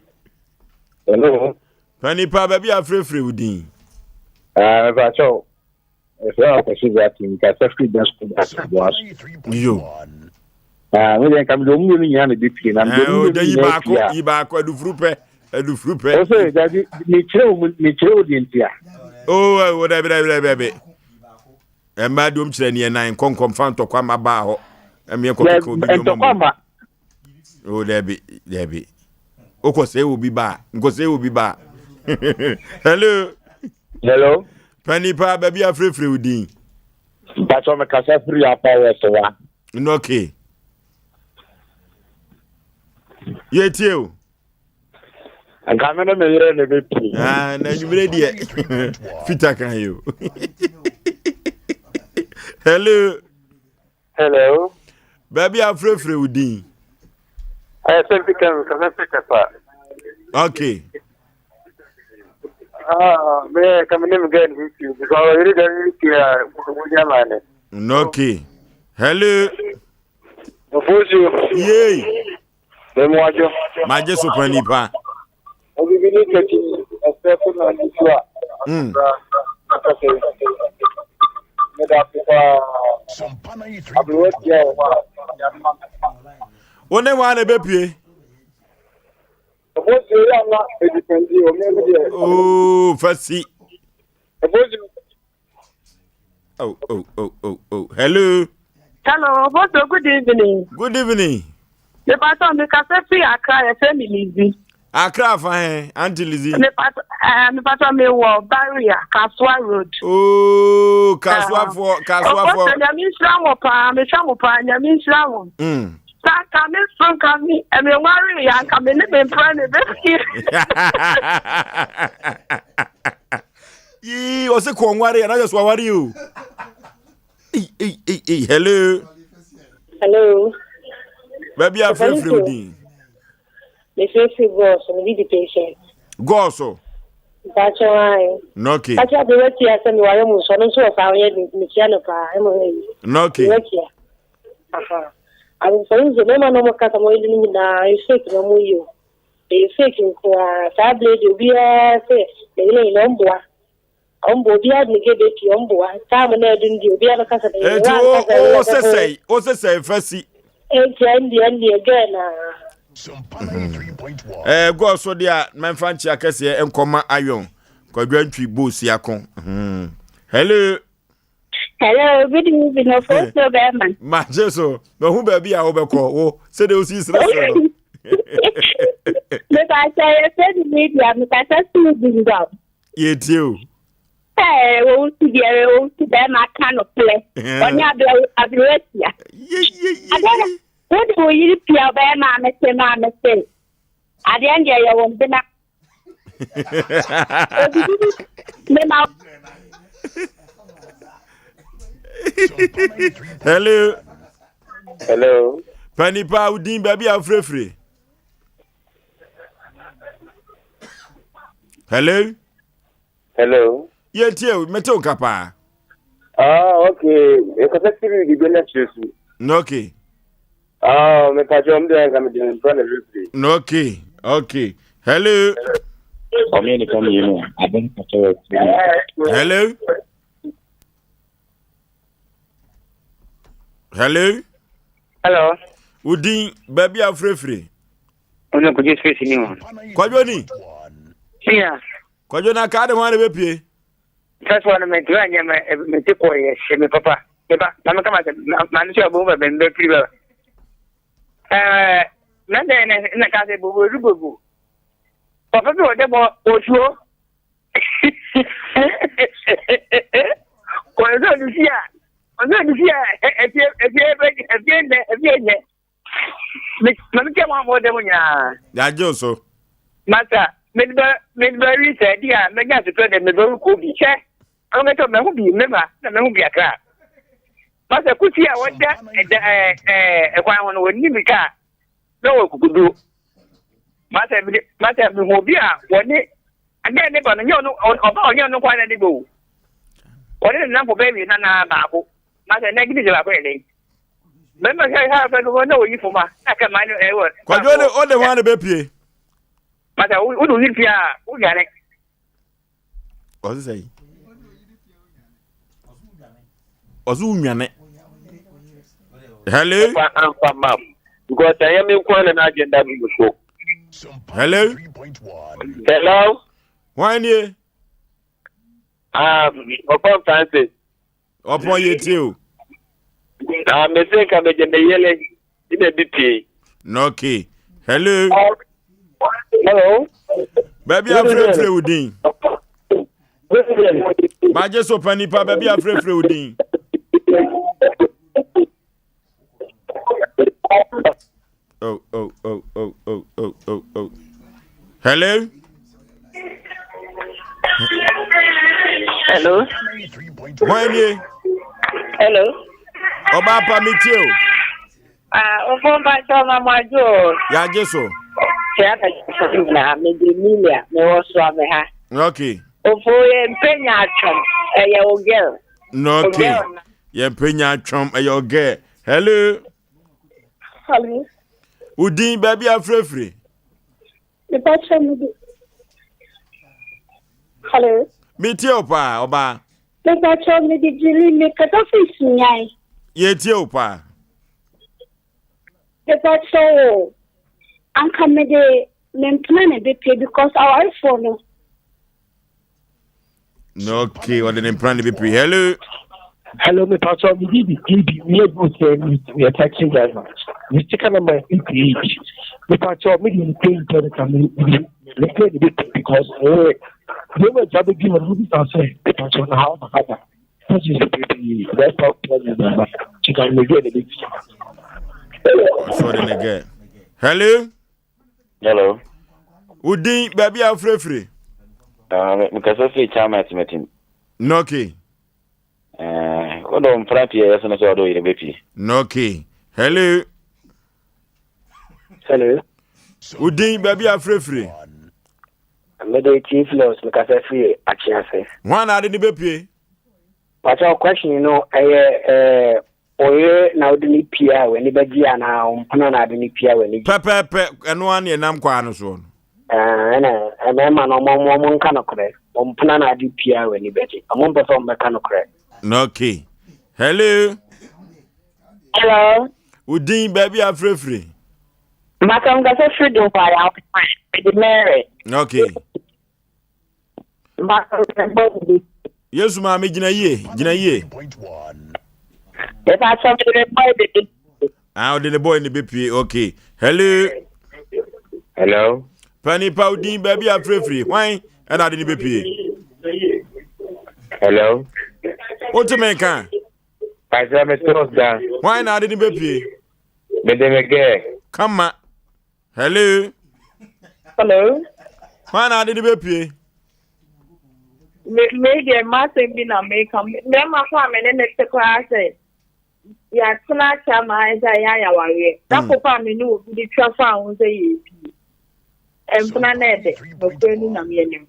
Hello. Panipa baabi a afrɛfrɛ wo din. Ah, mepa kyɛw. Ɛsɛ a ɔkɔsi bi ate nka sɛ firi bɛ sukuu ba aboa so. Yo. Ah, me deɛ nka me deɛ ɔmu mmienu nyinaa na ɛbɛ pie na me deɛ ɔmu mmienu nyinaa pie a. Yi baako adufuru pɛ adufuru pɛ. Ɔsɛ dabi mekyerɛ wo mekyerɛ wo deɛ ntia. Oh, oh, dabi dabi dabi dabi. Mmaa dom kyerɛ neɛ nan nkɔnkɔm fa ntɔkwa ma baa hɔ. Ɛmeɛ kɔkeka obi nneɛma mu. O dabi dabi. Wokɔ sɛ obi ba nkɔ sɛ obi ba. Hello. Hello. Panipa baabi afirefire wo din. Mpatsɔ me kasa firi apa west wa. Okay. Yɛtie o. Nka me ne me yere na ɛbɛpie. Ah, na anwummerɛ deɛ fita kan yi o. Hello. Hello. Baabi a afrɛfrɛ wo din. Ɛyɛ sɛ bi kan kasa fi kasa. Okay. Ah, me ka me ne me girl bi pie because ɔyere dɛ me pie a mo nya ma ne. Okay. Hello. Ofosu. Yay. Mmemuadwo. Magye so pa nipa. Obibi ne kati ɛsɛ ko na ne so a. Akasa yi. Meda ase paa. Aberewa tia wɔ hɔ a. Wo ne wɔn na ɛbɛpue. Ɛbɔnsuo yɛ ama edipɛndi o mi deɛ. Oo fasi. Ɛbɔnsuo. Oh oh oh oh oh hello. Hello, Boso, good evening. Good evening. Me pastor, me kasa fi Accra, yɛfrɛ me Lizzy. Accra fa he, Auntie Lizzy. Me pastor, eh, me pastor me wɔ Barrier, Kasoa Road. Oh, Kasoa for, Kasoa for. Oboso, nyame nhyira mo paa, me hwɛ mo paa, nyame nhyira mo. Sa nka me so nka me, me nware ya nka me ne me mpra ne bɛfie. Yii, ɔse kɔ nware ya, na just waware o. Ei, ei, ei, ei, hello. Hello. Baabi a frɛfrɛ wo din. Mefrɛfrɛ gɔɔso, mede di patient. Gɔɔso. Mpakyɛ ae. Nɔke. Mpakyɛ ade watia sɛ meware mu nso, ɔno nso wɔ saa ɔyɛ den mekyia no paa, ɛmɔ yɛ yi. Nɔke. Watia. Aha. Abofra yi nso, mmarima na ɔmo kasa mo yɛ no nyinaa, ɛyɛ fake na ɔmo yi o. Ɛyɛ fake nko ara. Saa bere de obiara sɛ, ne yere nyina ɔmboa. Ɔmboa obiara de ne gye bɛpie ɔmboa time na ɛdu no deɛ obiara bɛka sɛ bɛyɛ Eti wo wo sesɛe wo sesɛe fa si. Eti ɛndeɛ ɛndeɛ gɛɛ na. Ɛɛ gɔɔ so deɛ a mɛmfa nkyea kɛseɛ nkɔma Ayon kwadwantwi boosi ako. Hello. Hello, good evening. Ofosuo bɛrima. Magye so, mahu baabi a wobɛkɔ wo sɛdeɛ wosi serɛserɛ no. Mepa kyɛ yɛfrɛ me Lydia, mekasa sii Bingam. Yɛtie o. Ɛɛ wɔn si biara wɔn si bɛrima aka no plɛ. Ɔne aberewa tia. Adeɛ wode wo yere pia ɔbɛyɛ maame se maame se. Adeɛ deɛ yɛ wɔn bena. Odidi bi mema. Hello. Hello. Panipa wo din baabi a wofirefire. Hello. Hello. Yɛtie o, mete wo nka paa. Ah, okay. Mekasa firi biribi na kyerɛ su. Okay. Ah, mepakyɛ ɔm deɛ nka mede mpra na refiri. Okay, okay. Hello. Ɔmo yɛ nipa mmienu a abɛn kasa wɔ Hello. Hello. Hello. Wodin baabi a wofirefiri. Ɔno kɔgye space ni hɔ. Kwadwo ni. Sia. Kwadwo na kaa de ho ara bɛpie. First one me ntumi anyɛ me me ti kɔ yɛ hyɛ me papa. Me ba na me kama sɛ ma ne sɛ ɔbɛn bɛ bɛ firi bɛ. Ɛɛ na dɛ na na ka sɛ bobo edu bobo. Papa bi wɔ dɛ bɔ osuo. Kɔn sɛ ɔde si a ɔsɛ ɔde si a efie efie efie ndɛ efie nyɛ. Ma me kyɛ mo a mo dɛ mo nyinaa. Yagye wo so. Masa, mede bɛ mede bɛ wi sɛ di a mɛnya asotɔ dɛ mede bɛ kɔ bi hyɛ. Ɔno kɛtɛ mɛho bi mɛma na mɛho bi akra. Masa kusi a wɔda ɛda ɛɛ ɛɛ ɛkwan ho no wɔnni mirika a na wɔ kukuduo. Masa mede masa mehu obi a wɔne adeɛ ne ba no nyɛ ɔno ɔba ɔnyɛ ɔno kwan na ne bɛ o. Wɔne ne namfo bɛyɛ mmienu anaa baako. Masa na gidi sɛ baako yɛ dɛn. Bɛma hwɛ ha fɛ no na oyi foma na kɛ ma no ɛwɔ. Kwadwo de ɔde hwan na bɛpie. Masa wo de oyi pie a wo dwane. Ɔse sɛ yi. Ɔse wo nwane. Hello. Ɛfa amfa mam because ɛyɛ me nko na n'agenda bi so. Hello. Hello. Hwan nie? Ah, Ɔpɔn Francis. Ɔpɔn yɛ tie o. Ah, me se nka megye me yele na bi pie. No, okay. Hello. Hello. Baabi afrɛfrɛ wo din. Magye so pa nipa baabi afrɛfrɛ wo din. Oh, oh, oh, oh, oh, oh, oh, oh. Hello? Hello. Wọ́n nie. Hello. Ọba apa mi tie o. Ah, ofo mpa kyɛ ɔma mo adwo o. Yagye so. Kyɛ aka kyɛ na me de Emilia me wɔ so ame ha. Okay. Ofo yɛ mpenya atwom ɛyɛ o girl. No okay. Yɛ mpenya atwom ɛyɛ o girl. Hello. Hello. Wo din baabi afirafiri. Mepa kyɛ me de. Hello. Metie wo paa ɔbaa. Mepa kyɛ me de Julie me kasa fi Sunyan. Yɛtie wo paa. Mepa kyɛ wo. Anka me de me mpena na ɛbɛpie because awarefoɔ no. Okay, ɔde ne mpena na ɛbɛpie. Hello. Hello, me pastor, me di di me ebu sɛ me yɛ taxi driver. Me sika number is 88. Me pastor, me di me pay ntɛm ka me me me pay ne bi because eh me wɔ gya bɛ di me bi sa sɛ me pastor na how na how. Questions bebree that's how problem na ba. Sika me gɛ ne bi. Ɔsɔ de ne gɛ. Hello. Hello. Wo din baabi a wofirefiri? Ah, mekasa firi Chama Atimatim. Nɔke. Eh, wodɔ mpra pii a ɛyɛ so no sɛ ɔdɔ yere bɛpie. Nɔke. Hello. Hello. Wo din baabi a wofirefiri? Mede Theophilus mekasa firi Akyease. Hwan na ade ne bɛpie? Pakyɛ question no ɛyɛ ɛɛ Wo yere na wode no pie a w'ani bɛgye anaa wo mpena na ade no pie a w'ani gye? Pɛpɛɛpɛ, ɛno ara ne ɛnam kwaa no soɔ no. Ɛna mmarima no ɔmo ɔmo nka nokorɛ. Wo mpena na ade pie a w'ani bɛgye. Ɔmo mpɛ sɛ ɔmo bɛka nokorɛ. Okay. Hello. Hello. Wo din baabi a afirafiri? Mbaka nkasa firi Dunkwa Mede Mary. Okay. Yesu maame gyina yie gyina yie. Ah, ɔde ne boy ne bepie okay. Hello. Hello. Pani pa odin baabi a firifiri hwan ɛna ade ne bepie. Hello. Wotumi nka. Pàṣẹ mi tó da. Hwan na ade ne bepie. Mede me gɛ. Kama. Hello. Hello. Hwan na ade no bɛpue? Me me deɛ m'asɛm bi na meka mmarima ko a me ne ne te koraa sɛ yɛatena akyɛ ama ayɛ sɛ yɛayɛ awareɛ da hmm. koro a me ne obi de twa fa ho sɛ yɛpie. Mpena na ɛdɛ, nokorɛ ne Nyame anim.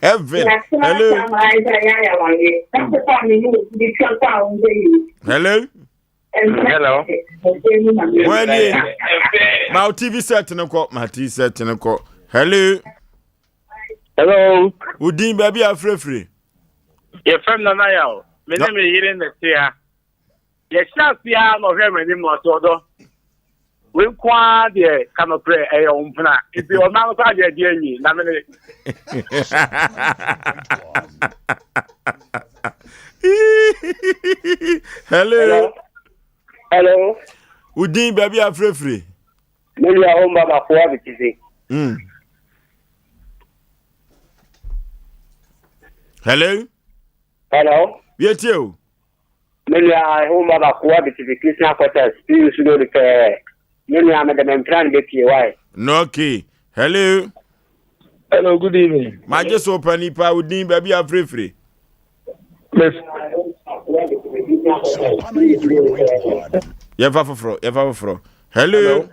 Heaven. Hello. Hello. Hello. Wọ́n ní ma o TV set no kọ ma TV set no kọ. Hello. Hello. Udin baabi afirafire. Yɛfrɛ m Nana Yaw. Me ne me yere na ɛte ha. Yɛhyɛ ase ara na ɔhwɛ m'anim na ɔse ɔdɔ wei nko ara deɛ ka nokorɛ ɛyɛ wo mpena nti ɔno ara nso agye adi awie na mene Hello. Hello. Udin baabi afirafire. Me nua wo mba baako abetise. Hello. Hello. Yɛtie o. Me nua wo mba baako abetise Krishna quarters PU so do pɛɛ. Me nua mede me mpena no bepie why. No okay. Hello. Hello, good evening. Magye so pa nipa wo din baabi afirafire. Yɛmfa foforɔ, yɛmfa foforɔ. Hello.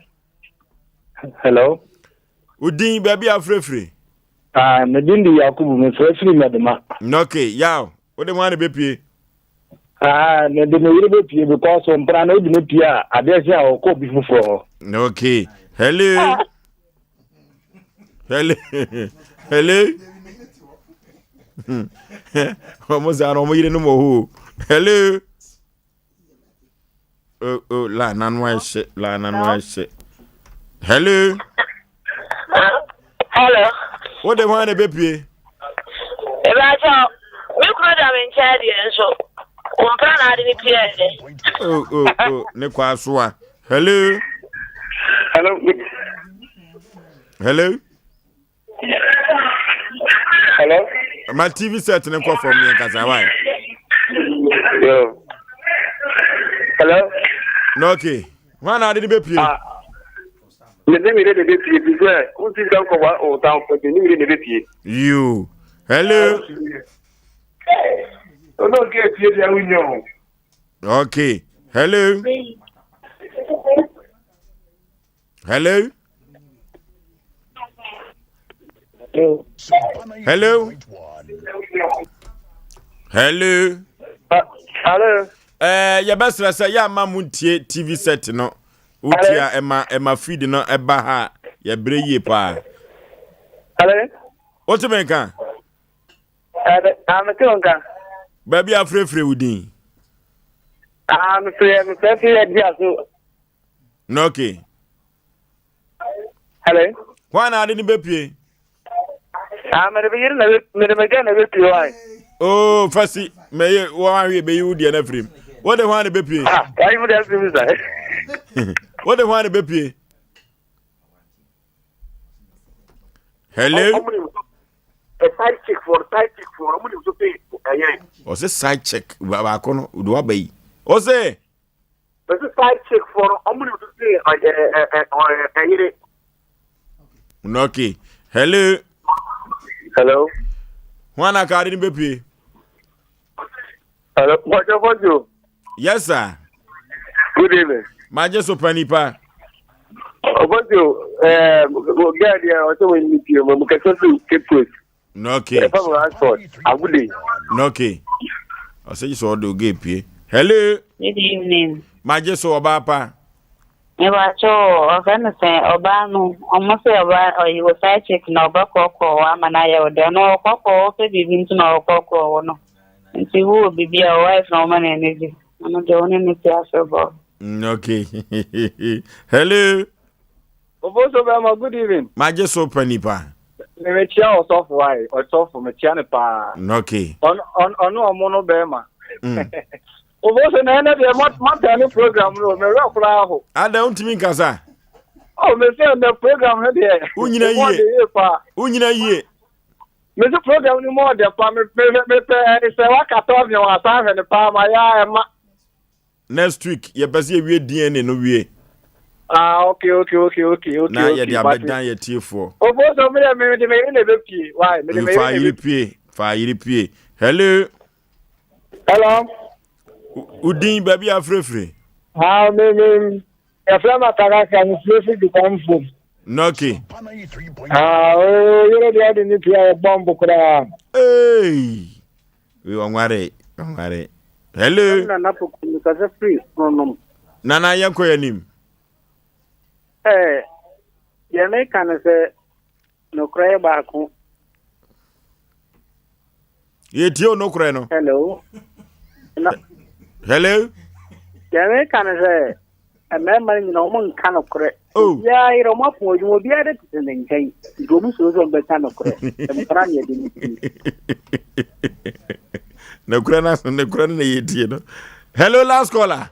Hello. Wo din baabi afirafire. Ah, me din de Yakubu, mefrɛ firi Medema. Okay, yaw. Wode ho ane bɛpie? Ah, mede me yere bɛpie because mpra no wode ne pie a adeɛ kye a ɔkɔ obi foforɔ hɔ. Okay. Hello. Hello. Hello. Wɔn saa na wɔn yere no wɔ hɔ o. Hello. Oh, oh, la nanu ayɛ hye, la nanu ayɛ hye. Hello. Hello. Wo de hwan na ebepie? Ebaasa, me kunu da me nkyɛn deɛ nso, ɔmpra na ade ne pie ɛdɛ. Oh, oh, oh, ne kɔ asoa. Hello. Hello. Hello. Hello. Ma TV set ne kɔ fam ne nkasa why? Yo. Hello. No okay. Hwan na ade ne bepie? Ah. Me ne mi de ne bepie bi sɛ wo ti sɛ nkɔ wa o tan fɛ ne mi de ne bepie. Yo. Hello. Ono ke pie dia wunyo. Okay. Hello. Hello. Hello. Hello. Hello. Eh, yɛbɛsrɛ sɛ yɛ ama mo ntie TV set no. Wotie a ɛma ɛma feed no ɛba ha yɛbrɛ yie paa. Hello. Wote me nka? Ah, mete wo nka. Baabi afrɛfrɛ wo din. Ah, mefrɛ mefrɛ adi aso. Na okay. Hello. Hwan na ade no bɛpue? Ah, mede me yere na mede me gya na bɛpue wan. Oh, fasi, mɛyɛ wɔn ahwe bɛyi wo deɛ no afiri mu. Wode hwan na bɛpue? Ah, wayi mu deɛ afiri mu sa. Wode hwan na bɛpue? Hello. Side chick for side chick for ɔmo nim so pay ɛyɛ. Ɔsɛ side chick baako no de waba yi. Ɔsɛ. Bɛsi side chick foɔ no ɔmo nim so se ɔyɛ ɛ ɛ ɔyɛ ɛyere. Okay. Hello. Hello. Wɔn na kaade ni bepie. Hello. Bɔjɔ bɔjɔ. Yes sir. Good evening. Magye so pa nipa. Ɔbɔjɔ ɛɛ gɛɛ deɛ ɔsɛ wɔn ni pie mo kɛse fi Cape Coast. Okay. Ɛfɛ mo transport agude. Okay. Ɔsɛ gye sɛ ɔde oge pie. Hello. Good evening. Magye so ɔbaa pa. Mebakyɛ ɔfɛ no sɛ ɔbaa no ɔmo sɛ ɔbaa ɔyɛ wɔ side chick na ɔbɛ kɔkɔɔ wɔ ama no ayɛ wo dɛ ɔno ɔkɔkɔɔ wɔ pɛ biribi nti na ɔkɔkɔɔ wɔ no nti wo wɔ biribi a wife na ɔma n'ani gye ɔno deɛ wo ne no te afebɔɔ. Okay. Hello. Oboso bɛma good evening. Magye so pa nipa. Mekyia ɔsɔfo ayi ɔsɔfo mekyia ne paa. Okay. Ɔno ɔmo no bɛrima. Oboso na ɛnɛ deɛ mata ne program no mewura koraa ho. Ada wontumi nkasa. Oh me sɛ ɛnɛ program no deɛ. Wonyina yie. Wonyina yie. Mese program no mu ɔdɛ pa mepɛ sɛ wakatɔ me wɔ asan hwɛ ne paa ma yɛ ɛma. Next week yɛpɛ sɛ yɛwie DNA no wie. Ah, okay, okay, okay, okay, okay. Na yɛde abɛdan yɛ tiefoɔ. Ofo so mi de mi de mi yere na ebe pie. Why? Mi de mi yere na ebe pie. Fa yere pie. Hello. Hello. Udin baabi afirefire. Ah, mi mi. Yɛfrɛ me Atakasa, mefiri fi Dukwamfo. Nɔke. Ah, oo, yere deɛ ɔde ne pia yɛ bɔmbo koraa. Hey! Wei ɔnware, ɔnware. Hello. Nana Poku, mekasa firi Kronom. Nana yɛnkɔ yɛn anim. Ɛɛ, deɛ meka ne sɛ nokorɛ yɛ baako. Yɛtie o nokorɛ no. Hello. Na, Hello. Deɛ meka ne sɛ mmarima no nyina wɔn nka nokorɛ. Oh. Obiara yerɛ wɔn apɔn adwuma obiara de tete ne nkyɛn nti wɔn suro sɛ wɔn bɛka nokorɛ. Mpena ne yɛde ne tie. Nokorɛ no nokorɛ no na yɛtie no. Hello last caller.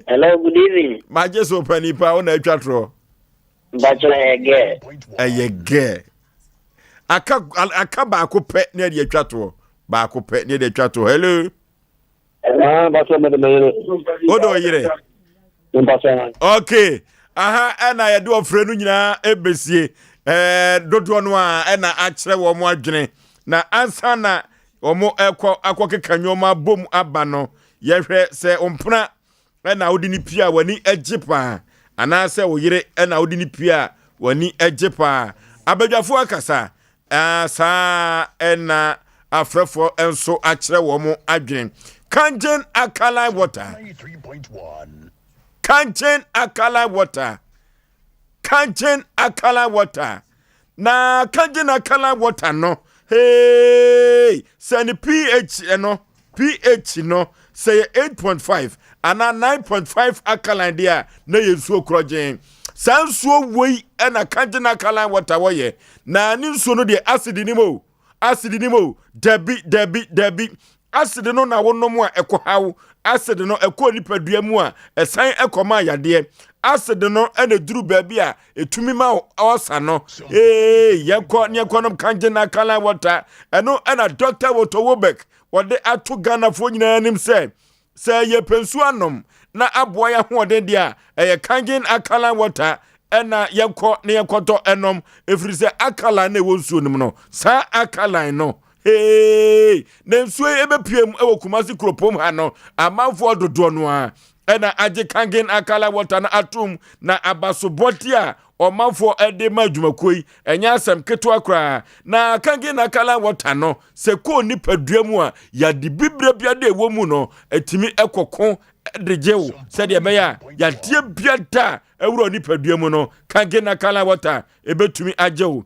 Hello, good evening. Magye so pani pa wo na atwa torɔ. Mpakyɛ ɛyɛ gɛ. Ɛyɛ gɛ. Aka aka baako pɛ ne ɛde atwa toɔ. Baako pɛ ne ɛde atwa toɔ. Hello. Ah, mpakyɛ mede me yere. Wode wo yere? Mpakyɛ. Okay. Aha ɛna yɛde ɔfrɛ no nyinaa ɛbɛsie. Ɛɛ dodoɔ no a ɛna akyerɛ wɔn adwene. Na ansa na wɔn ɛkɔ akɔkeka nneɛma bom aba no yɛhwɛ sɛ mpena na wode no pie a w'ani gye paa anaasɛ wo yere na wode no pie a w'ani gye paa. Abadwafoɔ akasa, saa na afrɛfoɔ nso akyerɛ wɔn adwene. Kangen alkaline water. Kangen alkaline water. Kangen alkaline water. Na kangen alkaline water no, hey, sɛ ne pH no, pH no, sɛ yɛ 8.5 anaa 9.5 alkaline deɛ a, na yɛ nsuo korɔgyen. Saa nsuo wei na kangen alkaline water wɔyɛ. Na ne nsuo no deɛ acid nim o. Acid nim o. Dabi, dabi, dabi. Acid no na wonom a ɛkɔhaw. Acid no ɛkɔ nipadua mu a ɛsan ɛkɔma yadeɛ. Acid no ɛna duru baabi a ɛtumi ma ɔsa no. Ee, yɛnkɔ ne yɛnkɔnom kangen alkaline water. Ɛno ɛna Dr. Woto Wobek wɔde ato Ghanafoɔ nyinaa anim sɛ Sɛ yɛpɛ nsuo anom na aboa yɛn ahoɔden deɛ a, ɛyɛ Kangen alkaline water ɛna yɛnkɔ na yɛnkɔtɔ ɛnom, ɛfiri sɛ alkaline na ɛwɔ nsuo no mu no, saa alkaline no, hey, na nsuo yi ɛbɛpue mu ɛwɔ Kumasi kuropɔn ha no, amanfoɔ dodoɔ no ara ɛna agye Kangen alkaline water no atom, na abasobɔdeɛ a ɔmanfoɔ ɛde ma adwumakuo yi, ɛnyɛ asɛm ketewa koraa. Na Kangen alkaline water no, Sɛ ɛkɔ nipadua mu a, yade bibire biara a ɛwɔ mu no, ɛtumi kɔko de gye wo sɛdeɛ ɛbɛyɛ a yadeɛ biara a ɛwura nipadua mu no, Kangen alkaline water ɛbɛtumi agye wo.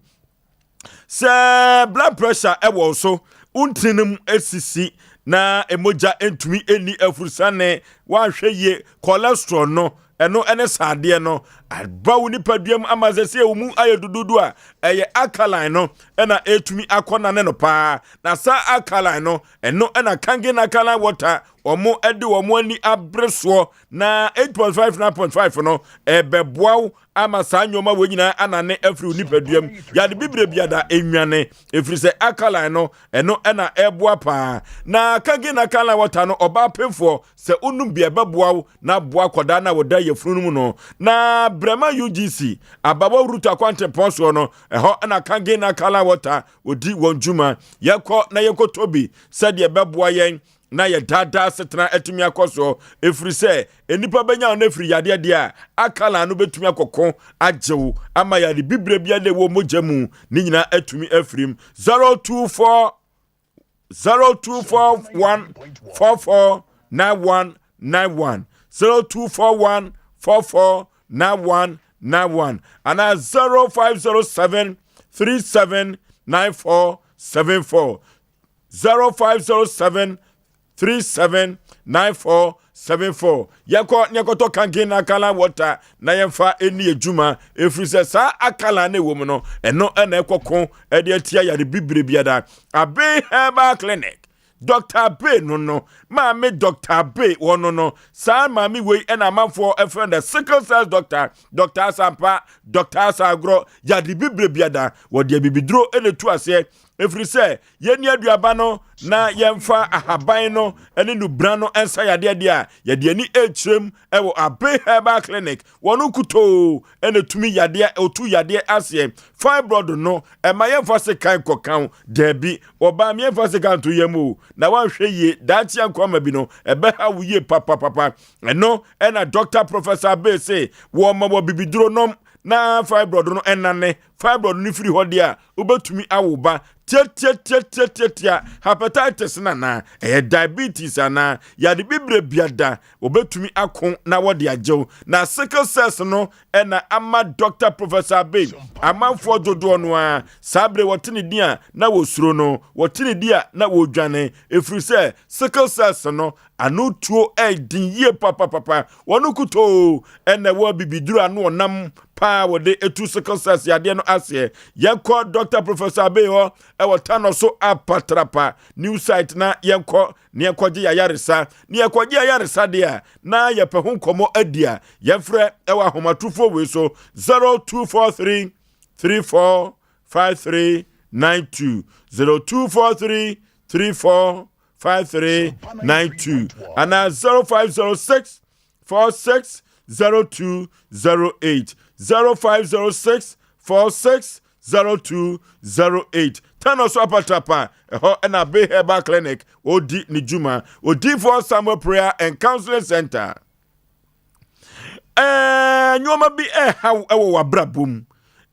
Sɛ blood pressure ɛwɔ so, wo ntini no mu esisi na mogya ntumi nni afurusane, woanhwɛ yie, cholesterol no ɛno ne saadeɛ no aba wo nipadua mu ama sɛ sɛ wo mu ayɛ dududu a ɛyɛ alkaline no ɛna ɛtumi akɔ nane no paa na saa alkaline no ɛno ɛna kangen alkaline water wɔn ɛde wɔn ani abere soɔ na 8.5 9.5 no ɛbɛboa wo ama saa nneɛma wɔ nyinaa anane afiri wo nipadua mu yade bibire biada enwane ɛfiri sɛ alkaline no ɛno ɛna ɛboa paa na kangen alkaline water no ɔbaa pemfoɔ Sɛ wonom bi a, ɛbɛboa wo na aboa akwadaa no a wɔda yafunu no mu no. Na Brɛma UGC, Abawa Ruto akwantempɔn soɔ no, ɛhɔ na Kangen Alkaline Water wɔdi wɔn dwuma. Yɛkɔ na yɛkɔtɔ bi sɛdeɛ ɛbɛboa yɛn na yɛ daadaa asetena atumi akɔ soɔ. Ɛfiri sɛ, nnipa bɛnya wo no afiri yadeɛ deɛ a, alkaline no bɛtumi akɔko agye wo ama yare bibire biara a ɛwɔ mogya mu ne nyinaa atumi afirim. 024 0241 44 9191 0241 44 9191 anaa 0507 37 9474 0507 37 9474 yɛkɔ ne yɛkɔtɔ kangen na akala water na yɛmfa ɛni adwuma ɛfiri sɛ saa akala no ɛwɔ mu no ɛno ɛna ɛkɔko ɛde atia yare bibire biara Abe Herbal Clinic Dr. Abe no no maame Dr. Abe wɔ no no saa maame wei ɛna amanfoɔ ɛfrɛ no sickle cell doctor Dr. Asampa Dr. Asagorɔ yade bibire biara wɔde abibiduro ɛna ɛtu aseɛ. Ɛfiri sɛ yɛnni aduaba no na yɛmfa ahaban no ne nubra no nsa yadeɛ deɛ a, yɛde ani rekyerɛm wɔ Abe Herbal Clinic. Wɔn nkutoo na ɛtumi yadeɛ, ɔtu yadeɛ aseɛ. Fibroid no, ɛma yɛmfa sekan kɔka wo. Daabi, ɔbaa me yɛmfa sekan nto yam o. Na woanhwɛ yie, daakye ankwama bi no, ɛbɛha wo yie papapapa. Ɛno ɛna Dr. Professor Abe se wɔma wɔ bibiduro nom na fibroid no ɛnane. Fibroid no firi hɔ deɛ a, wobɛtumi awo ba tiatiatiatiatia. Hepatitis no anaa ɛyɛ diabetes anaa yade bibire biada, wɔbɛtumi ako na wɔde agyew. Na sickle cells no ɛna ama Dr. Professor Abe amanfoɔ dodoɔ no a saa bere wɔte ne din a na wɔsuro no, wɔte ne din a na wɔdwane, ɛfiri sɛ sickle cells no ano tuo ɛden yie papapapa. Wɔn kutoo ɛna ɛwɔ bibiduro ano ɔnam paa wɔde etu sickle cells yadeɛ no aseɛ. Yɛnkɔ Dr. Professor Abe hɔ ɛwɔ Tano so apatrapa new site na yɛnkɔ na yɛnkɔgye yayaresa. Na yɛkɔgye yayaresa deɛ a, na yɛpɛ ho nkɔmmɔ adi a, yɛmfrɛ ɛwɔ ahomatorofoɔ wei so: 0243 34 5392, 0243 34 5392 anaa 0506 46 0208, 0506 46 0208. Tano so apatrapa ɛhɔ ɛna Abe Herbal Clinic ɔdi ne dwuma. Odiifoɔ Samuel Prayer and Counseling Center. Nneɛma bi ɛrehaw ɛwɔ w'abrabɔ mu,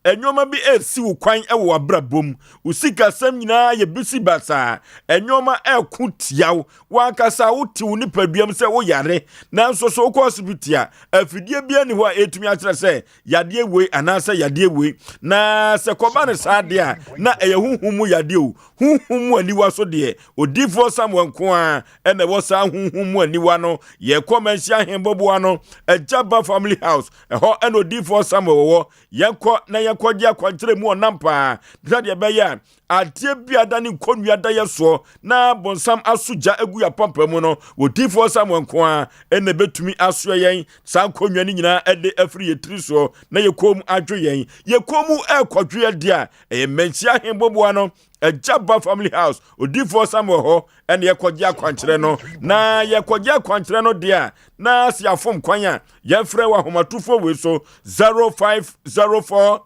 nneɛma bi ɛresi wo kwan ɛwɔ w'abrabɔ mu, wo sikasɛm nyinaa yɛ bisi basaa, nneɛma ɛreko tia wo, wankasa wote wo nipaduam sɛ woyare, nanso so wokɔ hospital a, afidie bi ani hɔ a ɛtumi akyerɛ sɛ yadeɛ wei anaasɛ yadeɛ wei. Na sɛ kɔba no saa deɛ a, na ɛyɛ honhom mu yadeɛ o. Honhom mu aniwa so deɛ, Odiifoɔ Samuel nko a ɛna ɛwɔ saa honhom mu aniwa no. Yɛkɔ Manhyia Ahemboboa no Agya Ba Family House, ɛhɔ ɛna Odiifoɔ Samuel wɔwɔ. Yɛnkɔ na yɛnkɔgye akwankyerɛ mu ɔnam paa sɛdeɛ ɛbɛyɛ a adeɛ bi ada ne nkonnua da yɛ soɔ na bonsam aso gya agu yɛ apampa mu no, Odiifoɔ Samuel nko a ɛna ɛbɛtumi asoɛ yɛn saa nkonnwa no nyinaa ɛde afiri yɛ tiri soɔ na yɛ kɔn mu adwo yɛn. Yɛ kɔn mu ɛrekɔdwe adeɛ a ɛyɛ Manhyia Ahemboboa no Agya Ba Family House, Odiifoɔ Samuel hɔ ɛna yɛkɔgye akwankyerɛ no. Na yɛkɔgye akwankyerɛ no deɛ a, na sɛ yɛafom kwan a, yɛmfrɛ wɔ ahomatorofoɔ wei so: 0504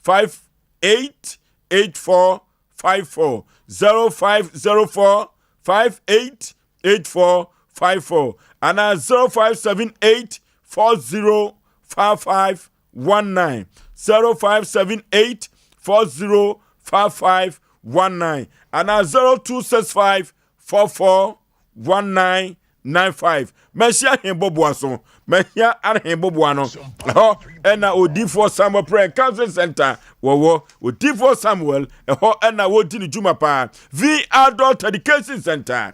58 84 54, 0504 58 84 54 anaa 0578 40 55 19, 0578 40 55 19 anaa 0265 44 19 95. Mahyia ahemboboa so, mahyia ahemboboa no, ɛhɔ ɛna Odiifoɔ Samuel Prayer Counseling Center wɔwɔ. Odiifoɔ Samuel, ɛhɔ ɛna wɔdi ne dwuma paa. V Adult Education Center,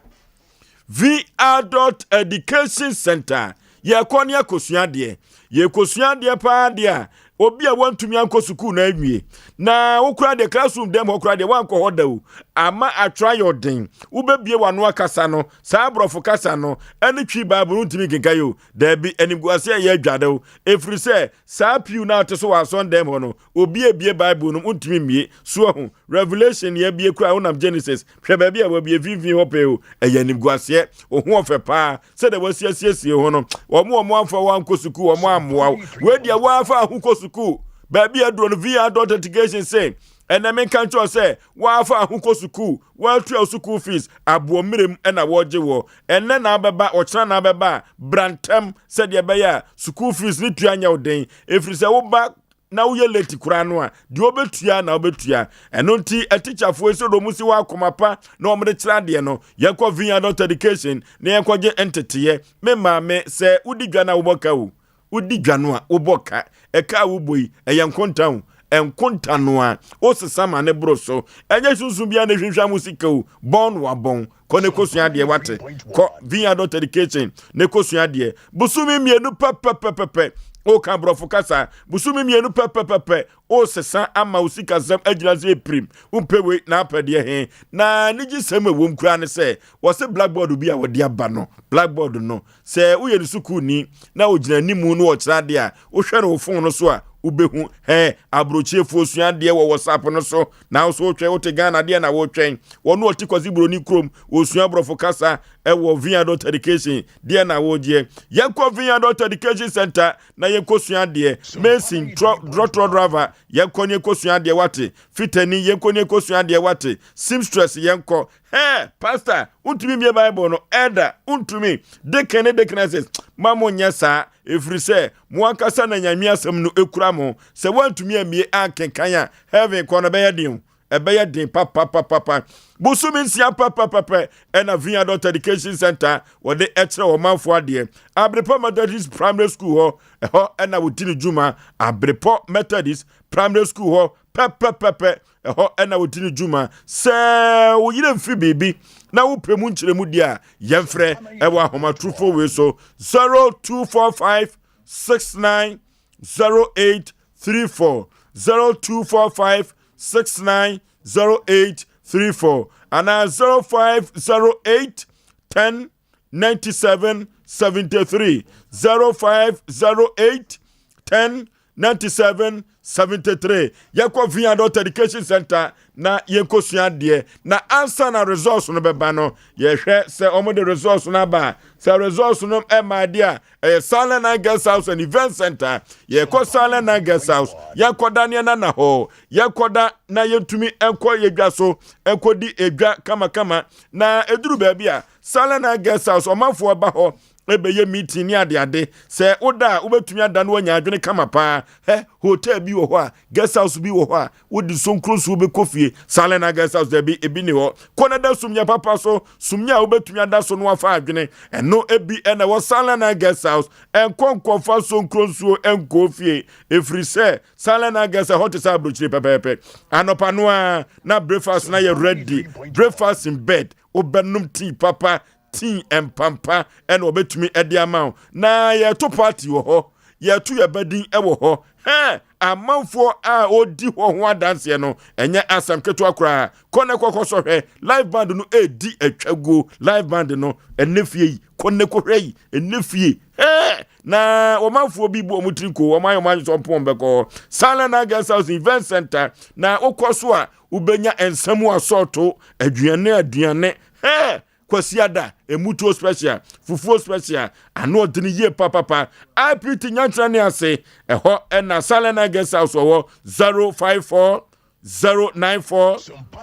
V Adult Education Center, yɛkɔ ne akosua adeɛ, yɛkosua adeɛ paa deɛ a, obi a wantumi ankɔ sukuu na awie na wokura deɛ classroom dɛm hɔ kora deɛ wankɔ hɔ da o, ama atwerɛ ayɛ ɔden, wobɛbie w'ano akasa no, saa aborɔfo kasa no ɛne Twi Bible no ntumi nkenka yi o. Daabi, animguase a ɛyɛ adwade o, ɛfiri sɛ saa pew no a ate so wɔ asɔn dɛm hɔ no, obi ebie Bible no ntumi mmie so ahu Revelation yɛ abie kora wonam Genesis. Hwɛ baabi a wabie mfimfini hɔ pɛɛ o. Ɛyɛ animguaseɛ. Wo ho ɔfɛ paa sɛdeɛ wasiasiesie ho no, wɔn amfa wɔn ankɔ sukuu, wɔn ammoa wo. Wei deɛ wɔafa ho kɔ sukuu baabi aduro no. VR dot education sɛ ɛnɛ menka nkyerɛ sɛ wɔafa ho kɔ sukuu, wɔatua sukuu fees aboɔ mmerɛm ɛna wɔregye wɔ ɛnɛ na abɛba, ɔkyena na abɛba a, bra ntɛm sɛdeɛ ɛbɛyɛ a sukuu fees ne tua nyɛ wo den, ɛfiri sɛ woba na woyɛ late koraa no a, deɛ wobɛtua na wobɛtua. Ɛno nti atikyafoɔ yi sɛ deɛ wɔn si wɔ akoma pa na wɔn de kyerɛ adeɛ no, yɛnkɔ V Adult Education na yɛnkɔgye nteteeɛ. Me maame, sɛ wodi dwa no a wobɔ ka o, wodi dwa no a wobɔ ka. Ɛka a wobɔ yi, ɛyɛ nkonta o, nkonta no a wosesa ma ne boro so. Ɛnyɛ sunsun biara na ehwehwɛ mo sika o, bɔn no wabɔn. Kɔ ne kɔsua adeɛ wate. Kɔ V Adult Education ne kɔsua adeɛ. Bosome 2 pɛpɛpɛpɛ woka aborɔfo kasa. Bosome 2 pɛpɛpɛpɛ. Woresesa ama wo sikasɛm agyina sɛ pirim. Wompɛ wei na apɛ deɛ he. Na anigyesɛm a ɛwom koraa ne sɛ, wɔse blackboard bi a wɔde aba no, blackboard no, sɛ woyɛ ne sukuuni na ogyina animu na ɔkyerɛ adeɛ a, wohwɛ no wo fon no so a, wobɛhu. Hɛ, aburokyefoɔ sua adeɛ wɔ WhatsApp no so. Na wo so wotwɛn, wote Ghana deɛ na wotwɛn. Wɔn a wɔte Kwasi Buroni kurom, wɔsua borɔfo kasa wɔ Vineyard Education deɛ na wogyeɛ. Yɛnkɔ Vineyard Education Center na yɛnkɔsua adeɛ. Mason, trɔ, drɔtrɔ driver, yɛnkɔ ne yɛnkɔsua adeɛ wate. Fitani, yɛnkɔ ne yɛnkɔsua adeɛ wate. Seamstress, yɛnkɔ. Hɛ, pastor, wontumi mmie Bible no. Elder, wontumi. Deacon ne deaconesses, ma monyɛ saa, ɛfiri sɛ mo ankasa na Nyame asɛm no kura mo. Sɛ woantumi ammie ankenkan a, heaven kɔ no bɛyɛ den o. Ɛbɛyɛ den papapapapa. Bosome nsia pɛpɛpɛpɛ ɛna Vin Adult Education Center wɔde ɛkyerɛ ɔmanfoɔ adeɛ. Abrepɔ Methodist Primary School hɔ, ɛhɔ ɛna wɔdi ne dwuma. Abrepɔ Methodist Primary School hɔ pɛpɛpɛpɛ, ɛhɔ ɛna wɔdi ne dwuma. Sɛ wo yerɛ mfi biribi na wopɛ mu nkyerɛmu deɛ a, yɛmfrɛ ɛwɔ ahomatorofo wei so 0245 69 0834 0245 69 0834 anaa 0508 10 97 73 0508 10 97 73. Yɛkɔ Via Adult Education Center na yɛnkɔsua adeɛ na ansa na results no bɛba no, yɛhwɛ sɛ wɔde results no aba a, sɛ results no ɛma adeɛ a, ɛyɛ Silent Night Guest House and Event Center. Yɛkɔ Silent Night Guest House, yɛnkɔda ne ɛna na hɔ, yɛnkɔda na yɛntumi nkɔ yɛdwa so nkɔdi edwa kamakama. Na ɛduru baabi a Silent Night Guest House ɔmanfoɔ ba hɔ ɛbɛyɛ meeting ne adeade. Sɛ woda a, wobɛtumi ada no wanya adwene kama paa. Hɛ, hotel bi wɔ hɔ a, guest house bi wɔ hɔ a, wode sonkuro nsuo bɛkɔ fie. Silent Night Guest House daabi, ebi ni hɔ. Kɔ na da sumyɛ papa so, sumyɛ a wobɛtumi ada so no afa adwene. Ɛno ebi ɛna ɛwɔ Silent Night Guest House. Ɛnkɔ nkɔfa sonkuro nsuo ɛnkɔ fie, ɛfiri sɛ Silent Night Guest ɛhɔ te sɛ aburokyire pɛpɛɛpɛ. Anɔpa no ara na breakfast na yɛ ready, breakfast in bed, wobɛnom tea papa, tea mpampa ɛna wɔbɛtumi ɛde ama wo. Na yɛto party wɔ hɔ, yɛto yɛ badin ɛwɔ hɔ. Hɛn amanfoɔ a ɔdi hɔ ho adanseɛ no, ɛnyɛ asɛm ketewa koraa. Kɔ na kɔkɔ sɔhwɛ live band no ɛredi atwaguo. Live band no ɛnɛ fie yi, kɔ na kɔhwɛ yi ɛnɛ fie. Hɛn na ɔmanfoɔ bi bu wɔn tiri ko, wɔn ayɛ wɔn adwene sɛ wɔn bɛkɔ hɔ. Silent Night Guest House Event Center na wokɔ so a wobɛnya nsa mu asɔɔto, aduane aduane. Hɛn Kwasiada, emutuo special, fufuo special, ano ɔdene yie papapa. IPT nyankyerɛ ne ase, ɛhɔ ɛna Salena Guest House ɔwɔ 054 094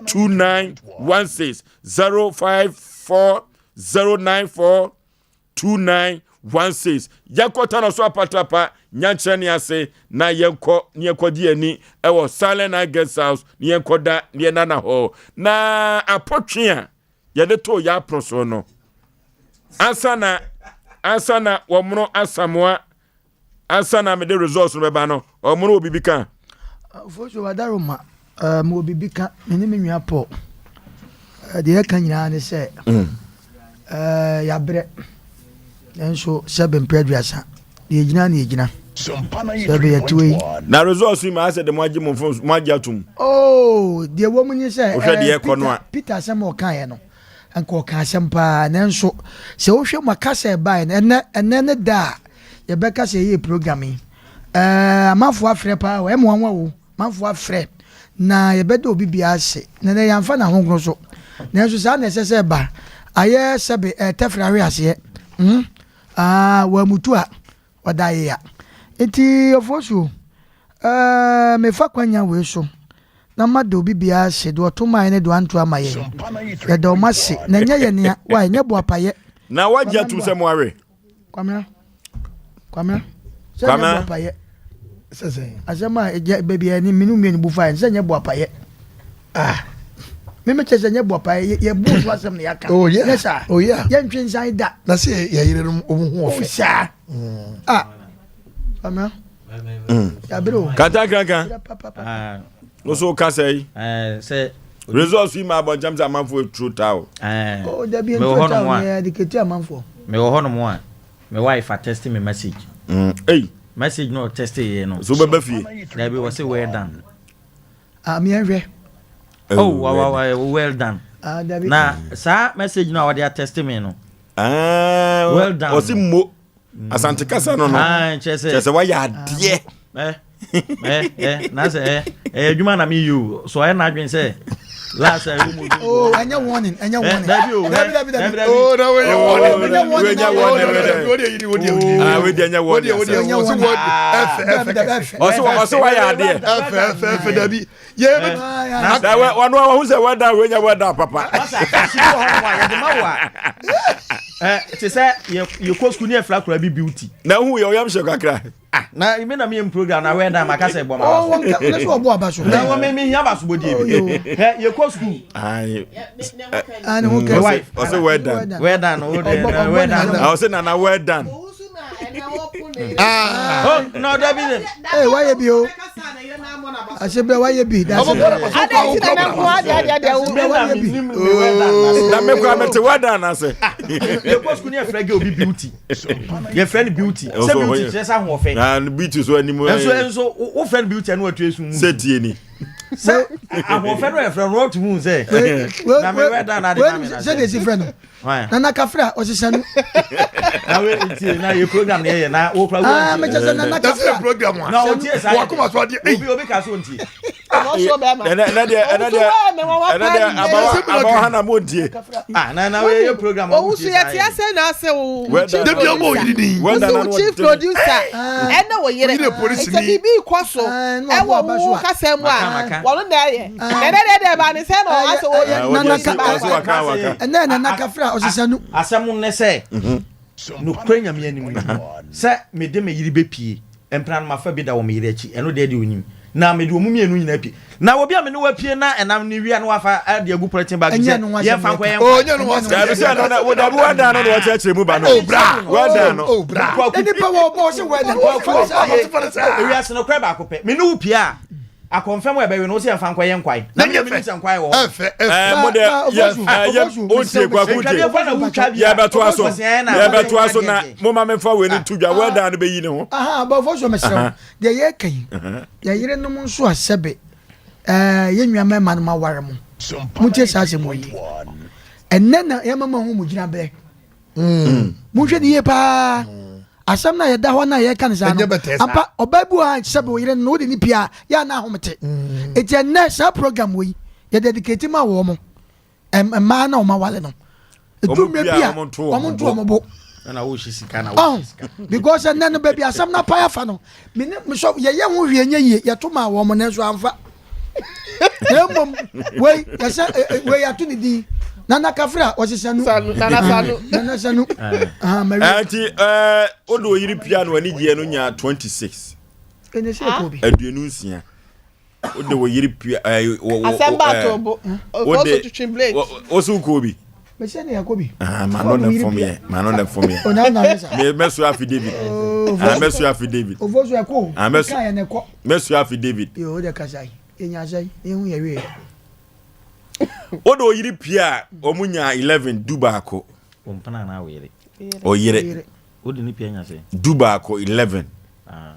2916 054 094 2916. Yɛnkɔ tana so apatrapa nyankyerɛ ne ase na yɛnkɔ ne yɛnkɔgye ani ɛwɔ Salena Guest House ne yɛnkɔda ne yɛnana hɔ na apɔtwe a yɛde too yɛn apono so no ansa na ansa na wɔmono asamoa ansa na mede results no bɛba no ɔmono wɔ biribi ka. Foso Adaroma uh, mewɔ biribi ka me ne me nua Paul uh, deɛ yɛka nyinaa ne sɛ mm. uh, yɛabrɛ nanso sɛ bɛmpɛ 30 Deɛ egyina ne egyina. Sɛ ɛbɛyɛ tiwa yi. Na results yi ma asɛ de mo agye mo fon mo agye atum. Oh, deɛ wɔ mu nye sɛ. Wohwɛ deɛ ɛkɔ no a. Peter asɛm a ɔkaeɛ no, nka ɔka asɛm paa nanso sɛ wohwɛ mu a kasa ɛbaeɛ no ɛnɛ ɛnɛ ne da a yɛbɛka sɛ yɛyɛ program yi. Ɛɛ amanfoɔ afrɛ paa o, ɛmo anwa o, amanfoɔ afrɛ na yɛbɛda obi biara ase na nɛ yɛamfa no ahonkron so nanso saa na ɛsɛ sɛ ɛba ayɛ sɛbe ɛtɛfrɛ ahwe aseɛ. Mm. Ah, wɔamutu a, ɔda yea. Nti Ofosu, eh, mefa kwanya wei so na mada obi biara ase, deɛ ɔto maeɛ ne deɛ wanto ama yɛn. Yɛda wɔn ase, na ɛnyɛ yɛn nea, wai, ɛnyɛ boapayɛ. Na wagye atum sɛ moawe. Kwamina, Kwamina, sɛ ɛnyɛ boapayɛ. Sɛ sɛ asɛm a ɛgya baabi a ɛne mene mmienu bu faeɛ sɛ nyɛ boapayɛ. Ah, me me kyɛ sɛ nyɛ boapayɛ yɛ bu so asɛm na yɛaka. Oh yeah. Nyɛ saa. Oh yeah. Yɛntwe nsan da. Na sɛ yɛ yere no ɔmo ho ɔfɛ. Oh saa. Ah. Kwamina. Yabere o. Kantankankan. Woso kasa yi. Sɛ results yi ma abɔnkyɛm sɛ amanfoɔ eturo taa o. Oh dabi eturo taa o yɛ adiketi amanfoɔ. Mewɔ hɔ nom a. Me wife a text me message. Mm, ei. Message no ɔtɛste yɛ no. So wobɛba fie? Dabi wɔse well done. Ah, meɛnhwɛ. Oh, wa wa wa well done. Ah, dabi. Na saa message no a wɔde atɛste me no. Ah, well done. Ɔse mo. Asante kasa no no. Ah, kyerɛ sɛ. Kyerɛ sɛ wayɛ adeɛ. Eh, eh, eh, na sɛ eh, eh, adwuma na meyɛ o. So ɔyɛ n'adwene sɛ last I will move. Oh, ɛnyɛ warning, ɛnyɛ eh, warning. Dabi o, dabi dabi dabi. Oh, na wei yɛ warning. Ɛnyɛ warning. Oh, dabi o de yi ni o de yi. Ah, wei de ɛnyɛ warning. O de o de o de ɛfɛ ɛfɛ kɛse. Ɔsɛ ɔsɛ wayɛ adeɛ. Ɛfɛ ɛfɛ ɛfɛ dabi. Yɛ bɛ. Na wɛ wɔn a wɔn sɛ wɛ dan wɛ nya wɛ dan papa. Masa kasi bi wɔ hɔ nom a yɛde ma wo a. Ɛ te sɛ yɛ yɛ kɔ sukuu ne yɛ fila kura bi beauty. Na hu yɛ ɔyam hyɛ kakra. Ah, na me na meyɛ program na wɛ dan maka sɛ bɔ ma oh, ba so. Ɔwɔ sɛ ɔbɔ aba so. Na wɔ me me hia ba so bɔ die bi. Hɛ yɛ kɔ sukuu. Ayi. Ani ho kɛ. Ɔsɛ well done. Well done o de na well done. Ɔsɛ nana well done. Ah. Oh, no, dabi ne. Ee wayɛ bi o. Asebɛ wayɛ bi. Asebɛ wayɛ bi. Na me kura me te well done ase. Yɛ kɔ sukuu ni yɛ fɛ gɛ obi beauty. Yɛ fɛ ni beauty. Sɛ beauty kyerɛ sɛ ahoɔfɛ. Na beauty so anim. Nso nso wo fɛ ni beauty ɛnu ɔtu esu mu. Sɛ tie ni. Sɛ ahoɔfɛ no yɛ fɛ no ɔtu mu sɛ. Na me well done adi na me na. Sɛ de esi fɛ no. Nana kafra ɔhyehyɛ no. Na we tie na yɛ program na yɛ na wo kura wo. Ah me kyerɛ sɛ nana kafra. That's program wa. Na o tie saa. Wa kuma so adeɛ. Obi obi ka so ntie. Ɛnɛ ɛnɛ deɛ ɛnɛ deɛ ɛnɛ deɛ abawa abawa ha na mo ntie. Ah na na we yɛ program. Owu so yɛ te ase na ase wo. Chief producer. Wo chief producer. Ɛnɛ wo yere. Sɛ biribi kɔ so ɛwɔ wo kasa mu a wɔn na ɛyɛ. Ɛnɛ deɛ deɛ ba ne sɛ na ɔha sɛ wɔyɛ nana ka ɛnɛ nana kafra ɔhyehyɛ no. Asɛm ne sɛ nokorɛ Nyame anim no sɛ mede me yere bɛpie mpena no mafa bi da wɔ me yere akyi ɛno deɛ deɛ ɔnim na mede wɔn mmienu nyinaa pie na obi a me ne wapie na ɛnam ne wia na wafa de agu polythene bag sɛ yɛmfa nkɔ yɛn dabi sɛ no na dabi wɛdan no na wɔkyerɛkyerɛ mu ba no wɛdan no nipa wɔ ɔbɔ ɔsɛ wɛdan ewiase no korɛ baako pɛ me ne wo pie a Akɔmfɛm a ɛbɛwe no, wo sɛ yɛmfa nkɔyɛ nkwae. Na me menim sɛ nkwae wɔ hɔ. Ɛɛ mo dɛ yɛ yɛ o tie kwaku tie yɛbɛtoa so yɛbɛtoa so na mo ma memfa wei no nto dwa wɛdan no bɛyi ne ho. Abɔfo so mesrɛ wo deɛ yɛka yi yɛ yerenom nso a sɛbe ɛɛ yɛ nua mmarima no aware mo montie saa asɛm wɔ yi ɛnɛ na yɛma mo ahu mo gyinaberɛ monhwɛ ne yie paa Asɛm no a yɛda hɔ no a yɛka no saa no, ampa ɔbaa bi wɔ ha sɛ bɛ yere no wode ne pia yɛ a na ahomete. Mm. Eti ɛnnɛ saa program wɔ yi yɛ dedicate ma wɔn mo mmaa na wɔn awale no. Edu mmerɛ bi a wɔn nto wɔn bo. Oh, because ɛnnɛ no baabi asɛm no apae afa no, me ne me sɔ yɛyɛ ho hwee nyɛ yie yɛto maa wɔn nanso amfa. Na mmom wei yɛsɛ eh, eh, wei yɛato ne din nana kafra ɔsesa nu nana sanu nana sanu ɛnti ɛɛ o de oyiri pia no ani gyeɛ no nya 26 ɛnɛ sɛ ɛkɔ bi 26 o de oyiri pia ɛɛ wɔ wɔ asɛm ba to bo o de twitwi blade o so kɔ bi mɛsɛ ne yɛkɔ bi ah ma no ne fom yɛ ma no ne fom yɛ mɛ mɛso affidavit ah mɛso affidavit ofo so ɛkɔ ah mɛso Mɛsoa affidavit. Yoo wode kasa yi yɛnya asɛn na yɛhu yɛ wieɛ. Wode oyere pie a wɔn nya 11 du baako. Wo mpena anaa wo yere? Oyere. Wode ne pie nya sɛ? Du baako 11. Ah.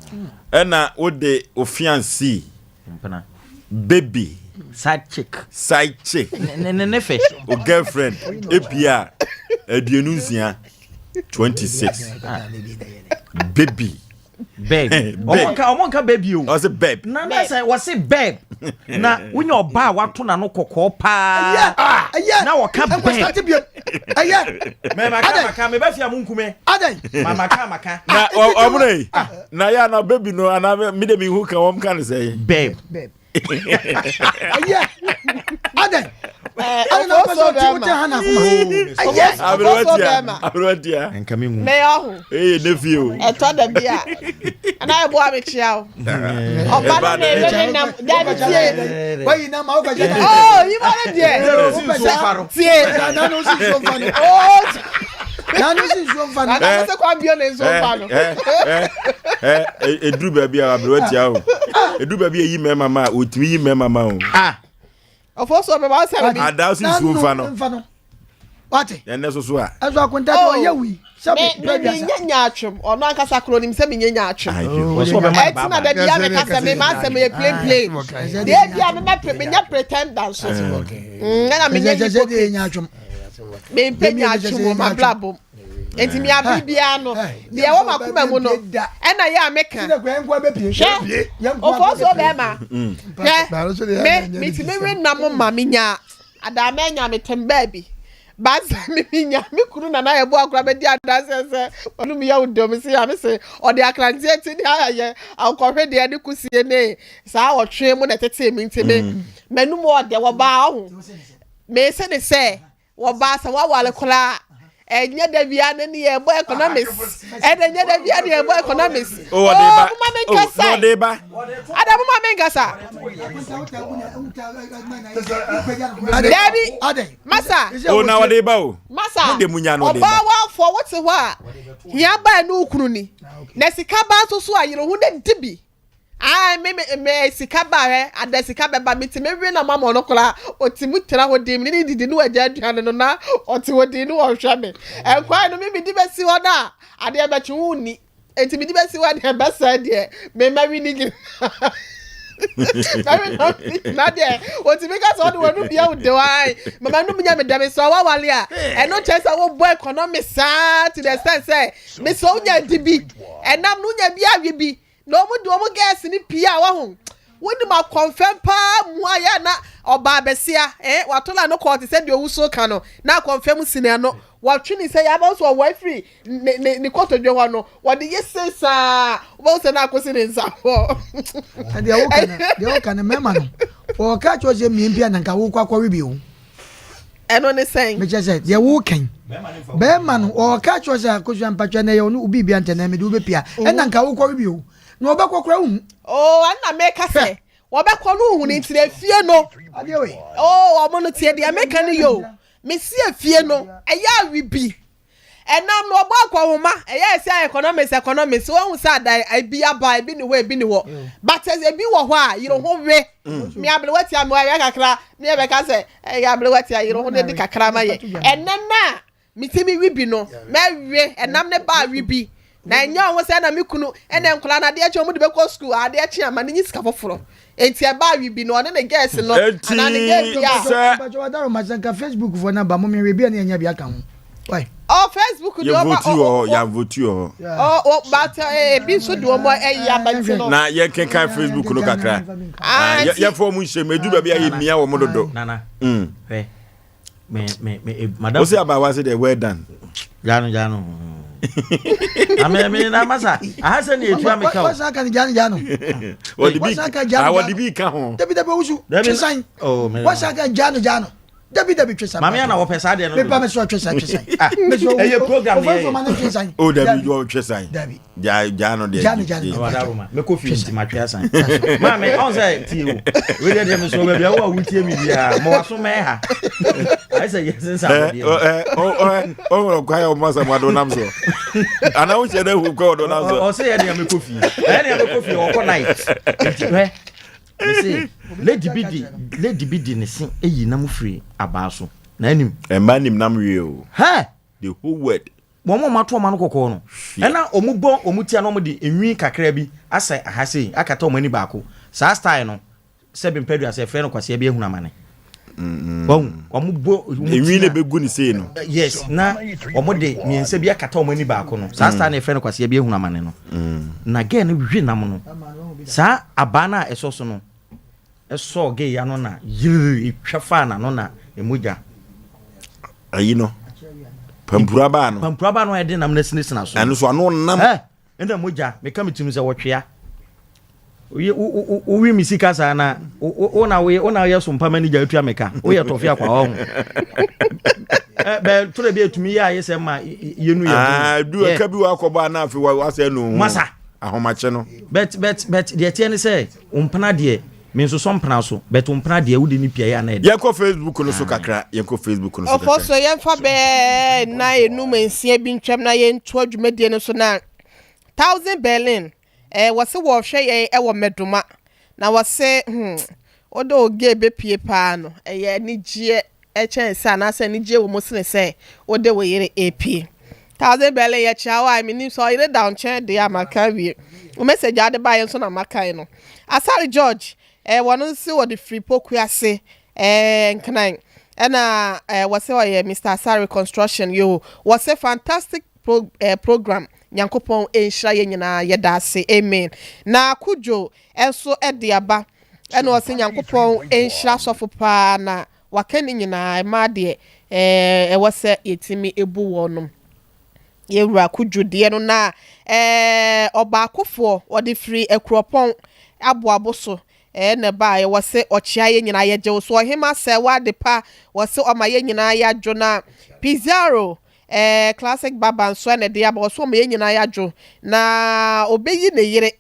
Ɛna wode wo fiancé. Mpena. Baby. Side chick. Side chick. Ne ne ne fɛ. O girlfriend epie a 26 26. Baby. Babe. Ɔmo nka ɔmo nka baby o. Ɔse babe. Na na sɛ wɔse babe. Na wonya ɔbaa a wato n'ano kɔkɔɔ paa. Ɛyɛ. Ɛyɛ. Na wɔka babe. Ɛnkɔ bio. Ɛyɛ. Mɛ maka maka mɛ bɛ fi a mo nkume. Adɛn. Ma maka maka. Na ɔmo yi. Na yɛ ana baby no ana mi de mi hu ka wɔn ka ne sɛ. Babe. Babe. Ɛyɛ. Adɛn. Adɛn na wopɛ sɛ ɔte wote ha na akoma. Ɛyɛ. Aberewa aberewa tia. Nka mi hu. Mɛyɛ ɔho. Ee ne fie o. Ɛtɔ da bi a. Ɛna ɛboa mi kyia o. Ɔba no na ɛyɛ ne nam dabi tie. Wayi nam a wokɔgye na. Oo yi ma ne deɛ. Tie. Nanu si nsuo nfa no. Oo. Nanu si nsuo nfa no. Nanu sɛ kwan bio ne nsuo nfa no. Eduru baabi a aberewa tia o. Eduru baabi a eyi mmarima ma a otumi yi mmarima ma o. Ɔfɔ so ɔbɛba ɔsɛ mi. Adaa si nsuo nfa no. Wate. Ɛnɛ soso a. Ɛso akonta deɛ ɔyɛ wui. Sɛ me me me nyɛ nyaatwom ɔno ankasa koro nim sɛ me nyɛ nyaatwom. Ɛti na dabi a meka sɛ me ma asɛm yɛ plain plain. Deɛ ebi a me mɛ me nyɛ pretender nso. Ɛna me nyɛ hypocrite. Me mpɛ nyaatwom wɔ m'abrabɔ mu. Nti me abere biara no deɛ ɛwɔ m'akoma mu no ɛna yɛ a meka. Hwɛ ofo so bɛrima. Hwɛ me metumi we nam ma me nya. Adaa manya me tem baabi. But sɛ me menya me kunu nana yɛ boa koraa bɛdi adanseɛ sɛ ɔno mu yɛ wo dɔ me se ya me se ɔde akranteɛ ti ne ayɛ akɔhwe deɛ ne kusie ne saa ɔtwe mu na ɛtetee me nti me mm. m'anum ɔdɛ wɔbaa ɔho me se ne sɛ wɔbaa sɛ wawale koraa ɛnyɛ da bia ne ne yɛbɔ economics ɛna ɛnyɛ da bia ne yɛbɔ economics oh, oh moma me nkasa ada moma me nkasa dabi masa oh na ɔde ba o masa ɔbaa wafoɔ wote hɔ a hia baa ne okunu ni na sika baa nso so a yere ho ne di bi Ae me me me sika ba hɛ ada sika bɛba me ti me we na mama ɔno koraa ɔte mu tena hɔ din me ne ne didi ne wagya aduane no na ɔte hɔ din ne ɔhwɛ me nkwae no me me di bɛsi hɔ no a adeɛ bɛkye wo nni enti me di bɛsi hɔ deɛ bɛsɛe deɛ me ma wi ne nyina mɛwe na na deɛ ɔtumi ka sɛ ɔde wɔn bia wo dew ae mama no nya me dɛm sɛ ɔwawale a ɛno kyerɛ sɛ wobɔ economy saa to the extent sɛ mesɛ wonya di bi ɛnam no wonya bi awe bi Na wɔn de wɔn girls no pii a wahu wonim akɔnfɛm paa mu a yɛ na ɔbaa bɛsia eh wato la no kɔɔ te sɛ deɛ owusuo ka no na akɔnfɛm si n'ano wɔtwe ne sɛ yɛ abɛn so ɔwɔ afiri ne ne ne kotodwe hɔ no wɔde yɛ se saa wobɛhu sɛ na akɔsi ne nsa hɔ. Deɛ woka no deɛ woka no mmarima no wɔka kyerɛ sɛ mmea bi a na nka wokɔ akɔwe bi o. Ɛno ne sɛn? Mekyerɛ sɛ deɛ woka yi bɛrima no ɔka kyerɛ sɛ akosua mpatwa na ɛyɛ ɔno obi bia ntɛnɛ mede wobɛpia mm. ɛna nka wokɔwe bio na ɔbɛkɔ kora wohu. Oo oh, ɛna meka sɛ wɔbɛkɔ no wohu no nti na efie no oo oh, ɔmo no tie deɛ meka no yɛ o mesi efie no ɛyɛ awi bi Ɛnam no ɔbɔ akɔnhoma, ɛyɛ sɛ economics economics, wɔn sɛ ada ebi aba, ebi ni hɔ, ebi ni hɔ. But ebi wɔ hɔ a, yere ho we. Mm. Me abelewa tia me wayɛ kakra, ne yɛ bɛka sɛ ɛyɛ abelewa tia yere ho de di kakra ma yɛ. Ɛnɛ na me ti mi wi bi no, mɛwe ɛnam ne ba wi bi. Na ɛnyɛ ɔho sɛ na me kunu ɛna nkwadaa no adeɛ kye wɔn de bɛkɔ sukuu adeɛ kye ama ne nye sika foforɔ. Enti ɛbaa wi bi no ɔne ne girls no anaa ne girl bi a. Sɛ. Mpakyɛ wadaro ma sɛ nka Facebook foɔ number mo mehwɛ bi a ne yɛnya bi aka ho wai. Oh Facebook deɛ ɔba Yɛ vote wɔ hɔ yɛn vote wɔ hɔ. Oh oh but ebi nso de wɔn ɛyi aba nti no. Na yɛn kenkan Facebook no kakra. Ah yɛn fɔ wɔn nhyɛm edu baabi a yɛ mia wɔn dodo. Nana hwɛ me me me eh, madam. Wosi abawa se deɛ well done. Jano jano. Na me me na masa. Aha sɛ ne etua me ka o. Wasa ka ne jano jano. Wɔde bi ah wɔde bi ka ho. Dabi dabi owusu. Twesan. Oh me. Wasa ka jano jano. Dabi dabi twesan. Maame ana wɔpɛ saa deɛ no. Mepa me so twesan twesan. Ah ɛyɛ program ne yɛ. Ofo ma ne twesan. Oh dabi jɔ twesan. Dabi. Gya gya no deɛ. Gya no gya no. Ɔwɔ ma mɛkɔ fie nti matwe asan. Maame ɔn sɛ tie o. Wei deɛ deɛ mesɔ baabi a wo a wotie mi biara ma waso mɛɛ ha. Ayɛ sɛ yɛ sensa abɔdeɛ. Ɛ ɛ ɔwɔ kwan a ɔmo asɛm ado nam so. Ana wo hyɛ dɛ hu kwan ɔdo nam so. Ɔsɛ yɛ deɛ mɛkɔ fie. Ɛyɛ deɛ mɛkɔ fie ɔkɔ night. Nti hwɛ mese lady bi di lady bi di ne se eyi nam firi abaa so. Na anim. Mmaa nim nam wie o. Hɛ. The whole world. Wɔn a wɔato wɔn ano kɔkɔɔ no, ɛna wɔbɔ wɔn ti a na wɔde nwi kakra bi asɛ aha sei akata wɔn ani baako. Saa style no, sɛbe mpɛ aduasa yɛfrɛ no kwasea bi ahunu amane. Wahu? Wɔbɔ wɔn ti Nwi na ɛbɛgu ne sei no. Yes, na wɔde mmiɛnsa bi akata wɔn ani baako no. Saa style no yɛfrɛ no kwasea bi ahunu amane no. Na girl no hwe nam no. Saa abaa no a ɛsɔ so no, Ɛsɔɔ gay ano na yirr etwa faa n'ano na emogya. Ayi no, pampura baa no. Pampura baa no a yɛde nam no asinasina so. Ɛno so ano nam. Ɛ ɛna mogya meka me tirim sɛ wɔtwea. Oye wo wo wo wi me sika saa na wo wo na woyɛ wo na woyɛ sompa manager atua me ka. Woyɛ tɔfe akwa ɔho. Ɛ bɛ tore bi etumi yɛ ayɛ sɛ ma yɛnu yɛ. Ah, du ɛka bi wɔ akɔbɔ a na afei wasɛ no ho. Masa. Ahomakye no. Bet bet bet deɛ ɛteɛ ne sɛ Wo mpena deɛ, mensosɔ mpena so, but wo mpena deɛ, wode no pia yɛ a na ɛdɛ. Yɛnkɔ Facebook no so kakra, yɛnkɔ Facebook no so kakra. Ɔfɔ so yɛmfa bɛɛ nnan, enum, nsia bi ntwam na yɛntoa dwumadie no so na Thousand Berlin eh, wɔse wɔrehwɛ yɛn wɔ Mɛdoma na wɔse hmm, wode wo gay bɛpie paa no, ɛyɛ anigyeɛ. kyɛn sɛ anaasɛ anigyeɛ wɔ mu sene sɛ wode wo yere repie. Thousand Berlin yɛkyea wo a menim sɛ ɔyere da wo nkyɛn deɛ a maka awie. Wo message a wode baeɛ nso na makae no. Asare George eh, wɔno nso wɔde firi Pokuase eh, Nkran ɛna eh, wɔsɛ ɔyɛ Mister Asare Construction yoo wɔsɛ fantastic pro, eh, program Nyankopɔn nhyira yɛn nyinaa yɛda ase amen. Na Kudjo nso de aba ɛna ɔse Nyankopɔn nhyira sɔfo paa na waka ne nyinaa mmaa deɛ ɛɛ ɛwɔ sɛ yɛtumi bu wɔnom. Yɛwura Kudjo deɛ no na ɛɛ ɔbaakofoɔ ɔde firi Akuropɔn aboabo so ɛɛ na ɛbaeɛ wɔse ɔkyea yɛn nyinaa yɛgye wo so ɔhema sɛ w'ade pa wɔse ɔma yɛn nyinaa yɛadwo na Pizarro ɛɛ Classic Baba nso ɛna ɛde aba wɔse ɔma yɛn nyinaa yɛadwo na ɔbɛyi ne yere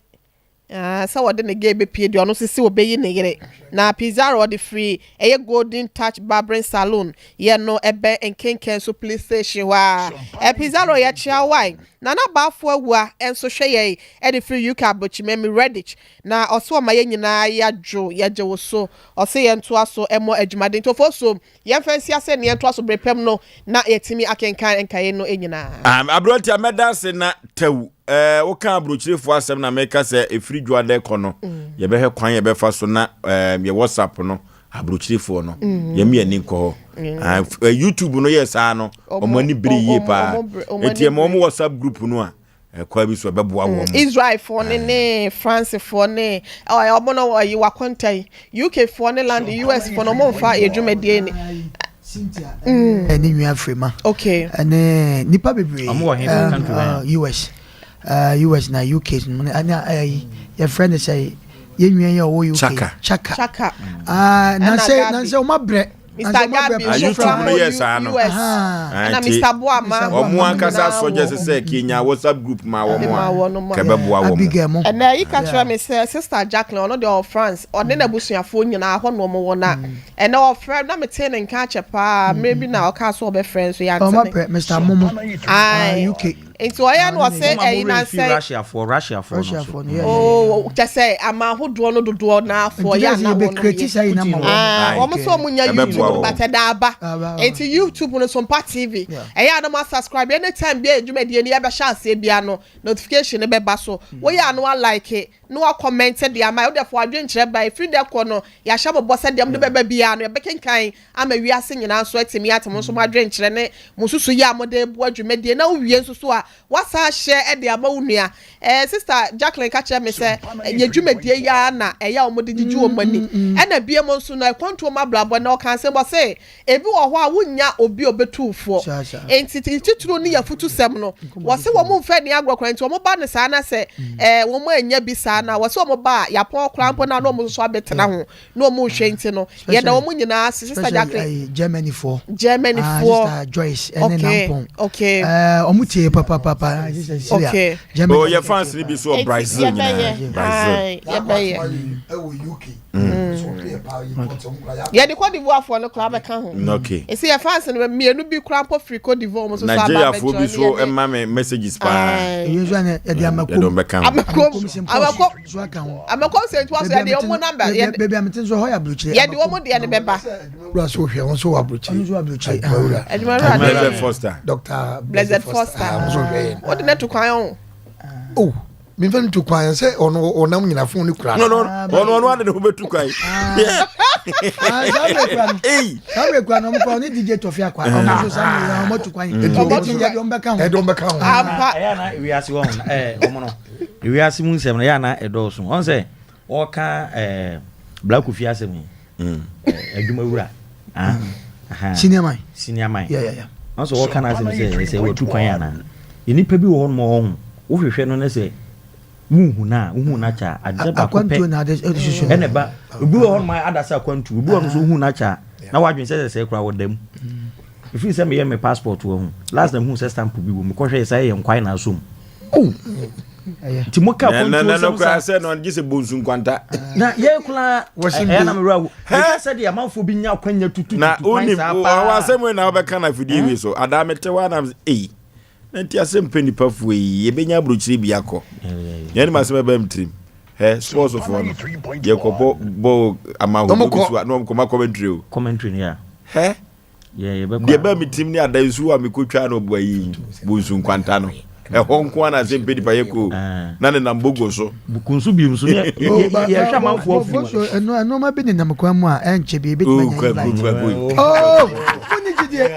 Ah, sɛ wɔde ne gay bɛpie deɛ ɔno nso se wɔbɛyi ne yere. Na Pizarro ɔde firi ɛyɛ Golden Touch Barbering Saloon yɛ no ɛbɛn Nkenken so police station hɔ a. Ɛ Pizarro yɛkyea wo ae. Nana Bafo Awua nso hwɛ yɛn ɛde firi UK Abokyimami Redditch na ɔse ɔma yɛn nyinaa yɛadwo yɛgye wo so. Ɔse yɛntoa so mmɔ adwumaden. Tofoso Yɛmfa nsi ase na yɛntoa so bere pa mu no na yɛatumi akenkan nkae no nyinaa. Ah, aberanteɛ mɛda ase na tɛw. Eh, woka aburokyirefoɔ asɛm na meka sɛ ɛfiri dwoadɛ kɔ no mm. yɛbɛhwɛ kwan yɛbɛfa so na eh, yɛ whatsapp no aburokyirefoɔ no mm. yɛmi ani nkɔ hɔ mm. ah, eh, youtube no yɛ saa no ɔmo ani bere yie paa eti ɛma ɔmo whatsapp group no a Ɛkwan bi so ɛbɛboa wɔn. Israelfoɔ no ne Francefoɔ ne ɔmo no ɔyi wakonta yi UKfoɔ ne London USfoɔ no ɔmo nfa yɛ dwumadie ni. Cynthia ɛne nua Frema. Okay. Ɛne nipa bebree. Ɔmo wɔ he country wɛn? US US na UK no ɛne ɛyi yɛfrɛ no sɛ yɛn nua yi a ɔwɔ UK. Chaka. Chaka. Chaka. Ah, na sɛ na sɛ ɔmo abrɛ. Mr. Gabi ah, YouTube no yɛ saa no US ɛna Mr. Boama wɔn ankasa sɔgya sɛ sɛ Kenya WhatsApp group ma wɔn a kɛbɛboa wɔn. Ɛnna ayi ka kyerɛ me sɛ sister Jacqueline ɔno deɛ ɔwɔ France ɔne n'abusuafoɔ nyinaa hɔ na wɔn wɔ na ɛnna ɔfrɛ na metee ne nka akyɛ paa mmerɛ bi na ɔkaa so ɔbɛfrɛ nso yɛante ne. Ɔmo apɛ Mr. Momo UK. Nti ɔyɛ no ɔsɛ ɛyi nansɛ. Russiafoɔ Russiafoɔ no so. Oo kyɛ sɛ ama ahodoɔ no dodoɔ naafoɔ yɛ ana wɔn yɛ. Ah wɔn sɛ wɔn nya YouTube no but ɛda aba. Nti YouTube no Sompa TV ɛyɛ a na mo asubscribe anytime bi a dwumadie no yɛbɛhyɛ aseɛ bia no notification no bɛba so. Woyɛ a na wa like na wa comment de ama yɛ. Wode fa w'adwenkyerɛ ba ɛfiri dɛ kɔ no yɛahyɛ mo bɔ sɛ deɛ mode bɛba biara no yɛbɛkenkan ama wiase nyinaa nso atumi ate mo nso mo adwenkyerɛ ne mo nsusuiɛ a mode reboa dwumadie na wowie nso so a woasan ahyɛ de ama wo nua. Eh, Sister Jacqueline ka kyerɛ me sɛ yɛ dwumadie yi ara na ɛyɛ a wɔde gyegye wɔn ani. Ɛna biom nso no akwantuo mu abrabɔ na ɔka asɛm ɔse ebi wɔ hɔ a wonnya obi a ɔbɛtu wo foɔ. Enti titiriw ne yɛafutusɛm no wɔse wɔn mfa nni agorɔ koraa nti wɔn ba no saa na sɛ eh, wɔn annya bi saa na wɔse wɔn ba a yɛapɔn koraa mpo na na wɔn nso so abɛtena ho na wɔn rehwɛ nti no yɛda wɔn nyinaa ase sister Jacqueline. Germany foɔ. Germany ah, foɔ. Sister Joyce ɛne Nampɔn. Okay. Ɛɛ wɔn tie papapapa sister Cecilia. Okay. Germany. Oh yɛ fans ni bi so wɔ Brazil nyinaa. Brazil. Yɛbɛyɛ. Yɛde Cote d'Ivoire foɔ no koraa bɛka ho. Okay. Esi yɛ fans no mmienu bi koraa mpo firi Cote d'Ivoire wɔn nso so aba Nigeria foɔ bi abɛjoin so yɛne. ɛma me messages paa. Eyi nso ɛna yɛde amakom. Yɛde wɔn bɛka ho. Amakom. Amakom. nso aka ho. Amakom sɛ ntoa so yɛde wɔn namba yɛde. Baabi a mete nso hɔ yɛ aburokyire. Yɛde wɔn deɛ no bɛba. Wura so hwɛ wɔn nso wɔ aburokyire. Wɔn nso wɔ aburokyire. Adwumawura. Adwumawura. Blessed Foster. Doctor Blessed Foster. Wɔn nso hwɛ yɛn. Wɔde ne to kwan o. Oh minfa no tu kwan sɛ ɔno ɔnam nyina fon ne kura. No no ɔno ɔno ade ne ho bɛtu kwan. Saa wei kura no ɔmo kura ɔne DJ Tɔfi akwa ɔmo nso saa wei ɔmo tu kwan. Ɔmo tu kwan ɔmo bɛka ho. Ɛde ɔmo bɛka ho. Ampa. Ɛyɛ na wiase wɔn ɛɛ ɔmo no. Ewiase mu nsɛm no yɛ ana ɛdɔɔso. Ɔn sɛ ɔka ɛɛ Black Kofi asɛm yi. Mm. Adwuma wura. Ah. Mm. Senior man. Senior man. Yeah, yeah, yeah. Ɔn sɛ ɔka n'asɛm sɛ sɛ watu kwan ana. Nnipa bi wɔ hɔ nom ɔho. Wohwehwɛ no ne sɛ wunhu no a wohu no akyɛ a adeɛ baako pɛ ɛna ɛba. Obi wɔ hɔ nom ada sɛ akwantu. Obi wɔ hɔ nom sɛ wohu no akyɛ a na wadwene sɛ sɛ sɛ koraa wɔda mu. Ɛfiri sɛ meyɛ me passport wɔ ho. Last na mehu sɛ stamp bi wɔ mu. Mekɔhwɛ sɛ ɛyɛ nkwae na asɔ mu. Oh. Nti mo ka kɔntuo sɛm sa. Na sɛ no gye sɛ bonsu nkwanta. Na yɛ koraa ɛyɛ na mewura wo. Meka sɛ deɛ amanfoɔ bi nya akwanya tutu na tutu kwan wonim saa paa. wɔ asɛm wei na wobɛka no afidie wei so adaa mete hɔ anam sɛ ei na nti asɛm pɛ nipa foɔ yi yɛbɛnya aburokyire bi akɔ yɛne ma asɛm ɛbɛm tirim hɛ sportsfoɔ no yɛkɔbɔ bɔɔl ama ahodoɔ bi so a na wɔkɔma commentary o Commentary no ya. hɛ. Deɛ ɛbaa me tirim ne adansuo a mekɔtwaa no ɔboa yi bonsu nkwanta no. Ɛhɔ nko ara na sɛ mpɛ nipa yɛ koo na nenam bogo so. Kunsu bi nso ne yɛhwɛ amanfoɔ afu. Boso ɛno ɛnoma bi nenam kwan mu a ɛnkyɛ bi ebetumi anya invite. Kwaku. Oh, mo ni gyidie.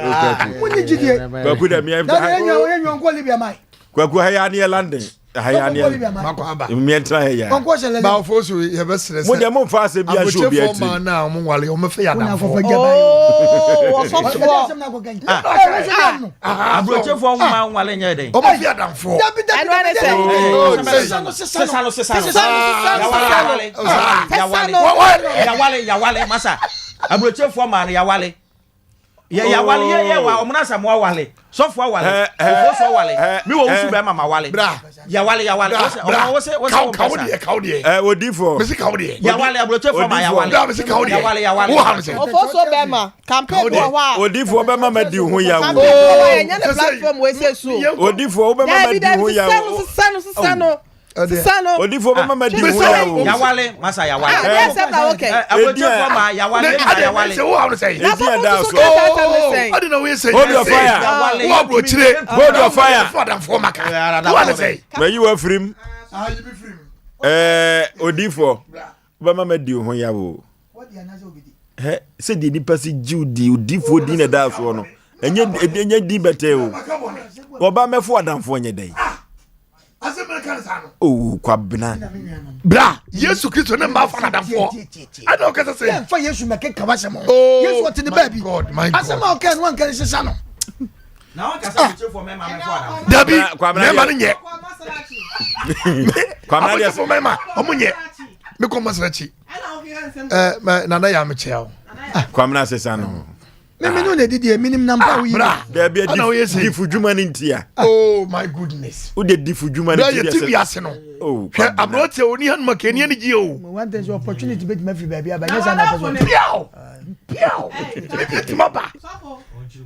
Mo ni gyidie. Kwaku dɛ miɛ. Na yɛ nyɛ yɛ nyɛ nkɔ Libya man. Kwaku ha yɛ aneɛ London. Ha yɛ aneɛ. Miɛ ntena ha yɛ. Baafo so yɛ bɛ srɛ sɛ. Mo deɛ mo nfa asɛm bi ahyɛ obi akyi. Aburokyefoɔ maa na wɔn nwale wɔn fɛ yɛ adamfoɔ. Oh, ɔsɔfoɔ. Aburokyefoɔ maa nwale nyɛ dɛ. Wɔn fɛ yɛ adamfoɔ. Ɛnu ɛne sɛ. Sisa no sisa no sisa no. Yawale yawale yawale masa aburokyefoɔ maa no yawale. Yɛ yawale yɛ yɛ wa ɔmo nasa mo awale sɔfo awale ofosu awale mi wɔ wusu bɛrima ma wale yawale yawale wosɛ ɔmo wosɛ wosɛ wɔn pɛsa. Kawo kawo deɛ. Ɛ odifo. Mesi kawo deɛ. Yawale aburokye fɔ ma yawale. Bra mesi kawo deɛ. Yawale yawale. Wo ha mi sɛ. Ofosu bɛrima campaign bi wɔ hɔ a. Odifo bɛma ma di ho yawo. Campaign bi wɔ hɔ a yɛnyɛ ne platform wɔ ese so. Odifo bɛma ma di ho yawo. Dabi dabi sisɛ no sisɛ no sisɛ no. Sisa no. Odifo bɛma ma di ho ya o. Yawale masa yawale. Ah, deɛ sɛm na wokɛ. Aburokyefoɔ ma yawale ma yawale. Sɛ wo ha no sɛ. Na sɔfo nso so kasa asɛm ne sɛn. Adi na wo yɛ sɛ. Hold your fire. Wo aburokyire. Hold your fire. Fo adamfoɔ maka. Wo ha no sɛ. Mayi wa firim. Ɛɛ odifo bɛma ma di ho ya o. Hɛ sɛdeɛ nipa si gye di odifoɔ din na ɛda soɔ no ɛnyɛ ɛnyɛ din bɛtɛ o. Ɔba mɛfo adamfoɔ nyɛ dɛn. Oh, Kwabena. Bra, Yesu Kristo ne mma afa n'adamfoɔ. Ɛna ɔkasa sɛ. Yɛn fa Yesu mɛkeka w'asɛm ho. Oh, Yesu ɔte ne baabi. God, my God. Asɛm a ɔka no anka ne sesa no. Dabi, mɛma no nyɛ. Kwabena mɛma, ɔmo nyɛ. Mekɔ masarachi. Eh, nana yɛ amekyea o. Kwabena sesa no. Mímí ní o lè didi èmi ni nàmpa wo yi. Dabi difu dwuma ni ntia. Oh my goodness. O de difu dwuma ni ntia. Bra yɛ ti wiase no. Oh. Hwɛ aberanteɛ oni hanum aka ani ani gye o. One thing sɛ opportunity bɛ tuma firi baabi aba nyɛ saa na pɛ sɛ. Piaw piaw ebi tuma ba.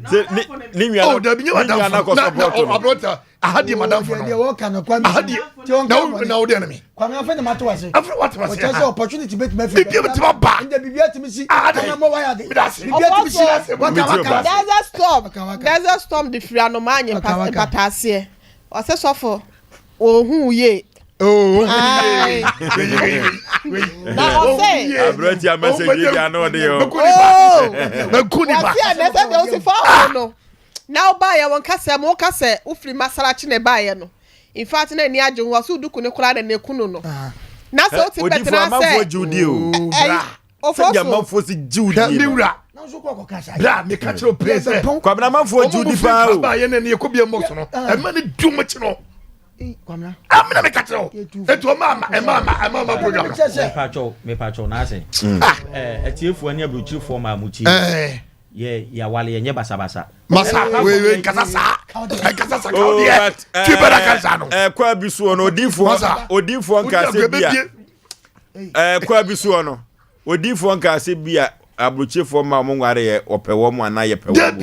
Sɛ ne ne nua Oh dabi nye madamfo na na aberanteɛ aha deɛ madamfo no. Deɛ wɔka no kwame. Aha deɛ na wo na wo deɛ no mi. Kwame afei na ma to ase. Afei wa te ase. Ɔkyɛ sɛ opportunity bɛ tuma firi. Bibi tuma ba. Ndɛ bibi atumi si. Ah Kana mo waya de. Bibi atumi si. Waka waka. Desert storm desert storm de firi anomaa nye mpataaseɛ ɔsɛ sɔfo ohun yie. Oh, Aye. Na ɔsɛ. Aberante a message yi di ano ɔde yɛ o. Oh. Mɛku nipa. Wɔsi a na ɛsɛ deɛ ɔsi fa ɔmo no. Na ɔbaayɛ wɔn kasa mu ɔka sɛ wofiri Masalachi na ɛbaayɛ no. In fact na ani agye ho ɔsɛ oduku ne koraa na na eku no no. Na sɛ wote Odifo bɛtena amanfoɔ sɛ gye wo di o. ɛyi Sɛdeɛ ofosu. amanfoɔ si gye wo di Me no. wura. Bra meka kyerɛ wo pee sɛ. Kwabena amanfoɔ gye wo di paa o. Ba yɛ ne ne yɛkɔ bia mɔs no. Ɛma ne du mo kyi no. Amina meka kyerɛ wo. Etu ɔma ama ɛma ama ɛma ama program no. Mepatwɔ mepatwɔ n'asɛ. Atiefoɔ ne aburokyirefoɔ maa mo tie. Yɛ yawale yɛ nyɛ basabasa. Masa wei wei nkasa saa nkasa saa kaw deɛ twi bɛ na kasa no. Ɛkɔ abi soɔ no odiifoɔ odiifoɔ nkaase bi a ɛkɔ abi soɔ no odiifoɔ nkaase bi a aburokyefoɔ ma wɔn nware yɛ ɔpɛ wɔn anaa yɛpɛ wɔn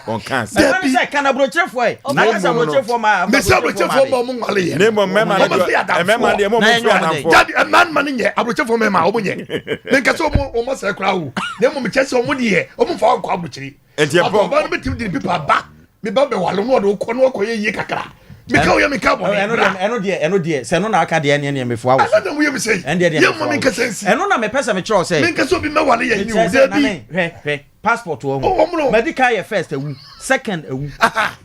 wɔn kan sa. Dabi sɛ kan aburokyefoɔ yɛ na kasa aburokyefoɔ ma mesi aburokyefoɔ ma wɔn nware yɛ. Ne mɔ mɛma no deɛ mɛma deɛ mɔ mo fi anamfoɔ. Dabi mɛma no nyɛ aburokyefoɔ mɛma wɔn nyɛ ne nkasa wɔn wɔn sɛ koraa o na mmom kyɛ sɛ wɔn deɛ wɔn mfa wɔn kɔ aburokyire. Nti ɛpɔ ɔbaa no bɛtumi de ne pipa ba me ba bɛwale no ɔde wokɔ no wakɔyɛ yie kakra meka woyɛ meka bɔne ɛno deɛ ɛno deɛ ɛno deɛ sɛ ɛno na aka deɛ ɛneɛ neɛ mefoa wo so ɛno na woyɛ me sɛ ɛno deɛ deɛ yɛ mma menkasa nsi ɛno na mepɛ sɛ mekyerɛ wo sɛ menkasa obi mɛwale yɛ ni o dabi hwɛ hwɛ passport wɔ ho madi kan yɛ first awu second awu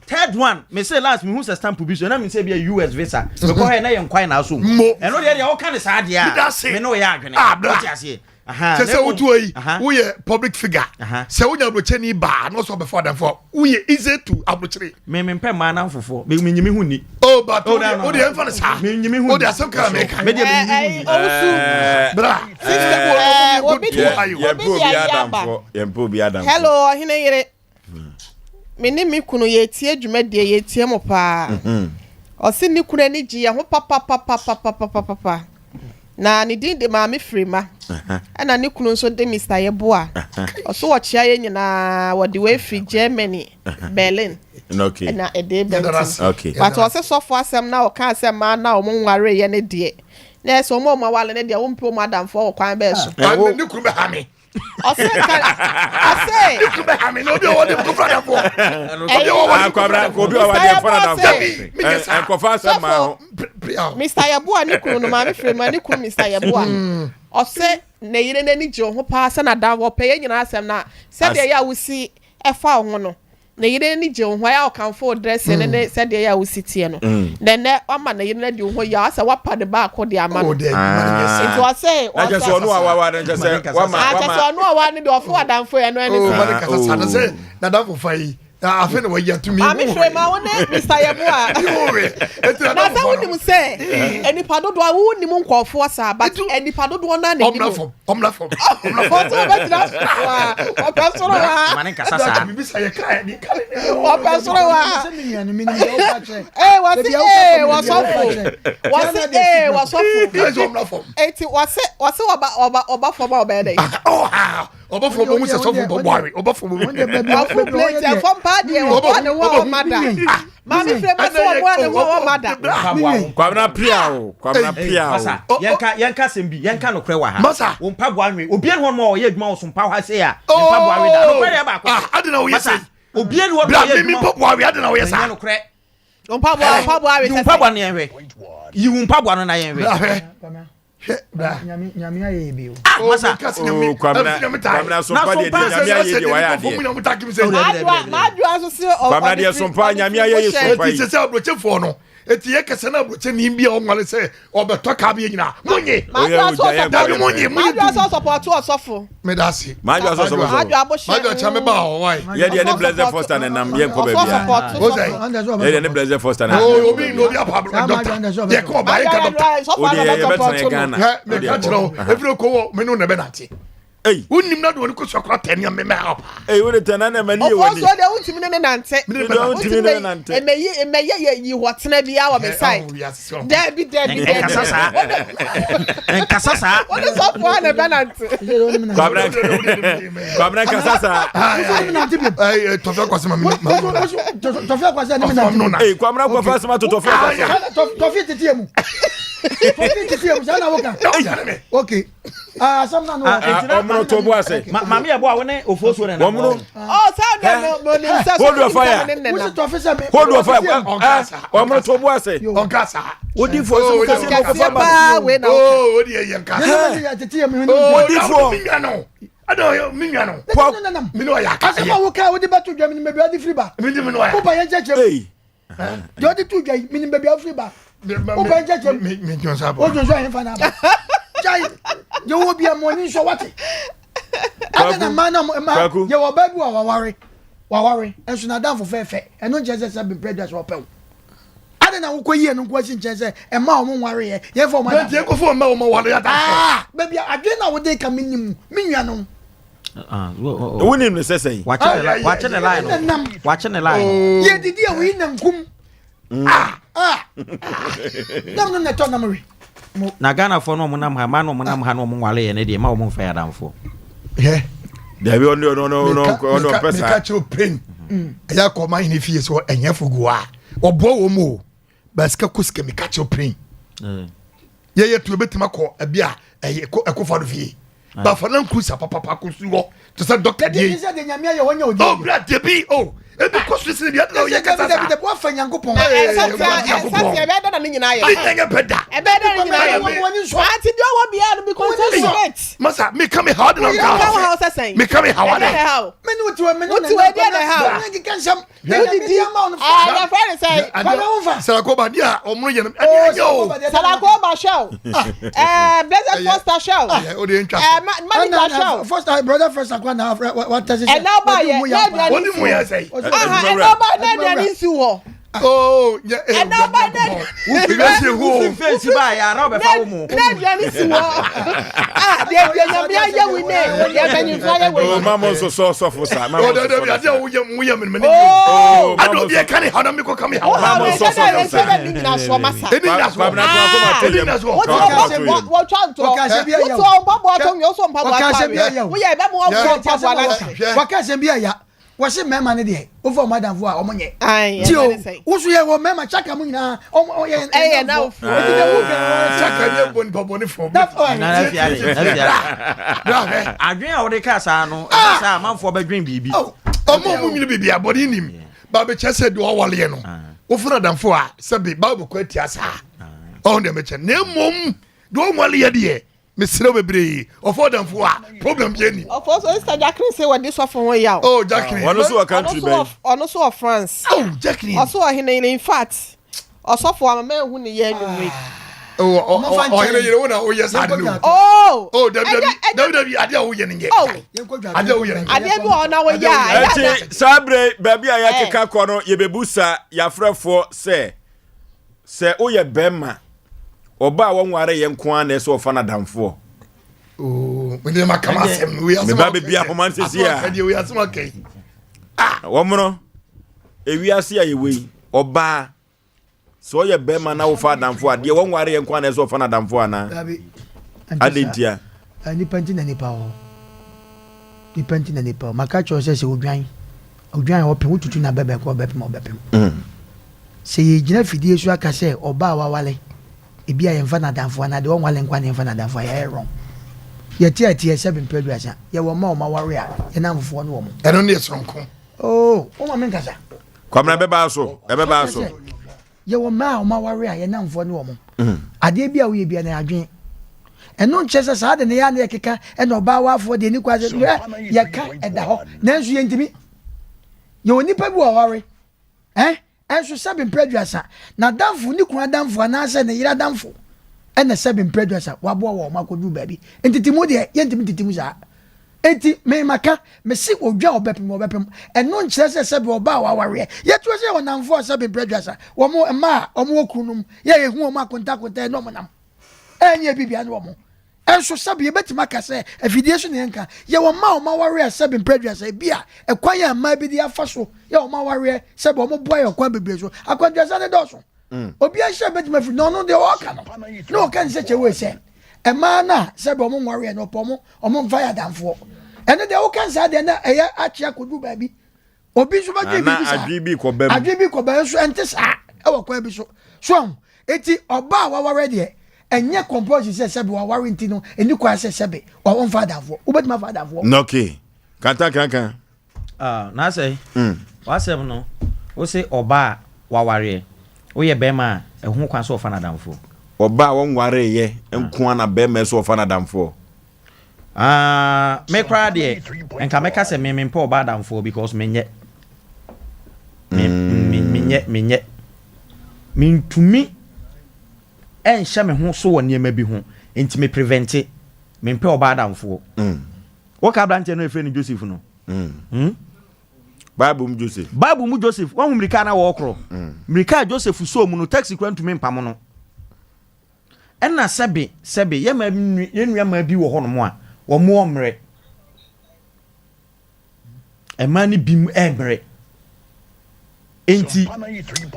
third one me say last mehu sɛ stamp bi so ɛna me sɛ bi yɛ US visa mekɔ hɔ na yɛ nkwan na aso mu ɛno deɛ deɛ woka ne saa deɛ a me ne woyɛ adwene wote aseɛ sɛ sɛ wotu yi woyɛ public figure sɛ wonya aburokyerɛni baa na ɔsɛ ɔbɛfa adamfo woyɛ easy to aburokyere. mi mi mpɛ mmaa nan fofoɔ mi mi nyimi ho ni. o oh, but o de o de ɛnfa ne saa o de asɛm kara mi ka. mi de mi nyimi ho ni. Owusu. bra obi di obi di ayi aba. Yɛn pɛ obi adamfo. Hello ɔhene yere. Me ne me kunu yɛretie dwumadie yɛretie mo paa. Ɔse ne kunu ani gye yɛn ho papapapapapapapa. Na ne din de Maame Firima. Ɛna ne kunu nso de Mister Yeboah. Ɔso wɔkyea yɛn nyinaa wɔde wei firi Germany, Berlin. Ɛna ɛde ba nti. But ɔse sɔfo asɛm na ɔkaa sɛ mmaa no a wɔn nwareeɛ no deɛ na ɛsɛ wɔn a wɔn awale no deɛ wɔmpɛ wɔn adamfoɔ wɔ kwan bɛɛ so. Ne kunu bɛha me. Ɔsɛ ka ɔsɛ. Ne kunu bɛ ha mi na obi a ɔwɔ de nkɔfra danfo. Obi a ɔwɔ de Kwabra obi a ɔwɔ de nkɔfra danfo. Nkɔfa asɛm maa ho. Mr. Yeboah ne kunu no maame firi mu ne kunu Mr. Yeboah. Ɔsɛ ne yere n'ani gye ho paa sɛ n'adamfo ɔpɛ yɛn nyinaa asɛm na sɛdeɛ yɛ a wosi ɛfa wo ho no Ne yere ani gye wo ho, ɛyɛ a ɔkamfo wo dressing ne ne sɛdeɛ ɛyɛ a wosi teɛ no. Na ɛnɛ wama ne yere no adi wo ho yaw asɛ wapa ne baako de ama no. Oh, Nti ɔsɛ Na kyɛ sɛ ɔno a wawa no kyɛ sɛ wama Ah, kyɛ sɛ wama ɔno a wawa no deɛ ɔfo adamfo yɛ no ɛne Oh, sɛ. ma ne kasa saa na sɛ n'adamfo fa yi na afei na wayi atumi. Maame hwere ma wo ne Mr. Yeboah. Na sɛ wonim sɛ nnipa dodoɔ a wonim nkurɔfoɔ saa but nnipa dodoɔ no a na Ɔmmra anim. fam, ɔmmra fam, ɔmmra fam. Ɔsɛ ɔbɛgyina soro a ɔpɛ soro a. Ma ne nkasa saa. Ɔpɛ soro a. Ee wɔsi ee wɔsɔfo wɔsi ee wɔsɔfo. Eti wɔsi wɔsi ɔba ɔba ɔba fam a ɔbɛyɛ dɛ. Ɔba fam ɔmu sɛ sɔfo bɔ buare ɔba fam. Ɔfo plate ɛfam paa deɛ ɔbɔ ne ho a ɔma da. Maame fere ma sɛ ɔboa ne ho a ɔma da. Kwabena pia o Kwabena pia o. Masa yɛnka yɛnka asɛm bi yɛnka nokorɛ wɔ ha. Masa. Wo mpaboa nwe obiara ni hɔ nom a ɔyɛ adwuma wɔ so mpa ha sei a ne mpaboa we da nokorɛ deɛ baako. Ah adi na woyɛ sei. Obiara ni hɔ nom a Bra ɔyɛ mi mi adwuma. mpaboa we adi na woyɛ saa. Ɛnyɛ nokorɛ. Mpaboa mpaboa we Yi wo sɛ mpaboa no yɛnhwɛ. Yi wo mpaboa no na yɛnhwɛ. Bra hwɛ. Hwɛ bra. Nyame nyame ayɛ yɛ bi o. Ah masa. Oh, Kwabena Kwabena sompa deɛ deɛ nyame ayɛ deɛ wayɛ adeɛ. Maadwoa maadwoa nso se Kwabena deɛ sompa nyame ayɛ yɛ sompa Eti yi. sɛ sɛ aburokyefoɔ no eti yɛ kɛse na aburokyeni bi a ɔnwale sɛ ɔbɛtɔ kaa bi yɛ nyinaa monye. Maadwoa nso Oyɛ ogya yɛ Dabi monye monye Maadwoa tum. nso ɔsɔpɔto ɔsɔfo. Meda ase. Maadwoa sɔ sɔpɔ Maadwoa sɔpɔ. abohyɛ. Maadwoa kyɛ me ba hɔ wae. Yɛ deɛ ne Blessed Foster na nam yɛ nkɔ baabi a. Ose. Yɛ deɛ ne Blessed Foster na nam Oh, yɛ nkɔ obi baabi na obi apa doctor. Yɛ kɔ ɔba yɛ ka doctor. O deɛ yɛ bɛtena yɛ Ghana. Hɛ meka kyerɛ wo efiri kɔ wɔ me ne wo na ɛbɛnante. Ei. Wonim na de wɔne kosua kora tɛ nea mɛmɛ ha paa. Ei wo de tɛ na na ɛmɛ ni yɛ wɔ ni. Ofosuo deɛ wontumi ne ne nante. Ne deɛ wontumi ne ne nante. Ɛmɛyi ɛmɛyɛ yɛ yi hɔ tena bi awɔ me side. Dɛbi dɛbi dɛbi. Nkasa saa. Nkasa saa. Wode sɔfo a na ɛbɛ nante. Kwabena Kwabena nkasa saa. Tɔfɛ kwasi ma mi. Tɔfɛ kwasi ɛni mi nante. Ee Kwabena kɔfɛ asoma to tɔfɛ kwasi. Tɔfɛ titi emu. Tɔfɛ titi emu saa na woka. Okay. Asɛm na no. Ɔmono to bo ase. Maame yɛ bo a wo ne ofosuo na ɛnam. Ɔmono. Ɔ saa deɛ mo mo nim sɛ Hold your fire. ne Wosi nenam. tɔfɛ sɛ mi. Hold your fire. Ɔmono to bo ase. Ɔnkasa. Wodi fo sɛ Asɛm mo kɔfɛ kɛseɛ ma. paa wei na woka. Oh, o deɛ yɛ nkasa. Titi emu. Oh, Wodi fo. mi nua no. Ada mi nua no. Pɔ. Mi ni ɔyɛ aka. Asɛm a woka a wode bɛto dwa mi ni baabi a wode firi ba. Mi ni mi ni ɔyɛ. Wopa yɛn kyerɛkyerɛ mu. Ei. Deɛ ɔde to dwa yi mi ni baabi a wofiri ba. Wopa yɛn kyerɛkyerɛ mu. Mi mi jɔn sa bɔ. O jɔn so ahemfa na aba. Gyae deɛ wowɔ bi a mo ani nsɔ wate. Ada na mmaa na mmaa Kwaku. yɛ wɔ ɔbaa bi wɔ waware waware nso n'adamfo fɛɛfɛ ɛno nkyɛn sɛ sɛ bempɛ dwa sɛ ɔpɛ wo. Ada na wokɔ yie no nko asi nkyɛn sɛ ɛma wɔn nware yɛ yɛn fɔ wɔn Bɛnti ekofo mma wɔn wale ada. Ah, baabi a adwene na wode ka me nim me nua no. Wonim ne sɛ sɛn. Wakye ne line no. Wakye ne line no. Yɛ didi a woyi nankum. Ah, ah. Nam no na ɛtɔ nam we. Na Ghanafoɔ no ɔmo nam ha, mmaa no ɔmo nam ha no ɔmo nwale yɛ ne deɛ, ma ɔmo nfa yɛ adamfoɔ. Hɛ. Dabi ɔno ɔno ɔno ɔno ɔpɛ saa. Meka kyerɛ pain. Ɛyɛ akɔ ɔman ne fie sɛ ɛnyɛ fogo a ɔboa wɔn mu o. Ba sika kɔ sika meka kyerɛ pain. Yɛyɛ tu ebetumi akɔ ɛbi a ɛyɛ ɛkɔ fa do fie. Bafa na nkusa papapa kɔ su hɔ te sɛ dɔkta die. Ɛdi sɛ de nyame ayɛ wɔnyɛ odi. Oh bra debi oh ebi kɔ so sini bi ɛdi na ɔyɛ kasa sa. Dabi dabi wafa nyankopɔn. Ɛsɛ ɛsɛ ɛbɛyɛ dɛ na ne nyinaa yɛ. Ne nyɛ pɛ da. Ɛbɛyɛ dɛ ne nyinaa yɛ. Ati deɛ ɔwɔ biara no bi concentrate. Masa mi ka mi ha ɔdi na nka. Mi ka ha ɔsɛ sɛn. Mi ka mi ha ɔdi. Ɛdeɛ na ɛha o. Mi ni o ti wɔ mi ni o Wo ti wɔ ɛdeɛ na ɛha o. Mi ni kika nsɛm. Wodidi ɛɛ yɛfrɛ ne sɛ. Sarakoba di a ɔmo yɛ no ɛni ɛnyɛ o. Sarakoba hwɛ o. Ɛɛ Blessed Foster hwɛ o. O de ntwa so. Ɛɛ manager hwɛ o. Foster brother Foster kwan na wa tɛsi sɛ. Ɛna ɔba yɛ na aduane Wɔn ni mu yɛ sɛ. Aha ɛna ɔba na aduane nsi hɔ. Oh, nyɛ ee. Ɛna ɔba na Wufi bɛ si hu o. Wufi fensi ba yɛ ara ɔbɛfa wo mu. Na aduane si hɔ. Ah deɛ deɛ nyame ayɛ wo ne deɛ mpanyinfo ayɛ wo Oh, yi. ma mo nso sɔ sɔfo saa. Ma mo O nso de de sɔ adi a woyɛ woyɛ mi mi ni. Oh. Adi obi yɛ ka ne ha na mi ko ka mi ha. Wo Ma ha mo wei nso sɛ sɔ dɛ sɔfo ɛsɛ saa. dɛ ne nyinaa soɔ masa. Eni nyina so. Kwabena to akoma to Eni yam. nyina so. Wotu To akoma to yam. wɔtwa ntorɔ Wɔka asɛm bi ayɛ o. wotu mpaboa to nwia wosɔ mpaboa Wɔka to asɛm bi awie ayɛ o. woyɛ ɛbɛ mu wɔsɔ mpaboa na Wɔka asɛm bi ayɛ. Wɔse mmarima no deɛ wofa wɔn adamfo a wɔn nyɛ. Ti o woso yɛ wɔ mmarima kyaka mu nyinaa wɔn yɛ ɛyɛ namfo. Eti deɛ wo kɛ wɔn kyaka yɛ bɔ nipa bɔ ne fɔ. Adwene a wɔde kaa saa no ɛbɛ saa amanfoɔ bɛdwen biribi. Ɔmo ɔmo nwene biribi abɔde nim baabi kyɛ sɛ deɛ ɔwaleɛ no wofura adamfo a sɛbi baabu kɔ atia saa ɔho deɛ mɛkyɛ na mmom deɛ ɔnwaleɛ deɛ Mesrɛ wo bebree. Ɔfɔ ɔdamfo a problem bi ani. Ɔfɔ so sister Jacqueline say wɔde sɔfo ho yaw. Oh Jacqueline. Ɔno so wɔ country bɛn? Ɔno so wɔ France. Oh Jacqueline. Ɔso ɔhene yere in fact ɔsɔfo ama mɛ ehu ne yɛ anwumire. Ɔhene yere wo na woyɛ saa de no. Oh. Oh dabi dabi dabi dabi adeɛ a woyɛ no nyɛ. Oh. Adeɛ a woyɛ no nyɛ. Adeɛ bi wɔ hɔ na woyɛ a. Ɛti saa bere baabi a yɛkeka kɔ no yɛbɛbusa yɛafrɛfoɔ sɛ Sɛ woyɛ bɛrima, ɔbaa a wɔnwareeɛ nko ara na ɛsɛ ɔfa no adamfoɔ. Oh, Meba bɛbi ahoma no sɛsi a. Wɔmono, ewiase a yɛwɔ yi, ɔbaa, sɛ ɔyɛ bɛrima na wofa adamfoɔ a, deɛ wɔnwareeɛ nko ara na ɛsɛ ɔfa no adamfoɔ anaa? Adɛn ntia? Nipa nti na nipa wɔ hɔ. Nipa nti na nipa wɔ. Maka kyerɛ sɛ sɛ odwan, odwan a ɔpem, wotutu na bɛbɛ kɔ ɔbɛpem ɔbɛpem. Mm. Sɛ yɛgyina fidie so aka sɛ ɔbaa a wawale, ebi a yɛmfa no adamfo anaa deɛ ɔnwale nkoa na yɛmfa no adamfo a, yɛayɛ wrong. Yɛte ateɛ sɛbe mprɛ aduasa, yɛwɔ mma a wɔaware a yɛn nnamfofoɔ ne wɔn. Ɛno ne yɛ soronko. Oh, woma me nkasa. Kwamina ɛbɛbaa so, ɛbɛbaa so. Yɛwɔ mmaa a wɔaware a yɛn nnamfoɔ ne wɔn. Adeɛ bi a woyɛ bia na yɛadwen. Ɛno nkyerɛ sɛ saa de ne yɛ a na yɛkeka ɛna ɔbaa waafoɔ deɛ ni kwa sɛ yɛka ɛda hɔ nanso yɛntumi. Yɛwɔ nipa bi wɔ ɔware. Ɛ? Nso sɛbe mprɛ aduasa, n'adamfo, ne kunu adamfo anaasɛ ne yere adamfo ɛna sɛbe mprɛ aduasa waboa wɔn akɔduru baabi. Ntetemu deɛ, yɛntumi ntete mu saa. Enti, me maka, mese odwa a ɔbɛpem, ɔbɛpem. Ɛno nkyerɛ sɛ sɛbe ɔbaa a wawareɛ. Yɛtoa sɛ yɛwɔ nnamfoɔ a sɛbe mprɛ aduasa, wɔn mmaa a wɔn wɔ kununom, yɛ a yɛhu wɔn akonta-akonta yɛne wɔn nam. Ɛnyɛ biribiara ne wɔn. Nso sɛbe yɛbɛtumi aka sɛ, afidie so na yɛnka, yɛwɔ mmaa a wɔn awareɛ a sɛbe mprɛ aduasa, ebia ɛkwan a mmaa bi de afa so yɛ wɔn awareɛ, sɛbe wɔn boa yɛn ɔkwan bebree so, akwantuasa no dɔɔso. Mm. Obiara nhyɛ bɛtumi afiri, na ɔno deɛ ɔreka no, na ɔka ne sɛ kyɛ wei sɛ, mmaa no a sɛbe wɔn nwareɛ no, ɔpɛ wɔn, wɔn mfa yɛ adamfoɔ. Ɛno deɛ woka saa deɛ na ɛyɛ akye akɔduru baabi. Obi nso bɛdwen biribi saa. Adwene bi kɔ bam. Adwene bi kɔ bam nso ɛnte saa ɛwɔ kwan bi so. So ahu? Eti ɔbaa a waware deɛ ɛnyɛ compulsory sɛ sɛbe waware nti no ɛni kwan sɛ sɛbe ɔmfa adamfoɔ. Wobɛtumi afa adamfoɔ. Okay. Kanta kankan. Ah, n'asɛ. Mm. W'asɛm no, wose ɔbaa a wawareɛ, woyɛ bɛrima a ɛho kwan sɛ ɔfa n'adamfoɔ. Ɔbaa a wɔnwareeɛ nko ara na bɛrima ɛsɛ ɔfa n'adamfoɔ. Ah, me koraa deɛ, nka mɛka sɛ me mempɛ ɔbaa adamfoɔ because menyɛ. Me, mm. me, menyɛ, menyɛ. Mentumi ɛnhyɛ me ho so wɔ nneɛma bi ho, nti me prevente. Mempɛ ɔbaa adamfoɔ. Mm. Woka aberanteɛ no ɛfrɛ no Joseph no. Mm. Hmm? Bible mu Joseph. Bible mu Joseph, wahu mmirika na wɔɔkorɔ. Mm. Mmirika a Joseph sɔɔ mu no, taxi kora ntumi mpamo no. Ɛna sɛbe sɛbe yɛ maa yɛn nua maa bi wɔ hɔnom a wɔn wɔ mmerɛ. Mmaa no bi mmerɛ. Enti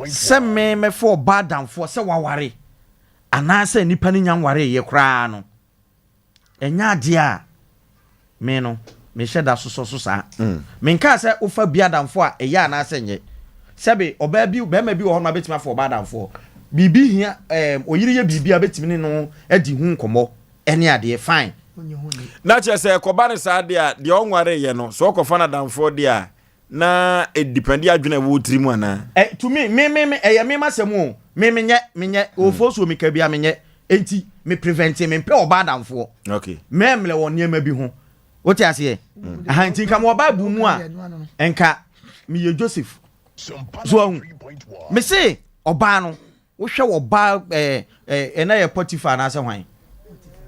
sɛ me mɛfo ɔbaa damfoɔ sɛ waware anaasɛ nipa no nya nwareeɛ koraa no, Ɛnyɛ adeɛ a me no mehyɛ da sosɔ so saa. Menkaa sɛ wofa bi adamfoɔ a ɛyɛ anaasɛ nyɛ. Sɛbe ɔbaa bi, barima bi wɔ hɔ nom a bɛtumi afa ɔbaa adamfoɔ. Biribi hia, ɛɛm, ɔyere yɛ biribi a bɛtumi ne no adi ho nkɔmmɔ ɛne adeɛ, fine. Na kyerɛ sɛ ɛkɔba no saa deɛ a, deɛ ɔnwareeɛ no, sɛ ɔkɔfa no adamfoɔ deɛ a, Na ɛdipɛnde adwene a ɛwɔ wo tiri mu anaa? Ɛ, to me, me, me, me, ɛyɛ me m'asɛm o. Me, menyɛ, menyɛ. Mm. Ofosuo meka bia menyɛ. Enti, me prevente, mempɛ ɔbaa adamfoɔ. Okay. Mɛmlɛ wɔ nneɛma bi ho. Wote aseɛ? Mm. Aha, nti nka mewɔ Bible mu a, nka meyɛ Joseph. So ahu? Me se, ɔbaa no, wohwɛ ɔbaa, ɛɛ, ɛɛ, ɛna yɛ Potiphar anaasɛ hwan?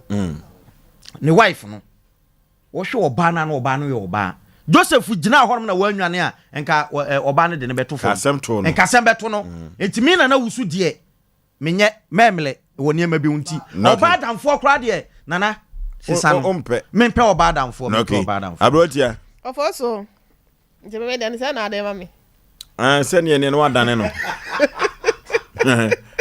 Mm. Ne wife no. Wɔhwɛ ɔbaa no a na ɔbaa no yɛ ɔbaa. Joseph gyinaa hɔnom na wannwane a, nka ɔbaa no de no bɛto fam. Nka asɛm too no. Nka asɛm bɛto no. Nti me Nana Wusu deɛ, menyɛ, mɛmlɛ wɔ nneɛma bi ho nti. Ɔbaa adamfoɔ koraa deɛ, Nana, sesa no. Mempɛ ɔbaa adamfoɔ, mempɛ ɔbaa adamfoɔ. Aberanteɛ. Ɔfɔ so. Nti meme deɛ no sɛ na ade ma me. Ah, sɛdeɛ neɛ no wadane no.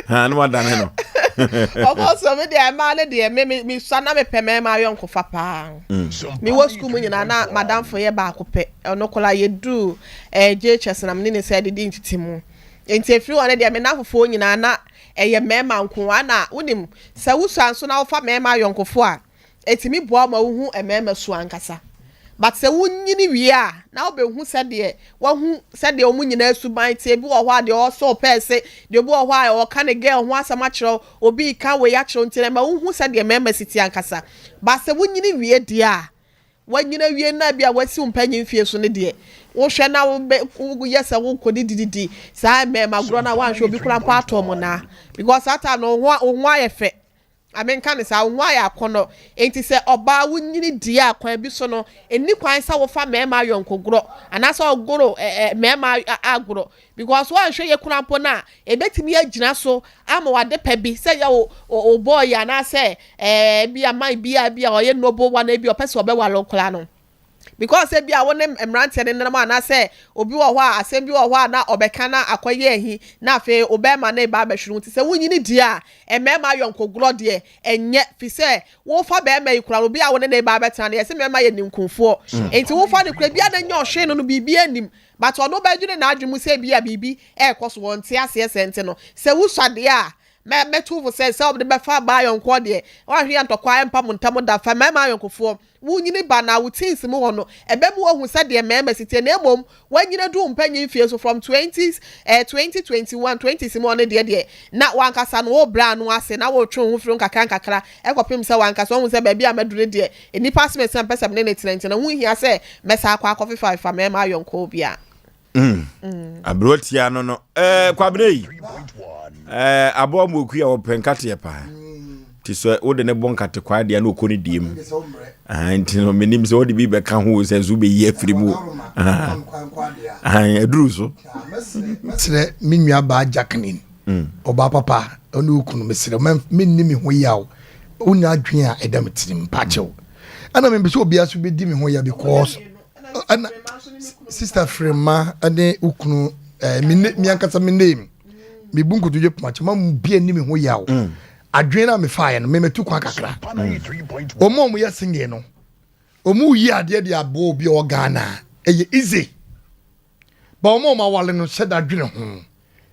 Ah, no wadane no. Ɔkɔ so me deɛ mmaa no deɛ me me mesua na mepɛ mmarima ayɔnkofa paa. Mewɔ sukuu mu nyinaa na madamfo yɛ baako pɛ. Ɔno koraa yɛduu eh, JHS na mene ne sɛ didi ntete mu. Nti ɛfiri hɔ no deɛ me nnamfofoɔ nyinaa na ɛyɛ mmarima nko ara. Na wonim sɛ wosua nso na wofa mmarima ayɔnkofo a, Ɛtumi boa wo ma wohu mmarima su ankasa. But sɛ wonyini wie a, na wobɛhu sɛdeɛ wahu sɛdeɛ wɔn nyinaa suban te. Ebi wɔ hɔ a deɛ ɔsɔ pɛɛse, deɛ obi wɔ hɔ a ɔka ne girl ho asɛm akyerɛ wo, obi reka wei akyerɛ wo nti ɛma wohu sɛdeɛ mmarima si te ankasa. But sɛ wonyini wie deɛ a, wanyini awie na bi a wasi wo mpanyin mfie so no deɛ, wohwɛ na wobɛ woyɛ sɛ wokɔdidididi saa mmarima agorɔ no a woanhwɛ obi koraa mpo atɔ wɔn naa because saa time no wo ho wo ho ayɛ fɛ. Ma menka no saa, wo ho ayɛ akɔnnɔ. Enti sɛ ɔbaa wonyini deɛ a, kwan bi so no, ɛnni kwan sɛ wofa mmarima ayɔnkogorɔ anaasɛ ɔgoro mmarima agorɔ. Because woanhwɛ yie koraa mpo no a, ɛbɛtumi agyina so ama w'ade pɛ bi, sɛ ɛyɛ wo wo boy anaasɛ ɛɛ bi a man bi a bi a ɔyɛ noble one bi a ɔpɛ sɛ ɔbɛware wo koraa no. Because ebia wo ne mmeranteɛ no nenam anaasɛ obi wɔ hɔ a asɛm bi wɔ hɔ a na ɔbɛka na akɔyɛ ahi na afei wo bɛrima no reba abɛhwere wo nti sɛ wonyini deɛ a mmarima ayɔnkogorɔ deɛ ɛnyɛ fi sɛ wofa bɛrima yi koraa obi a wo ne no reba abɛtena no yɛse mmarima yɛ ninkunfoɔ nti wofa no koraa ebia na nyɛ ɔhwee no no biribi anim but ɔno bɛdwene n'adwene mu sɛ ebia biribi ɛrekɔ so wɔnte aseɛ sɛ nti no sɛ wosua deɛ a mɛ mɛtu fo sɛ sɛ wɔde bɛfa baa ayɔnkoɔ deɛ woanhwɛ yɛ ntɔkwa ɛmpa mo ntam da fa mmarima ayɔnkofoɔ Wonyini ba na wo teens mu hɔ no, ɛbɛma woahu sɛdeɛ mmarima si teɛ, na mmom woanyini adu wo mpanyin mfeɛ so from twenties, eh, 20, 21, twenties mu hɔ no deɛ deɛ, na w'ankasa no worebrɛ ano ase na woretwe wo ho firi ho nkakra nkakra kɔpem sɛ w'ankasa woahu sɛ baabi a maduru no deɛ, nnipa asɛm a mepɛ sɛ me ne no tena nti no, ɛho nhia sɛ mɛsan akɔ akɔfefafefa mmarima ayɔnkoɔ biara. Mm. Aberewa tia no no. Eh, kwabena yi. Eh, aboa mu okui a wɔpɛ nkateɛ paa. Ti sɛ wode ne bɔ nkate kwa deɛ na ɔkɔ ne die mu. Ah, nti no menim sɛ wode bi bɛka ho sɛ nso wobɛyi afiri mu. Ah, aduru so. Mesrɛ me nua baa Jacqueline. Mm. Ɔbaa papa ɔne wo kunu mesrɛ menni me ho yaw. Wonya adwene a ɛda me tirim mpakyɛw. Ɛna mempɛ sɛ obiara so bɛdi me ho ya because ɛna sista firima ɛne wo kunu ɛɛ mi ne mi ankasa mi name mi bu nkotodwe poma kyɛ ma mu bi ani mi ho yaw mm. adwene na mi fa yɛ no mi mɛ tu kwan kakra mm. wɔn a wɔn yɛ singing no wɔn yi adeɛ de aboɔ obi a ɔwɔ Ghana ɛyɛ easy ba wɔn a wɔn awale no hyɛ da dwene ho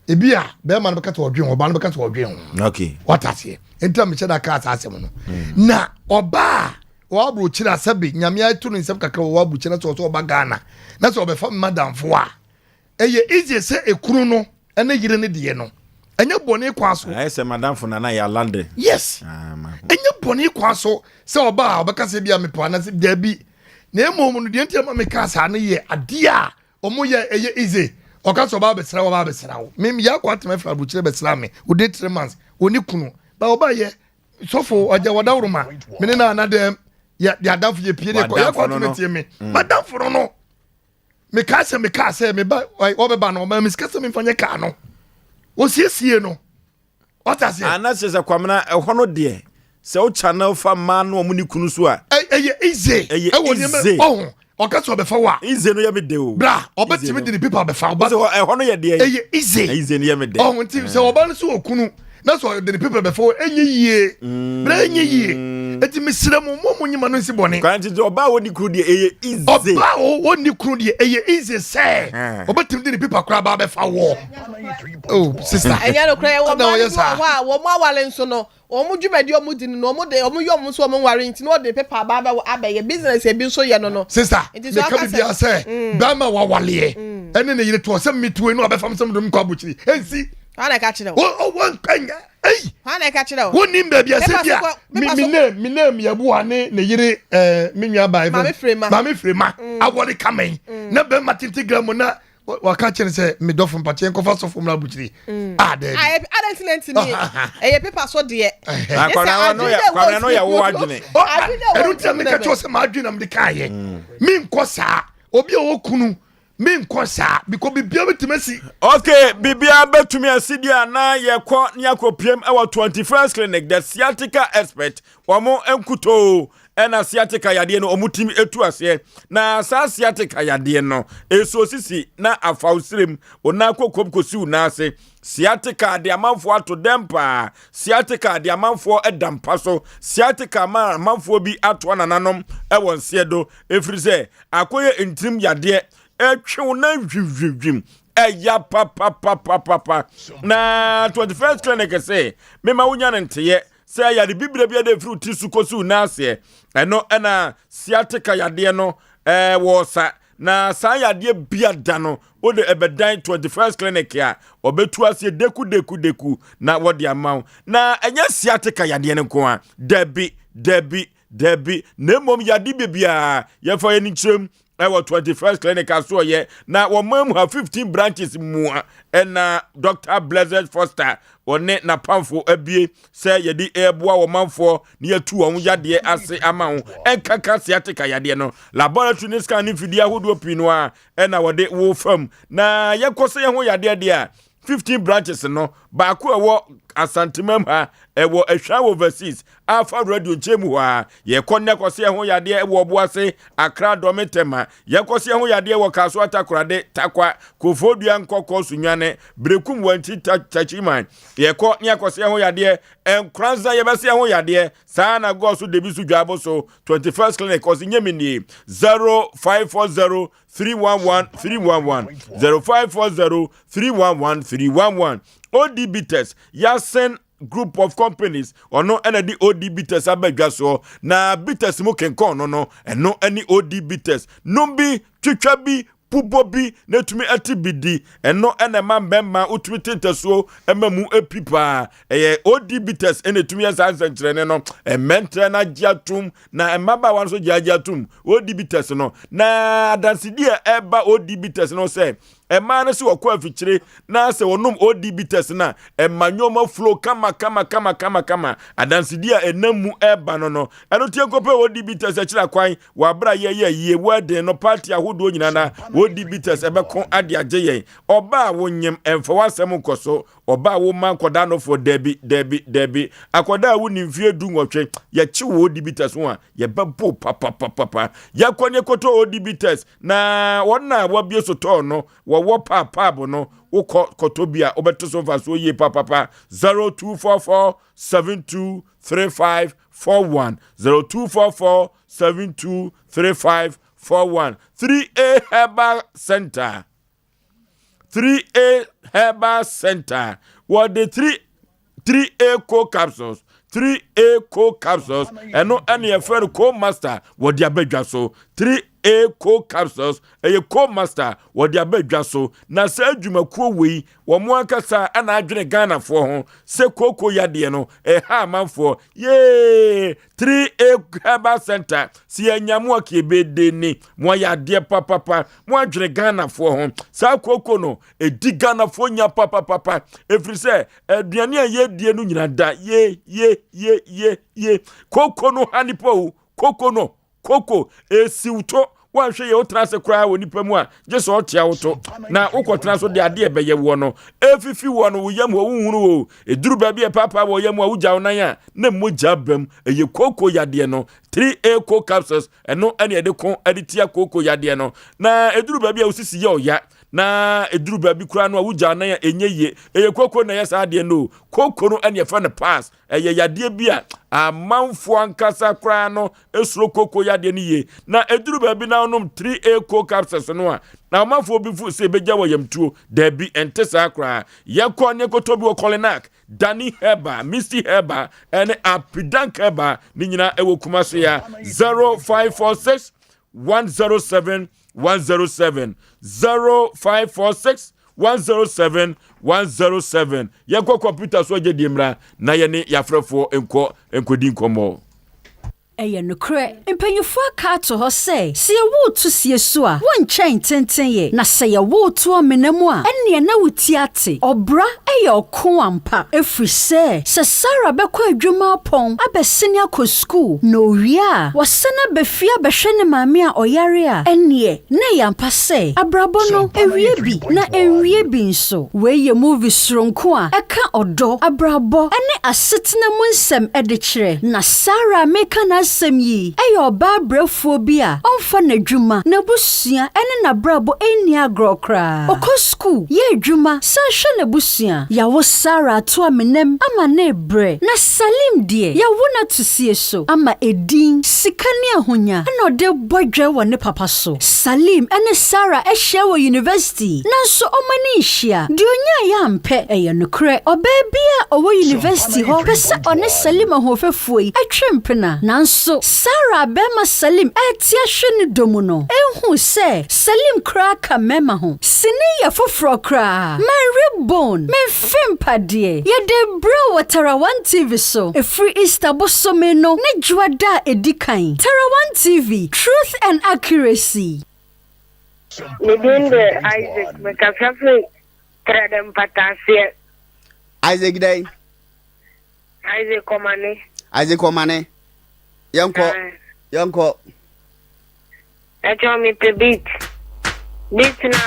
ebi a bɛrima no bɛka sɛ ɔdwen ho ɔbaa no bɛka sɛ ɔdwen ho okay wata aseɛ nti na mehyɛ da kaa saa asɛm no mm. na ɔbaa wɔ aburokyire a sɛbe nyame ato ne nsɛm kakra wɔ aburokyire na sɛ ɔsɛ ɔba Ghana na sɛ ɔbɛfa madamfo a ɛyɛ easy sɛ ekunu no ɛne yere ne deɛ no ɛnyɛ bɔne kwan so. Ayɛ sɛ madamfo nana yɛ alande. Yes ah, ɛnyɛ bɔne kwan so sɛ ɔbaa a ɔbɛka sɛ bi a mepɛ anasɛ daabi na mmom no deɛ nti ama meka saa no yɛ adeɛ a Ɔmo yɛ ɛyɛ easy. Ɔka sɛ ɔba abɛsra wo ɔba abɛsra wo. Me yɛ akɔ atema firi aburukyire bɛsra me. Ode 3 months. Oni kunu. Ba ɔba yɛ sɔfo ɔgya wɔdaworo ma. Me ne na ana dɛm yɛ yɛ adamfo yɛ pie ne kɔ yɛ akɔ atema tie me. Mm. Madamfo no no. Me kaa sɛ me kaa sɛ me ba ɔbɛba no ɔma me sika sɛ me nfa nyɛ kaa no. Osiesie no. Wate aseɛ? Ana kyerɛ sɛ Kwamena ɛhɔ no deɛ sɛ wo channel fa mmaa no ɔmo ne kunu so a. Ɛyɛ easy. Ɛyɛ easy. Ɔho ɔka sɛ ɔbɛfa wo a. Easy no yɛ me de o. Bra ɔbɛtumi de ne paper bɛfa wo. Ɔsɛ ɛhɔ no yɛ deɛ. Ɛyɛ easy. Easy no yɛ me de. Ɔho nti sɛ ɔba no so okunu na sɛ ɔde ne paper bɛfa wo ɛnyɛ yie. Bra ɛnyɛ yie. Eti mesrɛ mo mo mo nyima no nsi bɔne. Kwan tete ɔbaa wɔni kunu deɛ ɛyɛ easy. Ɔbaa wɔni kunu deɛ ɛyɛ easy sɛ ɔbɛtumi de ne paper koraa ba abɛfa wɔ. Oh, sister. Ɛnyɛ no koraa yɛwɔ mmaa no bi wɔ hɔ a wɔn aware nso no wɔn dwumadi a wɔn di no no wɔn de wɔn yɛ wɔn nso wɔn nware nti na wɔde pepa aba abɛ abɛyɛ business ebi nso yɛ no no. Sister, meka biribi sɛ mm. bɛrima wawaleɛ mm. ɛne ne yere toɔ sɛ metue no abɛfam sɛ medom nkɔ abokyiri ɛnsi. Hwan na ɛka kyerɛ wo? Wɔn ɛyi. Hwan na ɛka kyerɛ wo? Wonim baabi ɛsɛ bi a me me name me name yɛboa ne ne yere ɛɛ me nua baa Maame Firema. Maame Firema awɔre kama yi na bɛrima tete gram na waka kyerɛ sɛ me dɔfo mpakyɛ nkɔfa sɔfo mmra abukyiri mm. ah daabi ah, adɛn nti na ntumi ɛyɛ pepa so deɛ kwamena no yɛ wo adwene ɛno nti na meka kyerɛ sɛ m'adwene na mede kaayɛ mm. menkɔ saa obi a ɔwɔ kunu menkɔ saa bikɔ biribiara bɛtumi asi ok biribiara bɛtumi asi deɛ anaa yɛkɔ ne akɔpiem ɛwɔ 21st clinic the sciatica expert wɔn nkutoo. ɛna sciatica yadeɛ no wɔn tumi etu aseɛ. Na saa sciatica yadeɛ no, esuo sisi na afa wo srem, wo nan kokom kɔsi wo nan ase. Sciatica de amanfoɔ ato dɛm paa. Sciatica de amanfoɔ da mpa so. Sciatica ma amanfoɔ bi atoa nananom wɔ nseɛ do, ɛfiri sɛ akɔyɛ ntirim yadeɛ. Ɛtwe wo nan hwimhwimhwim. Ɛya papapapapapa. Na 21st Clinic se, mema wonya no nteyɛ sɛ yare bibire bi a ɛde firi wo ti so kɔsi wo nan aseɛ. Ɛno ɛna sciatica yadeɛ no ɛwɔ sa. Na saa yadeɛ bia da no wode ɛbɛdan 21st Clinic a ɔbɛtu aseɛ deku deku deku na wɔde ama wo. Na ɛnyɛ sciatica yadeɛ no nko a, dabi dabi dabi, na mmom yade bibiara yɛfa yɛn nkyerɛm ɛwɔ 21st Clinic asoɔyɛ na wɔn mu ha 15 branches mua ɛna Dr. Blessed Foster wɔne n'apamfo abie sɛ yɛde ɛreboa wɔn manfoɔ na yɛatu wɔn yadeɛ ase ama wo ɛnkaka sciatica yadeɛ no. Laboratory ne scan ne mfidie ahodoɔ pii no a ɛna wɔde wo fam na yɛkɔ sɛ yɛn ho yadeɛ deɛ a 15 branches no baako ɛwɔ Asantemam ha, ɛwɔ Ahwa Overseas afa radio nkyɛn mu hɔ a. Yɛkɔ nnɛ kɔsɛ yɛn ho yadeɛ ɛwɔ Ɔboase, Accra, Dɔme, Tema. Yɛkɔ sɛ yɛn ho yadeɛ wɔ Kasoa, Takorade, Tarkwa, Koforidua, Nkɔkɔ, Sunyani, Berekum, Wanti, Takyiman. Yɛkɔ ne yɛkɔ sɛ yɛn ho yadeɛ Nkoranza, yɛbɛsɛ yɛn ho yadeɛ saa na Gɔɔ so, Debi so, Dwaabo so. 21st Clinic ɔse nyɛ me nie 0540 311 311 0540 311 311. OD Bitters, Yasen Group of Companies, ɔno ɛna de OD Bitters aba dwa soɔ. Na bitters mu kenkɔn no no, ɛno ɛne OD Bitters. Nom bi, twitwa bi, pubɔ bi, na etumi ɛte bi di. Ɛno ɛna ɛma mbɛmma wotumi te ntasuo ɛma mu epi paa. Ɛyɛ OD Bitters ɛna etumi yɛ saa nsɛnkyerɛnne no. Mmɛntrɛ no agye atum, na mmabaawa nso gye agye atum OD Bitters no. Na adansedi a ɛba OD Bitters no sɛ mmaa no sɛ wɔkɔ afikyire na sɛ wɔnom OD Bitters no a, ɛma nneɛma flow kama kama kama kama kama. Adansedi a ɛnam mu ɛba no no, ɛno tie nkɔpɛ OD Bitters akyiri akwan wɔ abere a yɛyɛ yie wedding no, party ahodoɔ nyinaa na OD Bitters ɛbɛko ade agye yɛn. Ɔbaa a wonyem, ɛmfa w'asɛm nkɔ so. Ɔbaa a woma nkɔdaa nofoɔ, dabi dabi dabi. Akɔdaa a wonni mfeɛ 18, yɛkye wo OD Bitters ho a, yɛbɛbo papapapapa. Yɛkɔ ne yɛkɔtɔ OD Bitters. Na wɔn a wɔabue sotɔɔ no, wɔwɔ paapaabo no, wokɔ kɔtɔ bi a, wobɛte so mfasoɔ yie papapa. 0244 72 35 41 0244 72 35 41. 3A Herbal Center, 3A Herbal Center, wɔde 3 3A Co capsules, 3A Co capsules, ɛno ɛne yɛfrɛ no Co Master, wɔde aba dwa so. 3A Co capsules ɛyɛ Co Master, wɔde aba dwa so. Na saa adwumakuo wei, wɔn ankasa ɛna adwene Ghanafoɔ ho sɛ kooko yadeɛ no ɛha amanfoɔ yee. 3A Herbal Center, si yɛnya mo akiebede ni, mo ayɛ adeɛ papapa, mo adwene Ghanafoɔ ho. Saa kooko no ɛdi Ghanafoɔ nya papapapa, ɛfiri sɛ aduane a yɛdie no nyina da ye ye ye ye ye. Koko no ha nipa o, koko no, koko esiw to. Woanhwɛ yɛ wotena ase koraa wɔ nipa mu a, gye sɛ ɔtea wo to na wokɔtena so de adeɛ ɛbɛyɛ woɔ no ɛfifi woɔ no wo yam hɔ wohunu o. Ɛduru baabi a ɛpaapaa wɔ yam a wogya wo nan a na mogya bam. Ɛyɛ koko yadeɛ no. 3A co capsules, ɛno ɛne ɛde ko ɛde tia koko yadeɛ no. Na ɛduru baabi a wosisi yɛ ɔya, na ɛduru baabi koraa no a wogya nan a ɛnyɛ yie. Ɛyɛ koko na ɛyɛ saa adeɛ no. Koko no ɛne ɛfɛ no pass. Ɛyɛ yadeɛ bi a amanfoɔ ankasa koraa no esuro koko yadeɛ no yie. Na ɛduru baabi na wonom 3A co capsules no a, na amanfoɔ bi fo sɛ ɛbɛgya wɔ yamtuo. Daabi, ɛnte saa koraa. Yɛkɔ ne ɛkɔtɔ bi wɔ Kolinak, Dani Herbal, Misty Herbal, ɛne Apidank Herbal ne nyinaa ɛwɔ Kumasi a 0546 107 107 0546 107 107. Yɛnkɔ kɔmputa so agye die mmra na yɛne yɛafrɛfoɔ nkɔ nkɔdi nkɔmmɔ. Ɛyɛ nokorɛ, mpanyimfoɔ aka ato hɔ sɛ, sɛ yɛwo wo to sie so a, wonkyɛn ntentenyɛ, na sɛ yɛwo wo to amena mu a, ɛnneɛ na wo ti ate. Ɔbra yɛ ɔko ampa, ɛfiri sɛ, sɛ Sarah bɛkɔ adwuma apɔn abɛsene akɔ sukuu, na ɔwie a, wasan aba fie abɛhwɛ ne maame a ɔyare a, ɛnneɛ na ɛyɛ ampa sɛ, abrabɔ no, ɛwie bi, na ɛnwie bi nso. Wei yɛ movie soronko a ɛka ɔdɔ, abrabɔ, ne asetena mu nsɛm de kyerɛ. Na Sarah a mereka n'asɛm. n'asɛm yi yɛ ɔbaa brɛfoɔ bi a ɔmfa n'adwuma, n'abusua ne n'abrabɔ nni agorɔ koraa. Ɔkɔ sukuu, yɛ adwuma, san hwɛ n'abusua. Yɛawo Sarah ato amenam ama no rebrɛ, na Salim deɛ, yɛawo no ato sie so ama edin, sika ne ahonya na ɔde rebɔ dwɛ wɔ ne papa so. Salim ne Sarah ahyia wɔ university, nanso wɔn ani nhyia. Deɛ ɔnyaeɛ ampɛ. Ɛyɛ nokorɛ, ɔbaa biara a ɔwɔ university hɔ pɛ sɛ ɔne Salim ahoɔfɛfoɔ yi twe mpena. Nanso, Sarah a barima Salim rete ahwɛ ne dɔ mu no nhuu sɛ Salim koraa ka mmarima ho. Sini yɛ foforɔ koraa. My rib bone, me mfe mpadeɛ. Yɛde rebrɛ wo wɔ Tarawan TV so ɛfiri Easter bosome no ne Dwoada a ɛdi kan. Tarawan TV, truth and accuracy. Me din de Isaac, mekasa firi Trɛdɛ mpataaseɛ. Isaac dɛn? Isaac Ɔmane. Isaac Ɔmane. Yɛnkɔ. Yɛnkɔ. Ɛkyɛ mi pɛ beat. Beat na.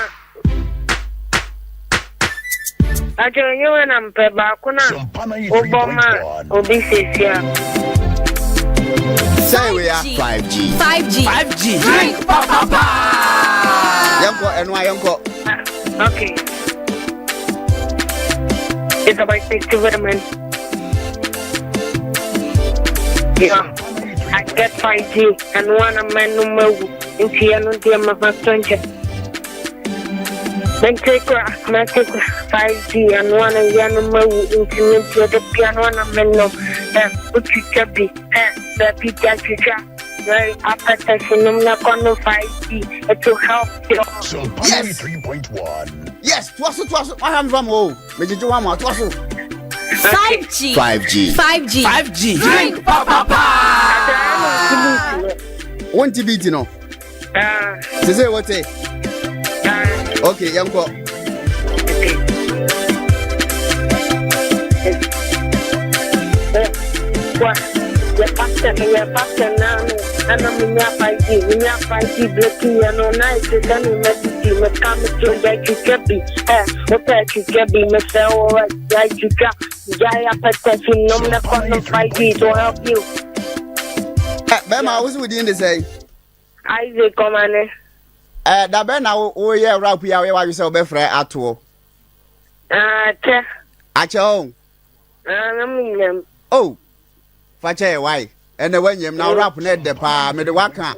Ɛkyɛ onye wɛ na mpɛ baako na wobɔ ma obi sisi a. Sɛ we are 5G. 5G. 5G. Drink papa pa. Yɛnkɔ ɛno a yɛnkɔ. Okay. It's about 60 women. Yeah. I get 5G and one a man no more. Nti ɛno deɛ mama so nkyɛ. Mente kora, mente kora 5G ɛno ana wia no mawu nti me deɛ da bia no ana me nom. Ɛ wotwitwa bi, ɛ baabi da twitwa. Very apɛtɛhye nom na kɔ no 5G. It will help you. Yes. Yes, toa so toa so. Wahwɛ me fa mo o. Megyegye wo ama toa so. 5G. 5G. 5G. 5G. Drink papa pa. Wonte beat no? Sese wote? Okay, yɛnkɔ. Yɛ pastor no yɛ pastor naa no ɛna me nya 5G me nya 5G breaking yɛ no na ɛte sɛ me ma didi me ka me to gya twitwa bi ɛ wopɛ twitwa bi me sɛ wɔ gya twitwa gya yɛ apɛtɛsi nom na kɔ nom 5G to help you. Bɛma wo so wo din de sɛn? Isaac Ɔmane. Ɛ da bɛn na woyɛ rap yi a woyɛ w'adwene sɛ wobɛfrɛ atoɔ? Akyɛ. Akyɛ o. Na menyam. Oh, fa kyɛ yɛ wae. Ɛnɛ woanyam na rap no ɛdɛ paa mede waka.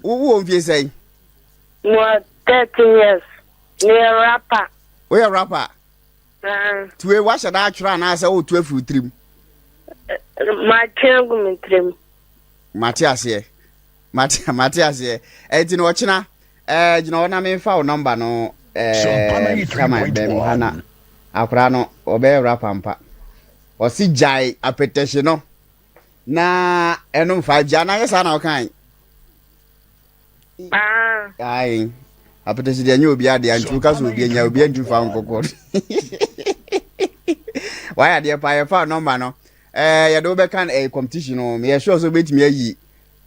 Wo wɔ mfie sɛn? Mewɔ 13 years. Meyɛ rapper. Woyɛ rapper? Tue wahyɛ da atwerɛ anaasɛ woto afiri wo tirim? Matwe agu me tirim. Mate aseɛ. Mate mate aseɛ. Ɛnti no ɔkyena ɛɛ gyina hɔ na memfa wo nɔmba no ɛɛ kama bɛn mu ha na akwadaa no ɔbɛyɛ rap ampa. Ɔsi gyae apɛtɛhye no na ɛno mfa gya na yɛ saa na ɔkae. Ae apɛtɛhye deɛ nyɛ obi adeɛ nti woka sɛ obi anya obi antu fa nkɔkɔ. Wayɛ adeɛ paa yɛfa nɔmba no ɛɛ yɛde wobɛka ɛɛ competition no meyɛ sure sɛ wobɛtumi ayi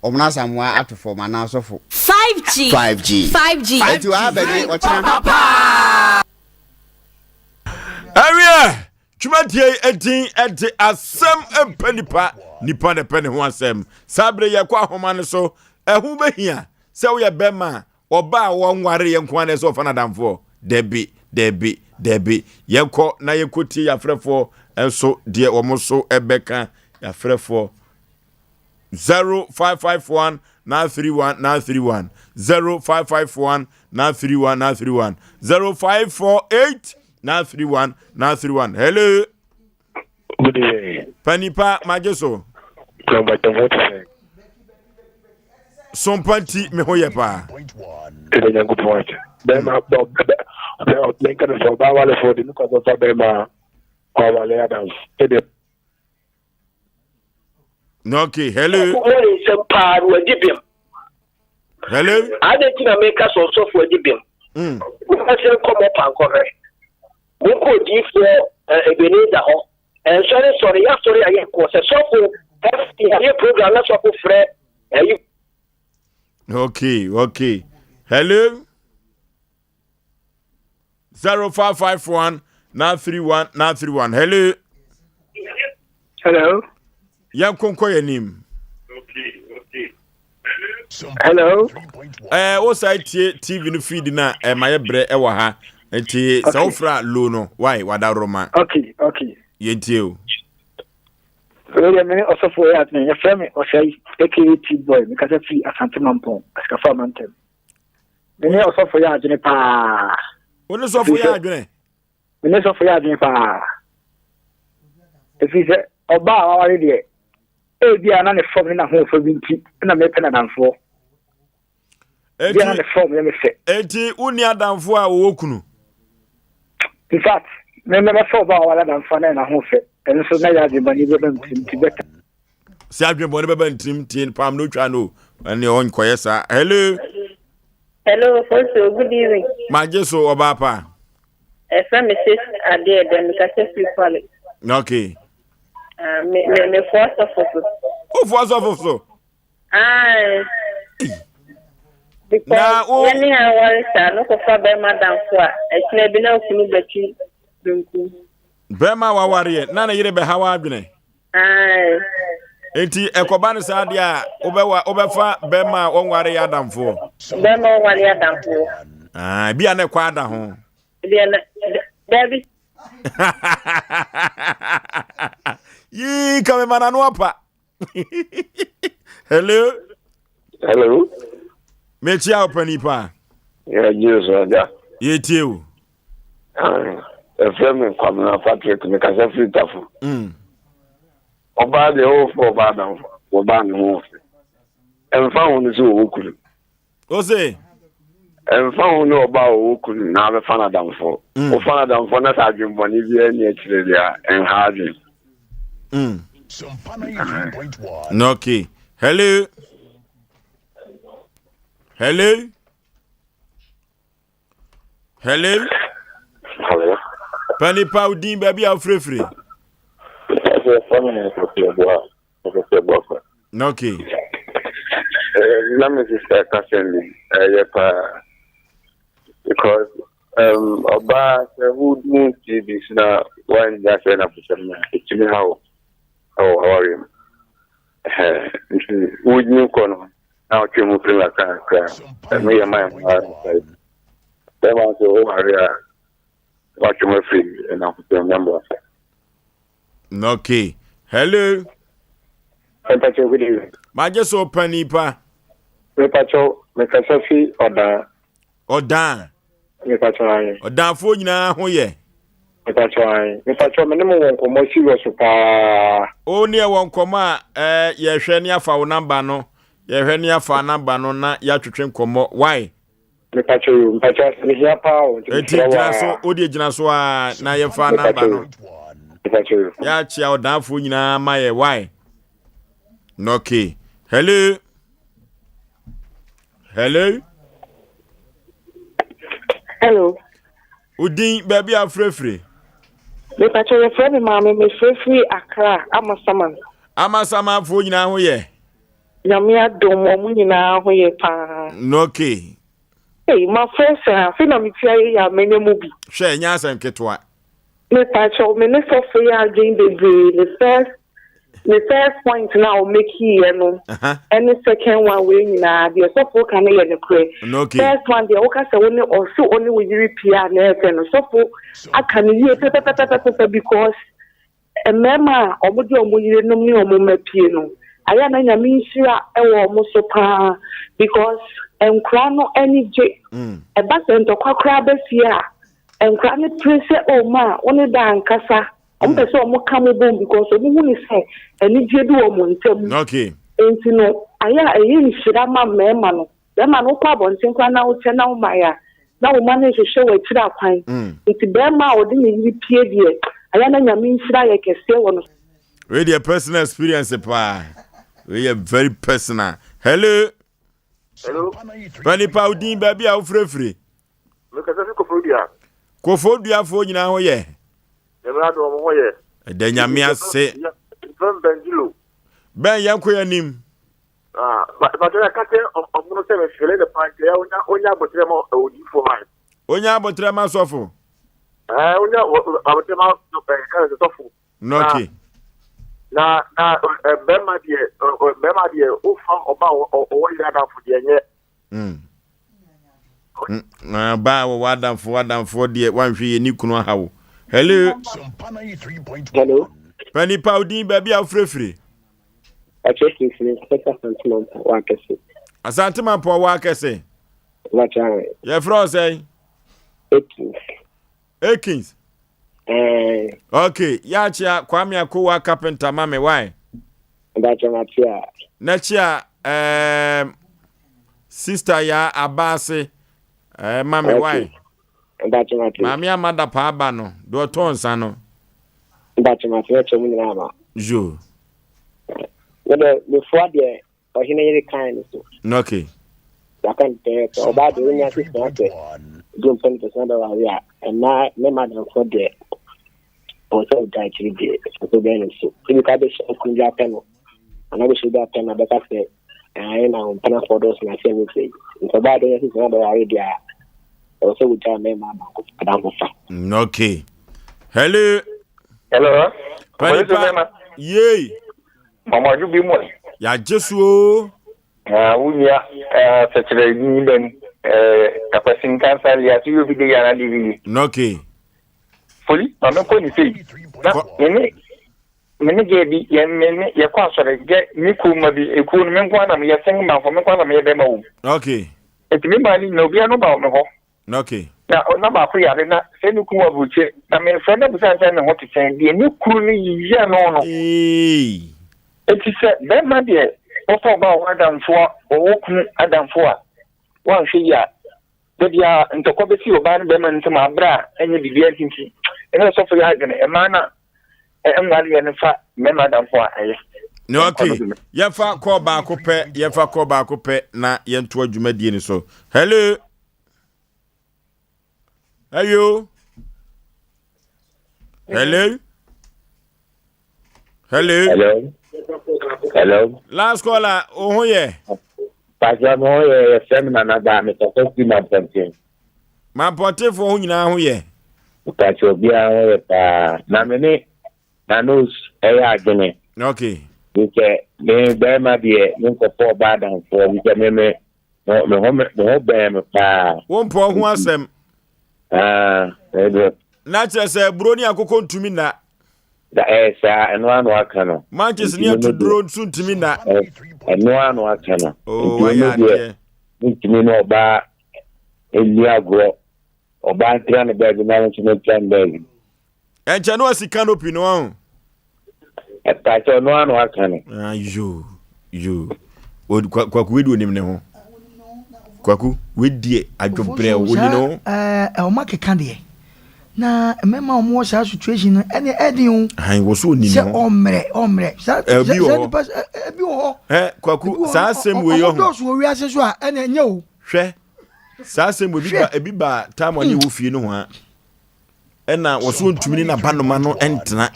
Ɔmo asamoa ato fam anaa sɔfo. 5G. 5G. 5G. Eti waa bɛgye ɔkyena. Ɛwiɛ, dwumadie yi edin ɛde asɛm mpɛ nipa, nipa na ɛpɛ ne ho asɛm. Saa bere yɛkɔ ahoma no so, ɛho bɛhia sɛ woyɛ bɛrima a ɔba a wɔnware yɛ nko ara na ɛsɛ ɔfa no adamfoɔ. Dabi, dabi, dabi. Yɛnkɔ na yɛnkɔtie yɛafrɛfoɔ nso deɛ wɔn nso ɛbɛka yɛafrɛfoɔ. 0551 931 931 0551 931 931 0548 931 931 hello Good evening. Panipa magye so. Sompa nti me ho yɛ paa. Ɛdɛ Nyankopɔn ase. Bɛrima bɛ bɛ menka no sɛ ɔbaa walefoɔ de ne kɔ akɔfa bɛrima ɔwale adamfo. Ɛdɛ Okay, hello. Mo ne nsɛm paa no wadi bem. Hello. Adɛn nti na meka sɛ ɔsɔfo adi bem? Mm. Mokasɛ nkɔ mɔpa nkɔhwɛ. Monkɔ odiyifoɔ eh, Ebenezer hɔ. Nsɔre sɔre yɛ asɔre a yɛkɔ sɛ sɔfo yɛ program na sɔfo frɛ ɛyi. Okay, okay. Hello. 0551 931 931 hello hello yɛn nkonkɔ yɛn nim. Hello. Ɛɛ wo sa tie TV no feed na ɛma yɛ brɛ ɛwɔ ha. Nti sɛ wofra low no why wadaworoma. Okay, okay. Yɛntie o. Wei deɛ me ne ɔsɔfo yɛ adwene. Yɛfrɛ me Ɔsɛe aka T boy. Mekasa firi Asante Mampɔn, Asikafo Amantam. Me ne ɔsɔfo yɛ adwene paa. Wo ne sɔfo yɛ adwene? Me ne sɔfo yɛ adwene paa. Ɛfiri sɛ ɔbaa a waware deɛ, ebi a na ne fam ne n'ahoɔfɛ bi nti na mepɛ n'adamfoɔ. Ebi a na ne fam yɛ me fɛ. Enti wonni adamfoɔ a wɔwɔ kunu? In fact, me mɛbɛfa ɔbaa a waware adamfoɔ na yɛ n'ahoɔfɛ. Ɛno nso na yɛ adwemmɔne bi bɛba me tirim nti bɛta. Sɛ adwemmɔne bɛba ne tirim nti pam no twa no ɛne ɔnkɔyɛ saa. Hello. Hello, Fosu, good evening. Magye so ɔbaa pa. Ɛfrɛ me sis adeɛ dɛ mekasa firi Kwale. Okay. Ah, me me me fo asɔfo so. Wo fo asɔfo so? Aye. Because na wo yɛne aware saa no kɔfa bɛrima damfo a ɛkyerɛ bi na okunu bɛtwi benkum. Bɛrima wawareɛ na ne yere bɛha w'adwene. Aye. Enti ɛkɔba no saa deɛ a wobɛwa wobɛfa bɛrima a wɔnware yɛ adamfoɔ. Bɛrima wɔnware yɛ adamfoɔ. Ah, ebi a na ɛkɔ ada ho. Ebi a na daabi. Yii ka me ma n'ano apa. Hello. Hello. Mekyia wo pani paa. Yeah, Jesus agya. Yɛtie wo. Ɛfrɛ me Kwabena Patrick, mekasa firi Tafo. Mm. Ɔbaa deɛ ɔwɔfo ɔbaa adamfo, wɔbaa ne ho ɔfɛ. Ɛmfa ho no sɛ ɔwɔ kunu. Ose. Ɛmfa ho ne ɔbaa a ɔwɔ kunu na abɛfa no adamfo. Mm. Wofa no adamfo na sɛ adwemmɔne biara nni akyire deɛ a, ɛnha adwen. Mm. Okay. Hello. Hello. Hello. Hello. Panipa wo din baabi a wofirefiri. Okay. Na me sister kasa mi ɛyɛ paa because um, ɔbaa sɛ wodu mfie bi so na woannya sɛ nafosɛm no ɛtumi ha wo ɛwɔ awareɛ mu nti wonyi kɔ no na ɔtwe mu firi kakra kakra ɛno yɛ ma mmaa no sɛe bɛrima nso woware a watwe mu afiri nnamfosɛm nyɛmmoa Okay. Hello. Mepakyɛw good evening. Magye so pani pa. Mepakyɛw mekasa fi ɔdan. Ɔdan. Mepakyɛw ayi. Ɔdanfoɔ nyinaa ho yɛ. Mepakyɛw ayi. Mepakyɛw me ne mo wɔ nkɔmmɔ serious paa. O ne ɛwɔ nkɔmmɔ a ɛɛ yɛhwɛ ne afa wo namba no yɛhwɛ ne afa namba no na yɛatwetwe nkɔmmɔ why. Mepakyɛw yo mepakyɛw asɛm hia paa o nti mesrɛ wo gyina so o deɛ gyina so a na yɛmfa namba no. Mepakyɛw yo. Yɛakyea ɔdanfoɔ nyinaa ma yɛ why. Okay. Hello. Hello. Hello. Odin baabi a frɛfrɛ. Mepakyɛ yɛfrɛ me maame mefrɛfiri Accra Amasaman. Amasamanfoɔ nyinaa ho yɛ. Nyame adom ɔmo nyinaa ho yɛ paa. Okay. Ei mafrɛ sɛ afei na metia yɛ yɛ a manya mu bi. Hwɛ ɛnyɛ asɛm ketewa. Mepakyɛw me ne sɔfo yɛ adwen bebree ne first ne first point no a ɔmekii yɛ no ɛne second one wei nyinaa deɛ sɔfo ka no yɛ nokorɛ first one deɛ woka sɛ wo ne ɔse ɔne wo yere pie a na ɛfɛ no sɔfo aka no yie pɛpɛpɛpɛpɛ because Mmarima a wɔde wɔn yerenom ne wɔn mma pue no, ayɛ a na Nyame nhyira wɔ wɔn so paa because nkwadaa no ani gye. Ɛba sɛ ntɔkwa koraa ba fie a, nkwadaa no pere sɛ oh ma wo ne daa nkasa. Wɔn pɛ sɛ wɔn ka mo bom because wɔn hu ne sɛ anigyeɛ bi wɔ mo ntam. Nti no, ayɛ a ɛyɛ nhyira ma mmarima no. Bɛrima no, wokɔ abɔnten koraa na wokyɛ na womae a, na wo mma no rehwehwɛ wo akyiri akwan. Nti bɛrima a ɔde ne yere pie deɛ, ayɛ a na Nyame nhyira yɛ kɛseɛ wɔ no so. Wei deɛ personal experience paa. Wei yɛ very personal. Hello. Hello. Panipa wo din baabi a wofirefiri. Mekasa fi Koforidua. Koforidua-foɔ nyinaa ho yɛ. Nyame adom ɔmo ho yɛ. Ɛda Nyame ase. Mfɛm Bɛndilo. Bɛn yɛn kɔ yɛn anim. Ah, but I can't tell ɔmo sɛ mefele ne paa nti ɛyɛ onya onya abotrɛ ma odiifoɔ man. Onya abotrɛ ma sɔfo. Ɛɛ onya abotrɛ ma ɛɛ sɔfo. Nɔke. Na na bɛrima deɛ bɛrima deɛ wofa ɔba ɔwɔ yere adamfo deɛ nyɛ. Ɔbaa a wɔwɔ adamfo adamfoɔ deɛ wanhwɛ yɛ ne kunu aha wo. Hello. Hello. Panipa odin baabi a wofirefiri. Ɔkyerɛ firifiri nkɔsɛ Asante Mampɔ wɔ akɛse. Asante Mampɔ wɔ akɛse. Yɛfrɛ wo sɛn? Akins. Akins. Eh. Okay, yɛakyea Kwame Akowa carpenter ma me why? Mpakyɛ makyea. Na kyea um, sister ya abaase eh, ma me why? Mpakyɛ mate. Maame amada paa ba no, deɛ ɔtɔn nsa no. Mpakyɛ mate mɛkyɛ mu nyinaa ma. Yo. Mede mefoa deɛ ɔhene yere kae no so. Okay. Waka no pɛpɛɛpɛ. Ɔbaa deɛ wonya sesena sɛ du mpɛ no pɛsena bɛware a, ɛma ne madamfoɔ deɛ ɔwɔ sɛ ɔda akyiri deɛ ɛsɛ bɛyɛ no so. Ebi ka bɛhyɛ okunu bi apɛ no, anaa bɛhyɛ obi apɛ no abɛka sɛ ɛyɛ na mpenafoɔ dɔɔso na asɛm sɛ yi. Nti ɔbaa deɛ wonya sesena bɛware deɛ a, ɛwɔ sɛ wogyaa mmarima adamfofa. Okay. Hello. Hello. Panipa. Yay. Mama adwo bi mu ɛ. Yɛagye so oo. Na wo nua sɛkyerɛ nyi bɛn akwasi nkansa li ase yobi de yana de bi. Okay. Foli ma me kɔ ne sei. Na me ne me ne gɛ bi yɛ me ne yɛ kɔ asɔre gɛ me kuo ma bi ekuo no me nko ara na me yɛ sing manfo me nko ara na me yɛ bɛrima wɔ mu. Okay. Eti me maa ne nyina obiara no ba me hɔ. Okay. Na na baako yare na sɛ ne kunu wɔ aburokyire na mefrɛ no bisa sɛ ne ho te sɛn deɛ ne kunu no yiyɛ no no. Eti sɛ bɛrima deɛ wɔfa ɔbaa ɔwɔ adamfo a ɔwɔ kunu adamfo a wanhwɛ yi a da biara ntɔkwa bɛsi ɔbaa ne bɛrima no ntam aberɛ a ɛnyɛ biribiara nti ɛne ɔsɔfo yɛ adwene mmaa no a ɛnwareɛ no fa mmarima adamfo a ɛyɛ. Na okay yɛfa kɔɔ baako pɛ yɛfa kɔɔ baako pɛ na yɛntoa dwumadie no so. Hello. Hello. Hello. Hello. Hello. Hello. Last caller, wo ho yɛ? Pastor, mo ho yɛ yɛfrɛ me Nana Baa, mekasa firi Mampɔnten. Mampɔntenfoɔ ho nyinaa ho yɛ? Pastor, obiara ho yɛ paa. Na me ne Nanos ɛyɛ adwene. Okay. Sɛ me bɛrima deɛ me nkɔfɔ ɔbaa danfoɔ bi sɛ me me Me ho me ho bɛn me paa. Wo mpɔ ho asɛm. Ah, ɛdɛ. Na kyerɛ sɛ aburo ne akokɔ ntumi nna. Da ɛyɛ eh, saa ɛno ano aka no. Manches ne atuduro nso ntumi nna. Ɛno ano aka no. Oh, wayɛ adeɛ. Ntumi ne ɔbaa nni agorɔ. Ɔbaa ntena ne baabi na nso mentena ne baabi. Ɛnkyɛ no asi canopy no ɔho. Ɛpakyɛ ɔno ano aka no. Ah, yo yo kwaku wei de onim ne ho kwaku wei deɛ adwobrɛ onim ne ho. Ɛɛ ɔma keka deɛ na mmarima a wɔwɔ saa situation no ɛne ɛden o. Ahan wɔ so onim ne sɛ ho. ɔmmerɛ ɔmmerɛ saa Ɛbi wɔ saa hɔ. nipa ɛbi wɔ hɔ. Ɛ kwaku saa asɛm wei ɔmo ɔho. dɔɔso wɔ wiase so a ɛne ɛnyɛ o. Hwɛ saa asɛm wei ebi ba ebi ba time a ne wɔ fie no ho a. ɛna wɔso ɔntumi ne n'abanoma no ntena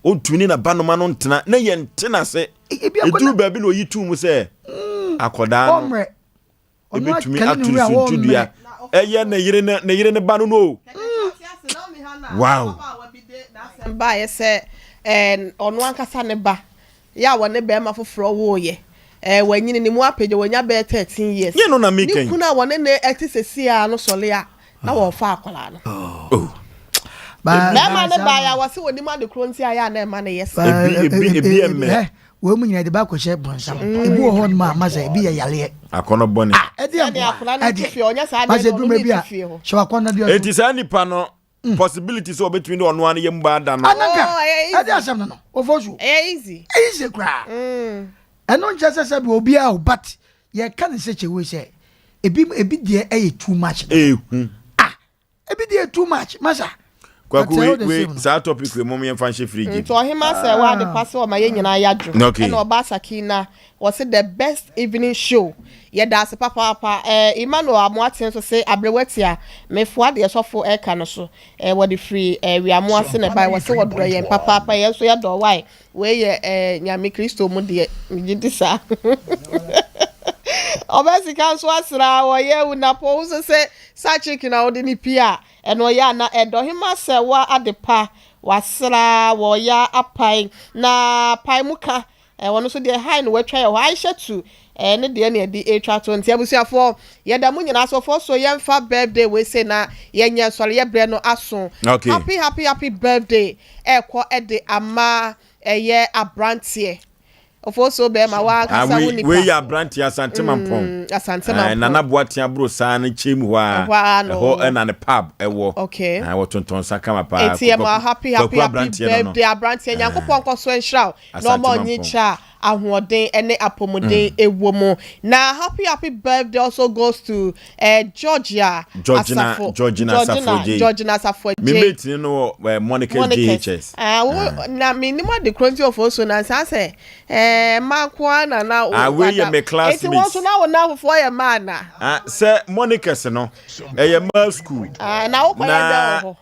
ɔntumi ne n'abanoma no ntena na yɛnte n'ase ɛduru baabi na ɔyi tuu mu sɛ mm. akɔdaa no ɛbɛtumi ato ne suntudua ɛyɛ ne yere ne yere ne ba no no o mm. wow baayɛ sɛ ɔno ankasa ne ba Yɛ a wɔne barima foforɔ woeɛ. Ɛɛ, wanyini, ne mu apagya, wanya bɛyɛ 13 years. Nyɛ no na meka Ne yi. kunu a wɔne no te seesei ara no sɔre a, na wɔrefa akwadaa no. Oh. Barima no baeɛ a, wɔse wɔnim ade korɔ nti a ɛyɛ a na ɛma no yɛ saa. Ebi, ebi, ebi yɛ mmerɛ. Wɔn mu nyinaa de ba akɔhyɛ bɔnsam. Ebi wɔ hɔ nom a, masa ebi yɛ yareɛ. Akɔnɔ bɔne. Ah, ɛdeɛ Sɛdeɛ mmoa. akwadaa no te Ɛdeɛ. fie, ɔnyɛ saa deɛ Masa na eduru ɔno mmerɛ ne bi te a, fie hɔ. hyɛ wakɔnɔ deɛ so. Enti saa nipa no, mm. possibility sɛ ɔbɛtumi de ɔno ano yɛ mu ba ada no. Ananka oh, ɛde asɛm no no ɔfɔ so. Ɛyɛ easy. Ɛyɛ easy koraa. Mm. Ɛno nkyɛ sɛ sɛ bi obiara o but yɛka ne sɛ kyɛwei sɛ ebi ebi deɛ ɛyɛ too much. Ehu. Ah ebi deɛ too much masa. Kwaku wei wei saa topic wei mom yɛmfa nhyɛ fridge. Nti ɔhema sɛ wa ade pa sɛ ɔma yɛn nyinaa yadwo. Okay. Ɛna ɔba Sakina wɔse the best evening show. Yɛda ase papaapa. Eh, Emmanuel Amoateng nso se aberewa tia, mefoa deɛ sɔfo ɛka no so. Eh, wɔde firi eh, Wiamo ase na ɛbae. Wɔse wɔdɔ yɛn papaapa, yɛn nso yɛdɔ why? Wei yɛ eh, Nyame Kristo mu deɛ, megye di saa. Ɔbɛ sika nso asra, wɔyɛ wunapɔ, wo nso sɛ sa chicken a wode ne pie a, ɛno ɔyɛ a na ɛdɔ. Hema sɛ wa ade pa. Wasra, wɔya apae, na pae mu ka, eh, wɔno nso deɛ hi no watwa yɛ hɔ. Aishatu, eh, ne deɛ na yɛde retwa to. Nti abusuafoɔ, yɛda mo nyinaa ase. Ɔfoɔ so yɛmfa birthday wei sei na yɛnyɛ nsɔre, yɛ berɛ no aso. Okay. Happy, happy, happy birthday ɛrekɔ de ama ɛyɛ abranteɛ. Ofosuo bɛɛma wo ankasa ah, wo nipa. Wei yɛ aberanteɛ Asante Mampɔn. Mm, Asante Mampɔn. Eh, Nana Boateng aboro saa no nkyɛn mu hɔ a. Ɛhɔ a no. Ɛhɔ ɛna ne pub ɛwɔ. Okay. Eh, wɔtontɔn nsa kama paa. Eti yɛ ma happy happy happy birthday aberanteɛ. Eh. Nyankopɔn nkɔ so nhyira wo. Na ɔma ɔnye kyɛ a ahoɔden ne apɔmuden ɛwɔ mu. Na happy happy birthday also goes to eh, Georgia Georgina, Asafo. Georgina Asafo Adjei. Georgina Asafo Me Adjei. mate no wɔ eh, Monica's Monica's. JHS. Ah, wo, Ah. na menim ade koro nti ɔfo so na nsa sɛ eh, mmaa nko ara na na Ah, wei yɛ wada. me Enti wɔn classmates. nso na wo nnamfofoɔ yɛ mmaa na. Ah, sɛ Monica's no, ɛyɛ mmaa school. Ah, na wokɔyɛ dɛn Na wɔ hɔ?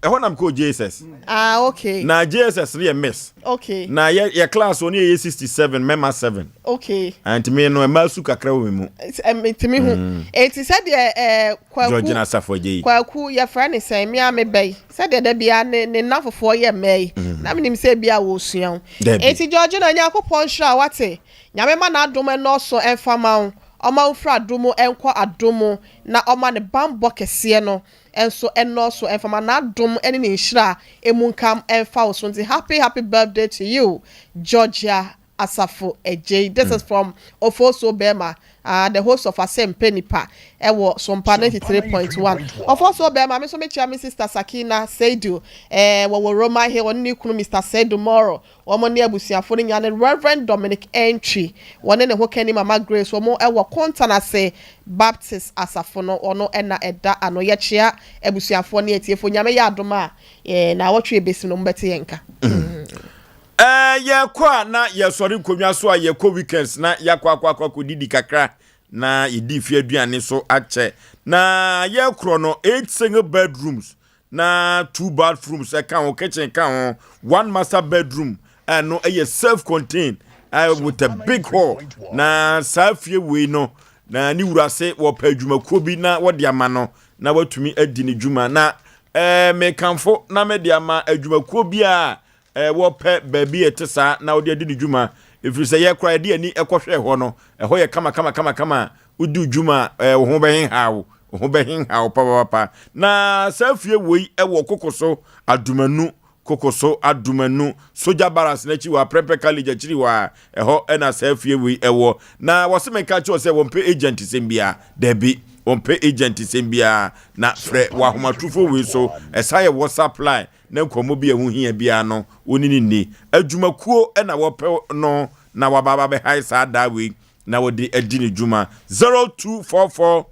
ɛhɔ na mekɔɔ JSS. Ah, okay. Na JSS no yɛ miss. Okay. Na yɛ yɛ class wɔ no yɛyɛ 67 mɛma 7. Okay. Ah, nti me no ɛma su kakra wɔ me mu. Nti me hu. Eti sɛdeɛ ɛɛ kwaku. Georgina Asafo Adjei. Kwaku yɛfrɛ ne sɛn me a me bɛ yi sɛdeɛ da biara ne ne nnafofoɔ yɛ mmaa yi. Na menim sɛ ebi a wɔresua wo. Dabi. Eti Georgina Nyankopɔn nhyira wo wate. Nyame ma n'adom nnɔɔso mfa ma wo. Ɔma wo mfiri adom mu nkɔ adom mu na ɔma ne banbɔ kɛseɛ no nso nnɔɔso mfa ma n'adom ne ne nhyira mmunkam mfa wo so nti happy happy birthday to you Georgia Asafo Adjei this is from Ofosuo Bɛɛma ah the host of Asɛmpɛ Nipa ɛwɔ Sompa 93.1 Ofosuo Bɛɛma me nso mekyia me sister Sakina Seidu eh wɔwɔ Roma Hill ɔne ne kunu Mister Seidu Moro Wɔn ne abusuafo no nyinaa ne Rev. Dominic Antwi, wɔne ne hokani Mama Grace, wɔn wɔ Kontanase Baptist Asafo no, ɔno na ɛda ano. Yɛkyea abusuafoɔ ne atiefoɔ. Nyame yɛ adom a, naawɔtwe a ɛbɛsi no, wɔbɛte yɛn nka. Ɛɛ yɛkɔ a na yɛsɔre nkonnwa so a yɛkɔ weekends na yɛakɔ akɔ akɔ akɔdidi kakra na yɛdi fie aduane so akyɛ na yɛkorɔ no eight single bedrooms na two bathrooms ɛka ho kitchen ka ho one master bedroom ɛno ɛyɛ self contained uh, with a big hall na saa fie wei no na ne wura se wɔpɛ adwumakuo bi na wɔde ama no na watumi adi ne dwuma na ɛɛ eh, mekamfo na mede ama adwumakuo bi a ɛɛ wɔpɛ baabi a ɛte saa na wɔde adi ne dwuma ɛfiri sɛ yɛkora yɛde ani ɛkɔhwɛ hɔ no ɛhɔ yɛ kama kama kama kama Wodi dwuma a, wo ho bɛhenha wo, wo ho bɛhenha wo papapapa. Na saa fie wei wɔ koko so Adomanu, koko so Adomanu, Soja Barracks n'akyi hɔ a, Prempeh College akyiri hɔ a, ɛhɔ na saa fie wei wɔ. Na wɔse menka nkyerɛ wo sɛ wɔmpɛ agent sɛm biara, dabi, wɔmpɛ agent sɛm biara. Na frɛ wɔ ahomatrofoɔ wei so, ɛsan yɛ WhatsApp line, na nkɔmmɔ bi a ɛho hia biara no, wo ne no nni. Adwumakuo na wɔpɛ no na waba abɛhae saa daa wei. na wɔde adi ne dwuma 0244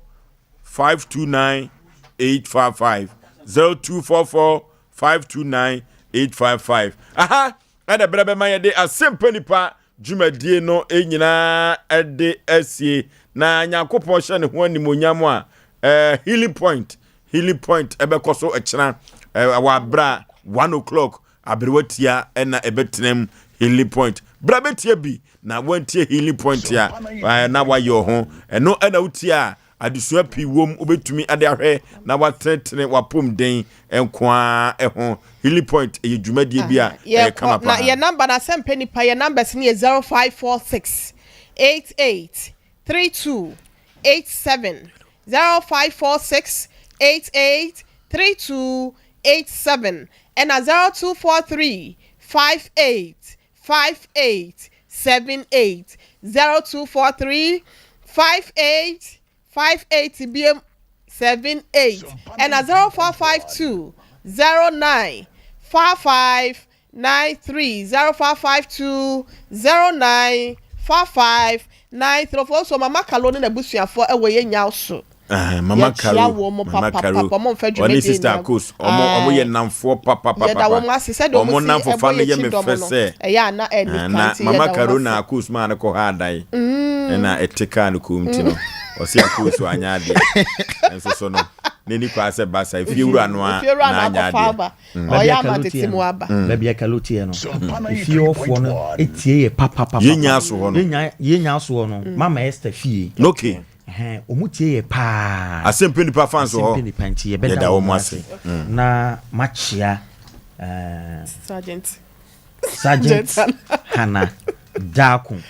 529 855 0244 529 855 aha ɛna berɛ bɛma yɛde asɛmpa nipa dwumadie no nyinaa ɛde asie na nyankopɔn hyɛ ne ho animonyam a eh, healing point healing point ɛbɛkɔ so ɛkyena eh, wɔ abera 1 o'clock aberewa tia ɛna ɛbɛtena mu healing point bra bɛtia bi na wantie healing point a eh, na wayɛ ɔho ɛno ɛna wotie a adesua pii wom wobɛtumi ade ahwɛ na watenetene wapɔmuden nko ara ɛho healing point ɛyɛ dwumadie bi a ɛyɛ kama na paa yɛ number na asɛmpɛ nipa yɛ numbers no yɛ 0546 88 32 87 0546 88 32 87 ɛna 0243 58 58 78 0243 58 58 biem 78 ɛna 0452 09 55 93 0552 09 55 93 ɔfo nso mama kalo ne n'abusuafoɔ ɛwɔ yɛ nyaw so. Ah, mama Yɛkyia Karo, wɔn mama Karo, papapapa, wɔn mfa ɔne dwumadie sister nyinaa. Akos, ɔmo ɔmo yɛ Ae. nnamfoɔ papapapa. Yɛda wɔn ase sɛdeɛ Ɔmo wɔn si nnamfofa ɛbɔ no yɛn yɛ akyi me dɔm fɛ no, sɛ. ɛyɛ a na Ah, ɛnika na nti mama yɛda wɔn Karo ase. na Akos maa no kɔ ha adan, ɛna ɛte kaa no kɔn mu ti no, ɔse Akos anyɛ adeɛ. Nso so no, n'ani kɔ asɛ basa, efie wura no a Efie wura na na anyɛ akɔfa adeɛ. aba. Baabi Ɔyɛ a ama Kalo tete teɛ mu no, aba. baabi a Kalo teɛ no, efie hɔfoɔ no tie yɛ papapapa. Yɛn so hɔ no. Yɛn so hɔ no, Mama Esther fie. Okay. Ɛhɛn, wɔn tie yɛ paa. Asɛmpɛ nipa fans wɔ hɔ. Asɛmpɛ nipa nti yɛbɛda Yɛda wɔn wɔn ase. ase. Na makyea. Sergeant. Sergeant Hannah Darko.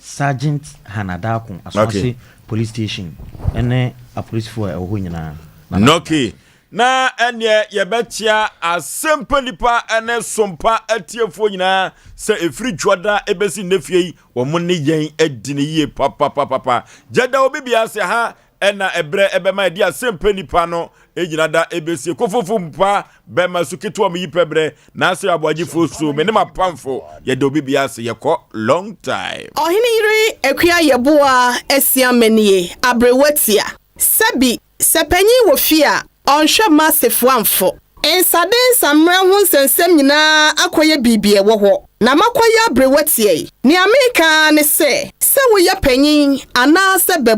Sergeant Hannah Darko, Asawase Police Station ne apolisifoɔ a ɛwɔ hɔ nyinaa. Nana. Okay. Na ɛneɛ yɛbɛkyea Asɛmpa Nipa ne Sompa atiefoɔ nyinaa sɛ ɛfiri Dwoada ɛbɛsi nnɛ fie yi wɔn ne yɛn adi no yie papapapapa. Gyada obi biara sɛ ha ɛna ɛberɛ ɛbɛma ɛde Asɛmpa Nipa no gyina da ɛbɛsie kofofo mpa bɛma su ketewa mu yi pɛ berɛ na asɛ aboagyefoɔ su me ne m'apamfo yɛda obi biara ase yɛkɔ long time. Ɔhene yere Akua Yeboah Asiamah nie, aberewa tia. Sɛbi, sɛ panyin wɔ fie a, ɔnhwɛ mma asefua mfo. Nsaden nsammerɛ ho nsɛnsɛm nyinaa akɔyɛ biribi a ɛwɔ hɔ, na makɔyɛ aberewa tia yi. Nea mereka ara ne sɛ, sɛ woyɛ panyin anaasɛ bɛ.